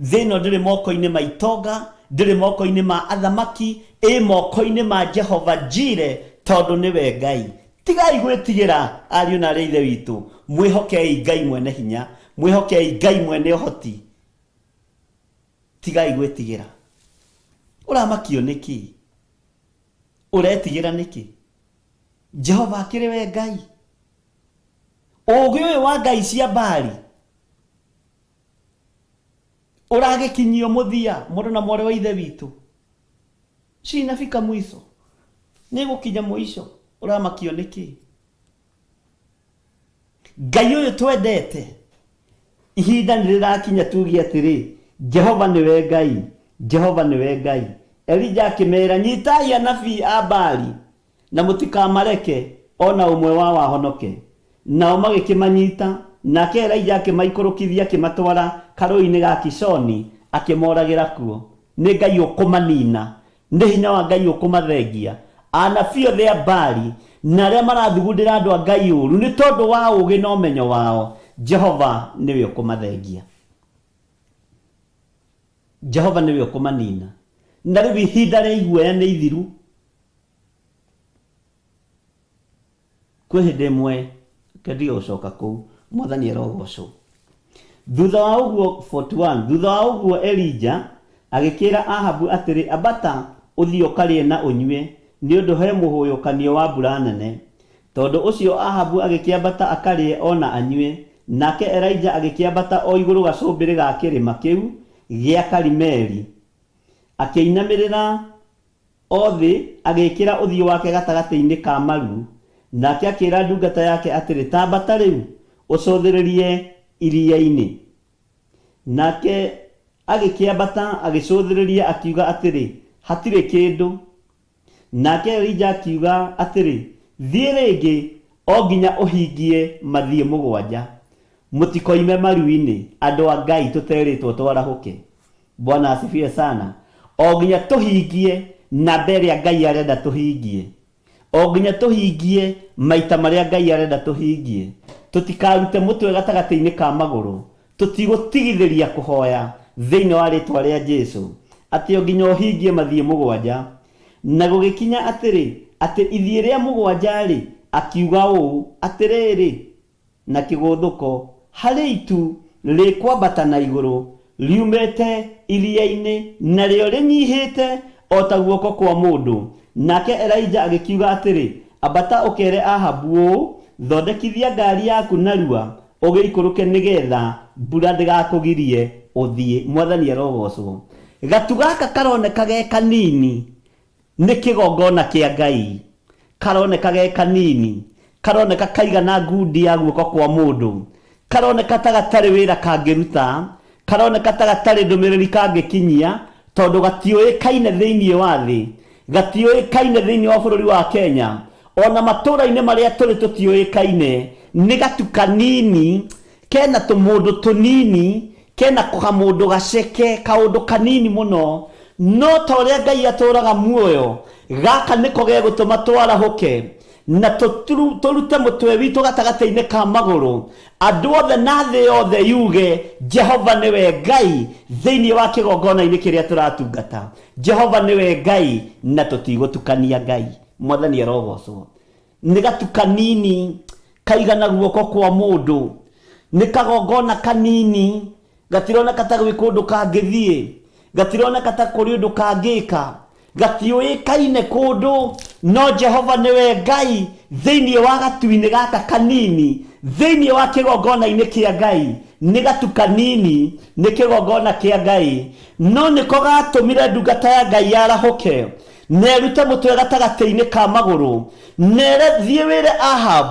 Thĩ ĩno ndĩrĩ moko-inĩ ma itonga, ndĩrĩ moko-inĩ ma athamaki, ĩ moko-inĩ ma Jehova Jire, tondũ nĩwe Ngai. Tigai gwĩtigĩra, ariũ na arĩ ithe witũ, mwĩhokei Ngai mwene hinya, mwĩhokei Ngai mwene ũhoti. Tigai gwĩtigĩra. Ũramakio nĩkĩ? Ũretigĩra nĩkĩ? Jehova akĩrĩ we Ngai. Ũũgĩ ũyũ wa Ngai cia Baali ũragĩkinyio mũthia, mũrũ na mwarĩ wa ithe witũ. Cinafika mwico, nĩ gũkinya mũico. Ũramakio nĩkĩ? Ngai ũyũ twendete, ihinda nĩ rĩrakinya tuge atĩrĩ, Jehova nĩwe Ngai, Jehova nĩwe Ngai. Elija akĩmera, nyitai anabii a Baali na mũtikamareke ona ũmwe wao ahonoke. Nao magĩkĩmanyita, nake Elija akĩmaikũrũkithia akĩmatwara karũũĩ-inĩ ga Kishoni, akĩmoragĩra kuo. Nĩ Ngai ũkũmanina, nĩ hinya wa Ngai ũkũmathengia. Anabii othe a Baali na arĩa marathugundĩra andũ a Ngai ũũru nĩ tondũ wa ũũgĩ na ũmenyo wao, Jehova nĩwe ũkũmathengia. Jehova nĩwe ũkũmanina. Na rĩu ihinda rĩa iguoya nĩ ithiru. Kwĩ hĩndĩ ĩmwe kendige gũcoka kũu, Mwathani arogocwo. Thutha wa ũguo 41, thutha wa ũguo Elija agĩkĩra Ahabu atĩrĩ, ambata ũthiĩ ũkarĩe na ũnyue, nĩ ũndũ he mũhũyũkanio wa mbura nene. Tondũ ũcio Ahabu agĩkĩambata akarĩe o na anyue, nake Elija agĩkĩambata o igũrũ gacũmbĩrĩ ga kĩrĩma kĩu gĩa Karimeli, akĩinamĩrĩra o thĩ, agĩĩkĩra ũthiũ wake gatagatĩ-inĩ ka maru. Nake akĩĩra ndungata yake atĩrĩ, ta ambata rĩu ũcũthĩrĩrie iria-inĩ. Nake agĩkĩambata agĩcũthĩrĩria, akiuga atĩrĩ, hatirĩ kĩndũ. Nake Elija akiuga atĩrĩ, thiĩ rĩngĩ o nginya ũhingie mathiĩ 7. Mũtikoime maru-inĩ, andũ a Ngai tũterĩtwo twarahũke. Bwana asifiwe sana. O nginya tũhingie namba ĩrĩa Ngai arenda tũhingie. O nginya tũhingie maita marĩa Ngai arenda tũhingie. Tũtikarute mũtwe gatagatĩ-inĩ ka magũrũ. Tũtigũtigithĩria kũhoya thĩinĩ wa rĩtwa rĩa Jesu. Atĩ o nginya ũhingie mathiĩ 7. Na gũgĩkinya atĩrĩ, atĩ ithiĩ rĩa 7-rĩ, akiuga ũũ, atĩrĩrĩ, na kĩgũthũko, harĩ itu rĩkwambata na igũrũ, riumĩte iria-inĩ, narĩo rĩnyihĩte o ta guoko kwa mũndũ. Nake Elija agĩkiuga atĩrĩ, ambata ũkere Ahabu ũũ, thondekithia ngari yaku narua, ũgĩikũrũke nĩgetha mbura ndĩgakũgirie ũthiĩ. Mwathani arogocwo. Gatu gaka karoneka ge kanini nĩ kĩgongona kĩa Ngai. Karoneka ge kanini, karoneka kaigana ngundi ya guoko kwa mũndũ, karoneka ta gatarĩ wĩra kangĩruta, karoneka ta gatarĩ ndũmĩrĩri kangĩkinyia, tondũ gatiũĩkaine thĩinĩ wa thĩ, gatiũĩkaine thĩinĩ wa bũrũri wa Kenya, ona matũũra-inĩ marĩa tũrĩ tũtiũĩkaine. Nĩ gatu kanini, kena tũmũndũ tũnini, Kena kamũndũ gaceke, kaũndũ kanini mũno, no ta ũrĩa Ngai atũraga muoyo, gaka nĩko gegũtũma twarahũke na tũrute mũtwe witũ gatagatĩ-inĩ ka magũrũ, andũ othe na thĩ yothe yuge Jehova nĩwe Ngai thĩinĩ wa kĩgongona-inĩ kĩrĩa tũratungata. Jehova nĩwe Ngai na tũtigũtukania Ngai. Mwathani arogocwo. Nĩ gatu kanini kaigana guoko kwa mũndũ, nĩ kagongona kanini gatironeka ta gwĩ kũndũ kangĩthiĩ, gatironeka ta kũrĩ ũndũ kangĩka, gatiũĩkaine kũndũ, no Jehova nĩwe Ngai thĩinĩ wa gatu-inĩ gaka kanini, thĩinĩ wa kĩgongona-inĩ kĩa Ngai. Nĩ gatu kanini, nĩ kĩgongona kĩa Ngai, no nĩko gatũmire ndungata ya Ngai yarahũke na ĩrute mũtwe gatagatĩ-inĩ ka magũrũ, na ĩre, thiĩ wĩre Ahab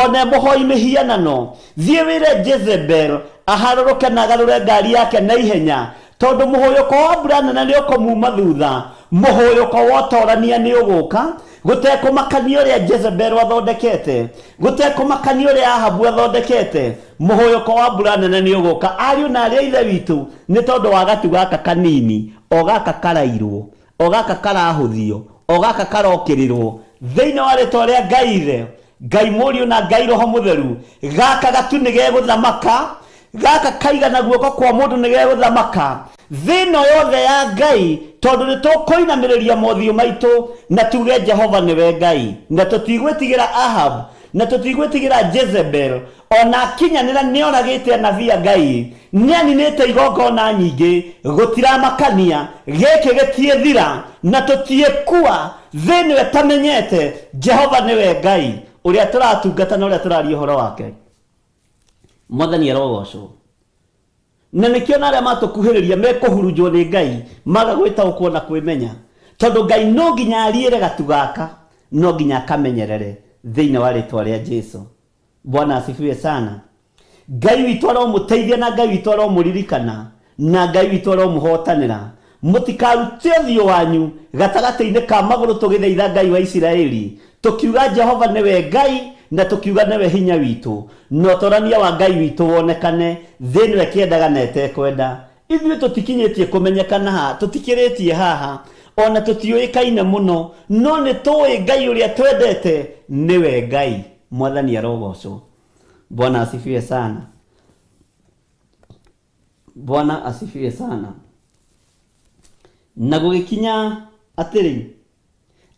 one mũhoi mĩhianano, thiĩ wĩre Jezebel aharũrũke na agarũre ngari yake na ihenya, tondũ mũhũyũko wa mbura nene nĩ ũkũmuma thutha, mũhũyũko wa ũtorania nĩ ũgũka, gũtekũmakania ũrĩa Jezebel athondekete, gũtekũmakania ũrĩa Ahabu athondekete, mũhũyũko wa mbura nene nĩ ũgũka. Ariũ na arĩ a Ithe witũ, nĩ tondũ wa gatu gaka kanini, o gaka karairwo, o gaka karahũthio, o gaka karokĩrĩrwo, thĩinĩ wa rĩtwa rĩa Ngai Ithe, Ngai Mũriũ na Ngai Roho Mũtheru, gaka gatu nĩ gegũthamaka, gaka kaigana guoko kwa mũndũ nĩ gegũthamaka thĩ ĩno yothe ya Ngai, tondũ nĩ tũkũinamĩrĩria mothiũ maitũ na tuge Jehova nĩwe Ngai, na tũtigwĩtigĩra Ahab, na tũtigwĩtigĩra Jezebel, ona akinyanĩra nĩoragĩte anabii a Ngai, nĩaninĩte igongona nyingĩ, gũtiramakania, gĩkĩ gĩtiĩthira, na tũtiĩkua, thĩ ĩno ĩtamenyete Jehova nĩwe Ngai, ũrĩa tũratungata na ũrĩa tũraria ũhoro wake. Mwathani arogocwo. Na nĩkĩo na arĩa matũkuhĩrĩria mekũhurunjwo nĩ Ngai, maga gwĩtaũkwo na kwĩmenya, tondũ Ngai no nginya ariĩre gatu gaka, no nginya akamenyerere thĩinĩ wa rĩtwa rĩa Jesu. Bwana asifiwe sana. Ngai witũ aromũteithia na Ngai witũ aromũririkana na Ngai witũ aromũhotanĩra. Mũtikarute ũthiũ wanyu gatagatĩ-inĩ ka magũrũ tũgĩthaitha Ngai wa Isiraeli, tũkiuga Jehova nĩwe Ngai na tũkiuga nĩwe hinya witũ, na ũtorania wa Ngai witũ wonekane thĩ ĩno ĩkĩendaga na ĩtekwenda. Ithuĩ tũtikinyĩtie kũmenyekana ha, tũtikĩrĩtie haha, ona tũtiũĩkaine mũno, no nĩ tũĩ Ngai ũrĩa twendete nĩwe Ngai. Mwathani arogocwo. Bwana asifiwe sana. Bwana asifiwe sana. Na gũgĩkinya atĩrĩ,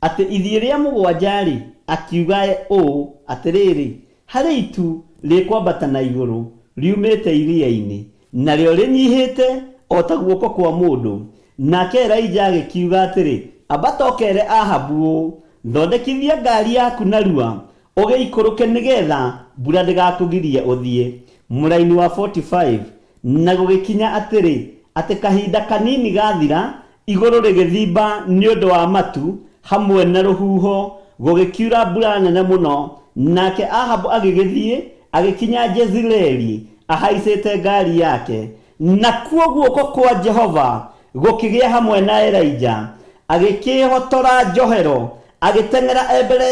atĩ ithiĩ rĩa mũgwanja-rĩ, akiuga ũũ, atĩrĩrĩ, harĩ itu rĩkwambata na igũrũ riumĩte iria-inĩ, narĩo rĩnyihĩte o ta guoko kwa mũndũ. Nake Elija agĩkiuga atĩrĩ, ambata ũkere Ahabu ũũ, thondekithia ngari yaku narua, ũgĩikũrũke nĩgetha mbura ndĩgakũgirie ũthiĩ. Mũraini wa 45. Na gũgĩkinya atĩrĩ, atĩ kahinda kanini gathira, igũrũ rĩgĩthimba nĩ ũndũ wa matu hamwe na rũhuho, gũgĩkiura mbura nene mũno. Nake Ahabu agĩgĩthiĩ, agĩkinya Jezireeli ahaicĩte ngari yake. Nakuo guoko kwa Jehova gũkĩgĩa hamwe na Elija, agĩkĩĩhotora njohero, agĩteng'era e mbere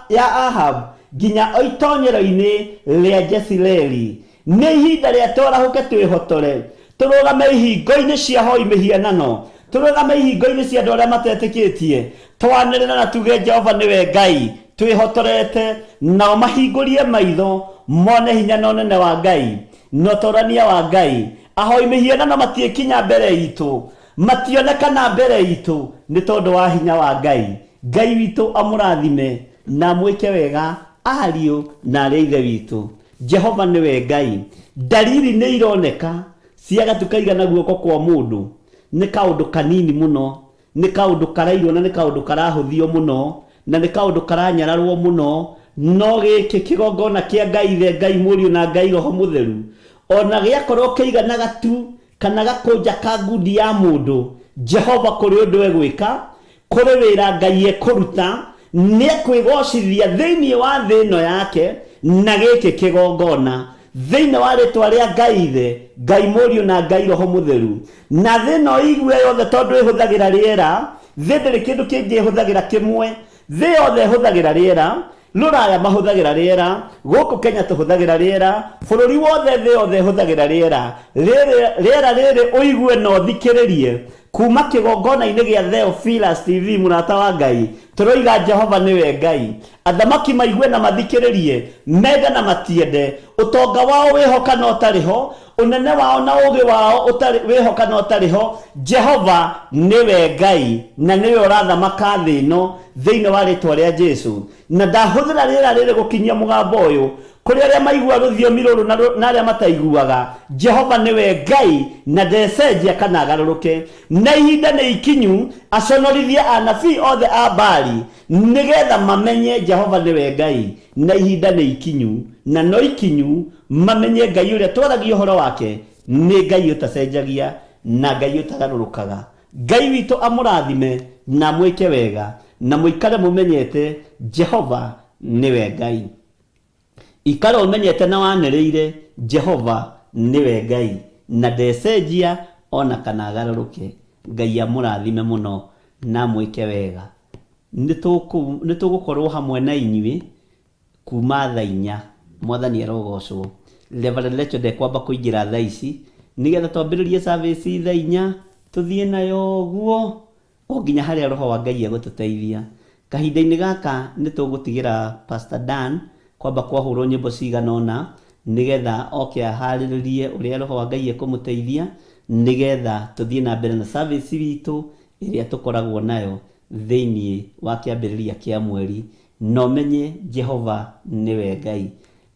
ya Ahabu nginya o itonyero-inĩ rĩa Jezireeli. Nĩ ihinda rĩa twarahũke twĩhotore, tũrũgame ihingo-inĩ cia hoi mĩhianano, tũrũgame ihingo-inĩ cia andũ arĩa matetĩkĩtie, twanĩrĩre na tuge Jehova nĩwe Ngai, twĩhotorete, nao mahingũrie maitho mone hinya na ũnene wa Ngai na ũtorania wa Ngai. Ahoi mĩhianano matiĩkinya mbere itũ, mationekana mbere itũ nĩ tondũ wa hinya wa Ngai. Ngai witũ amũrathime na amwĩke wega ariũ na arĩ a Ithe witũ. Jehova nĩwe Ngai. Ndariri nĩ ironeka cia gatu kaigana guoko kwa mũndũ. Nĩ kaũndũ kanini mũno, nĩ kaũndũ karairwo na nĩ kaũndũ karahũthio mũno, na nĩ kaũndũ karanyararwo mũno, no gĩkĩ kĩgongona kĩa Ngai Ithe, Ngai Mũriũ na Ngai Roho Mũtheru, ona gĩakorwo kĩigana gatu kana gakũnja ka ngundi ya mũndũ, Jehova kũrĩ ũndũ egwĩka, kũrĩ wĩra Ngai ekũruta, nĩ ekwĩgocithia thĩinĩ wa thĩ ĩno yake na gĩkĩ kĩgongona, thĩinĩ wa rĩtwa rĩa Ngai Ithe, Ngai Mũriũ na Ngai Roho Mũtheru. Na thĩ ĩno ĩigue yothe tondũ ĩhũthagĩra rĩera, thĩ ndĩrĩ kĩndũ kĩngĩ ĩhũthagĩra kĩmwe, thĩ yothe ĩhũthagĩra rĩera. Rũraya mahũthagĩra rĩera, gũkũ Kenya tũhũthagĩra rĩera, bũrũri wothe thĩ yothe ĩhũthagĩra rĩera. Rĩera rĩrĩ ũigue na ũthikĩrĩrie kuma kĩgongona-inĩ gĩa Theophilus TV mũrata wa Ngai, tũroiga Jehova nĩwe Ngai. Athamaki maigue na mathikĩrĩrie, mende na matiende, ũtonga wao wĩho kana ũtarĩ ho, ũnene wao na ũũgĩ wao wĩho kana ũtarĩ ho, Jehova nĩwe Ngai na nĩwe ũrathamaka thĩ ĩno thĩinĩ wa rĩtwa rĩa Jesu. Na ndahũthĩra rĩera rĩrĩ gũkinyia mũgambo ũyũ kũrĩ arĩa maigua rũthiomi rũrũ na arĩa mataiguaga, Jehova nĩwe Ngai na ndecenjia kana agarũrũke. Na ihinda nĩ ikinyu aconorithie anabii othe a Baali nĩgetha mamenye Jehova nĩwe Ngai. Na ihinda nĩ ikinyu na no ikinyu mamenye Ngai ũrĩa twaragia ũhoro wake nĩ Ngai ũtacenjagia na Ngai ũtagarũrũkaga. Ngai witũ amũrathime na mwĩke wega na mũikare mũmenyete Jehova nĩwe Ngai. Ikara ũmenyete na wanĩrĩire Jehova nĩwe Ngai na ndecenjia ona kana agarũrũke. Ngai amũrathime mũno na mwĩke wega. Nĩ tũgũkorwo hamwe na inyuĩ kuma thaa inya. Mwathani arogocwo. Reverend Rachel ndekwamba kũingĩra thaa ici nĩgetha twambĩrĩrie service thaa inya tũthiĩ nayo ũguo o nginya harĩa Roho wa Ngai egũtũteithia. Kahinda-inĩ gaka nĩ tũgũtigĩra Pastor Dan kwamba kwahũrwo nyĩmbo cigana ũna nĩgetha oke aharĩrĩrie ũrĩa Roho wa Ngai ekũmũteithia nĩgetha tũthiĩ na mbere na service witũ ĩrĩa tũkoragwo nayo thĩinĩ wa kĩambĩrĩria kĩa mweri. Na ũmenye Jehova nĩwe Ngai.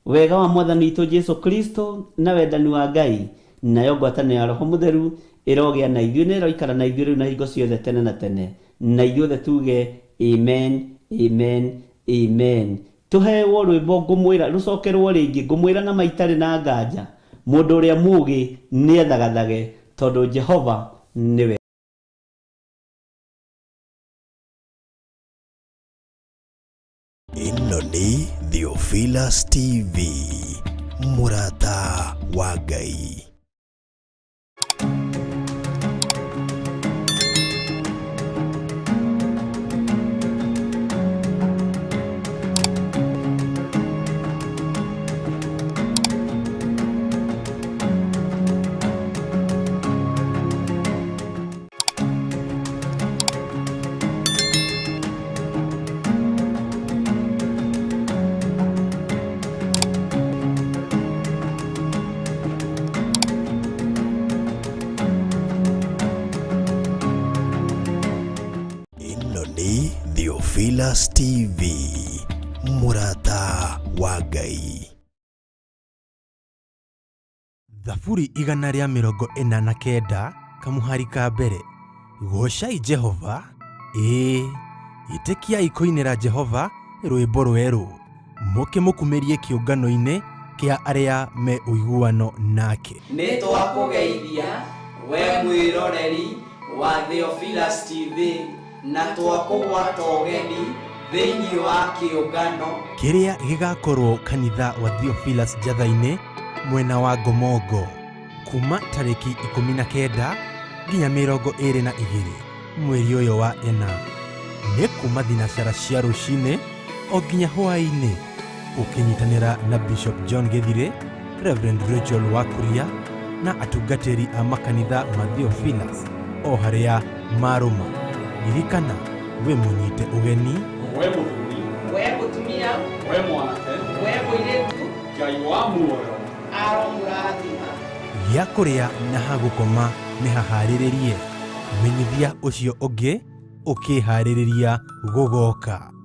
Wega wa Mwathani witũ Jesu Kristo na wendani wa Ngai nayo ngwatanĩro ya Roho Mũtheru ĩrogĩa na ithuĩ na ĩroikara na ithuĩ rĩu na hingo ciothe tene na tene. Na ithuothe tuge amen, amen, amen. Tũhewo rwĩmbo ngũmwĩra rũcokerwo rĩngĩ ngũmwĩra na maitarĩ na nganja, mũndũ ũrĩa mũũgĩ nĩethagathage tondũ Jehova nĩwe. Ĩno nĩ Theophilus TV, mũrata wa Ngai. Theophilus TV, mũrata wa Ngai. Thaburi 149 kamuhari ka mbere. Goocai Jehova, ĩĩ, ĩtĩkiai kũinĩra Jehova rwĩmbo rwerũ, mũkĩmũkumĩrie kĩũngano-inĩ kĩa arĩa me ũiguano nake. Nĩ twakũgeithia we mwĩroreri wa Theophilus TV na twakũgwata ũgeni thĩinĩ wa kĩũngano kĩrĩa gĩgakorwo kanitha wa Theophilus Njatha-inĩ mwena wa Ngomongo kuma tarĩki 19 nginya 22 mweri ũyũ wa ĩna. Nĩ kuma thinacara cia rũcinĩ o nginya hwaĩ-inĩ, ũkĩnyitanĩra na Bishop John Gĩthirĩ, Reverend Rachel Wakuria na atungatĩri a makanitha ma Theophilus o harĩa marũma. Ririkana wĩ mũnyite ũgeni, we mũthuri, we mũtumia, we mwanake, we mũirĩtu, Ngai wa muoyo aromũrathima. Gĩa kũrĩa na ha gũkoma nĩ haharĩrĩrie. Menyithia ũcio ũngĩ ũkĩharĩrĩria gũgoka.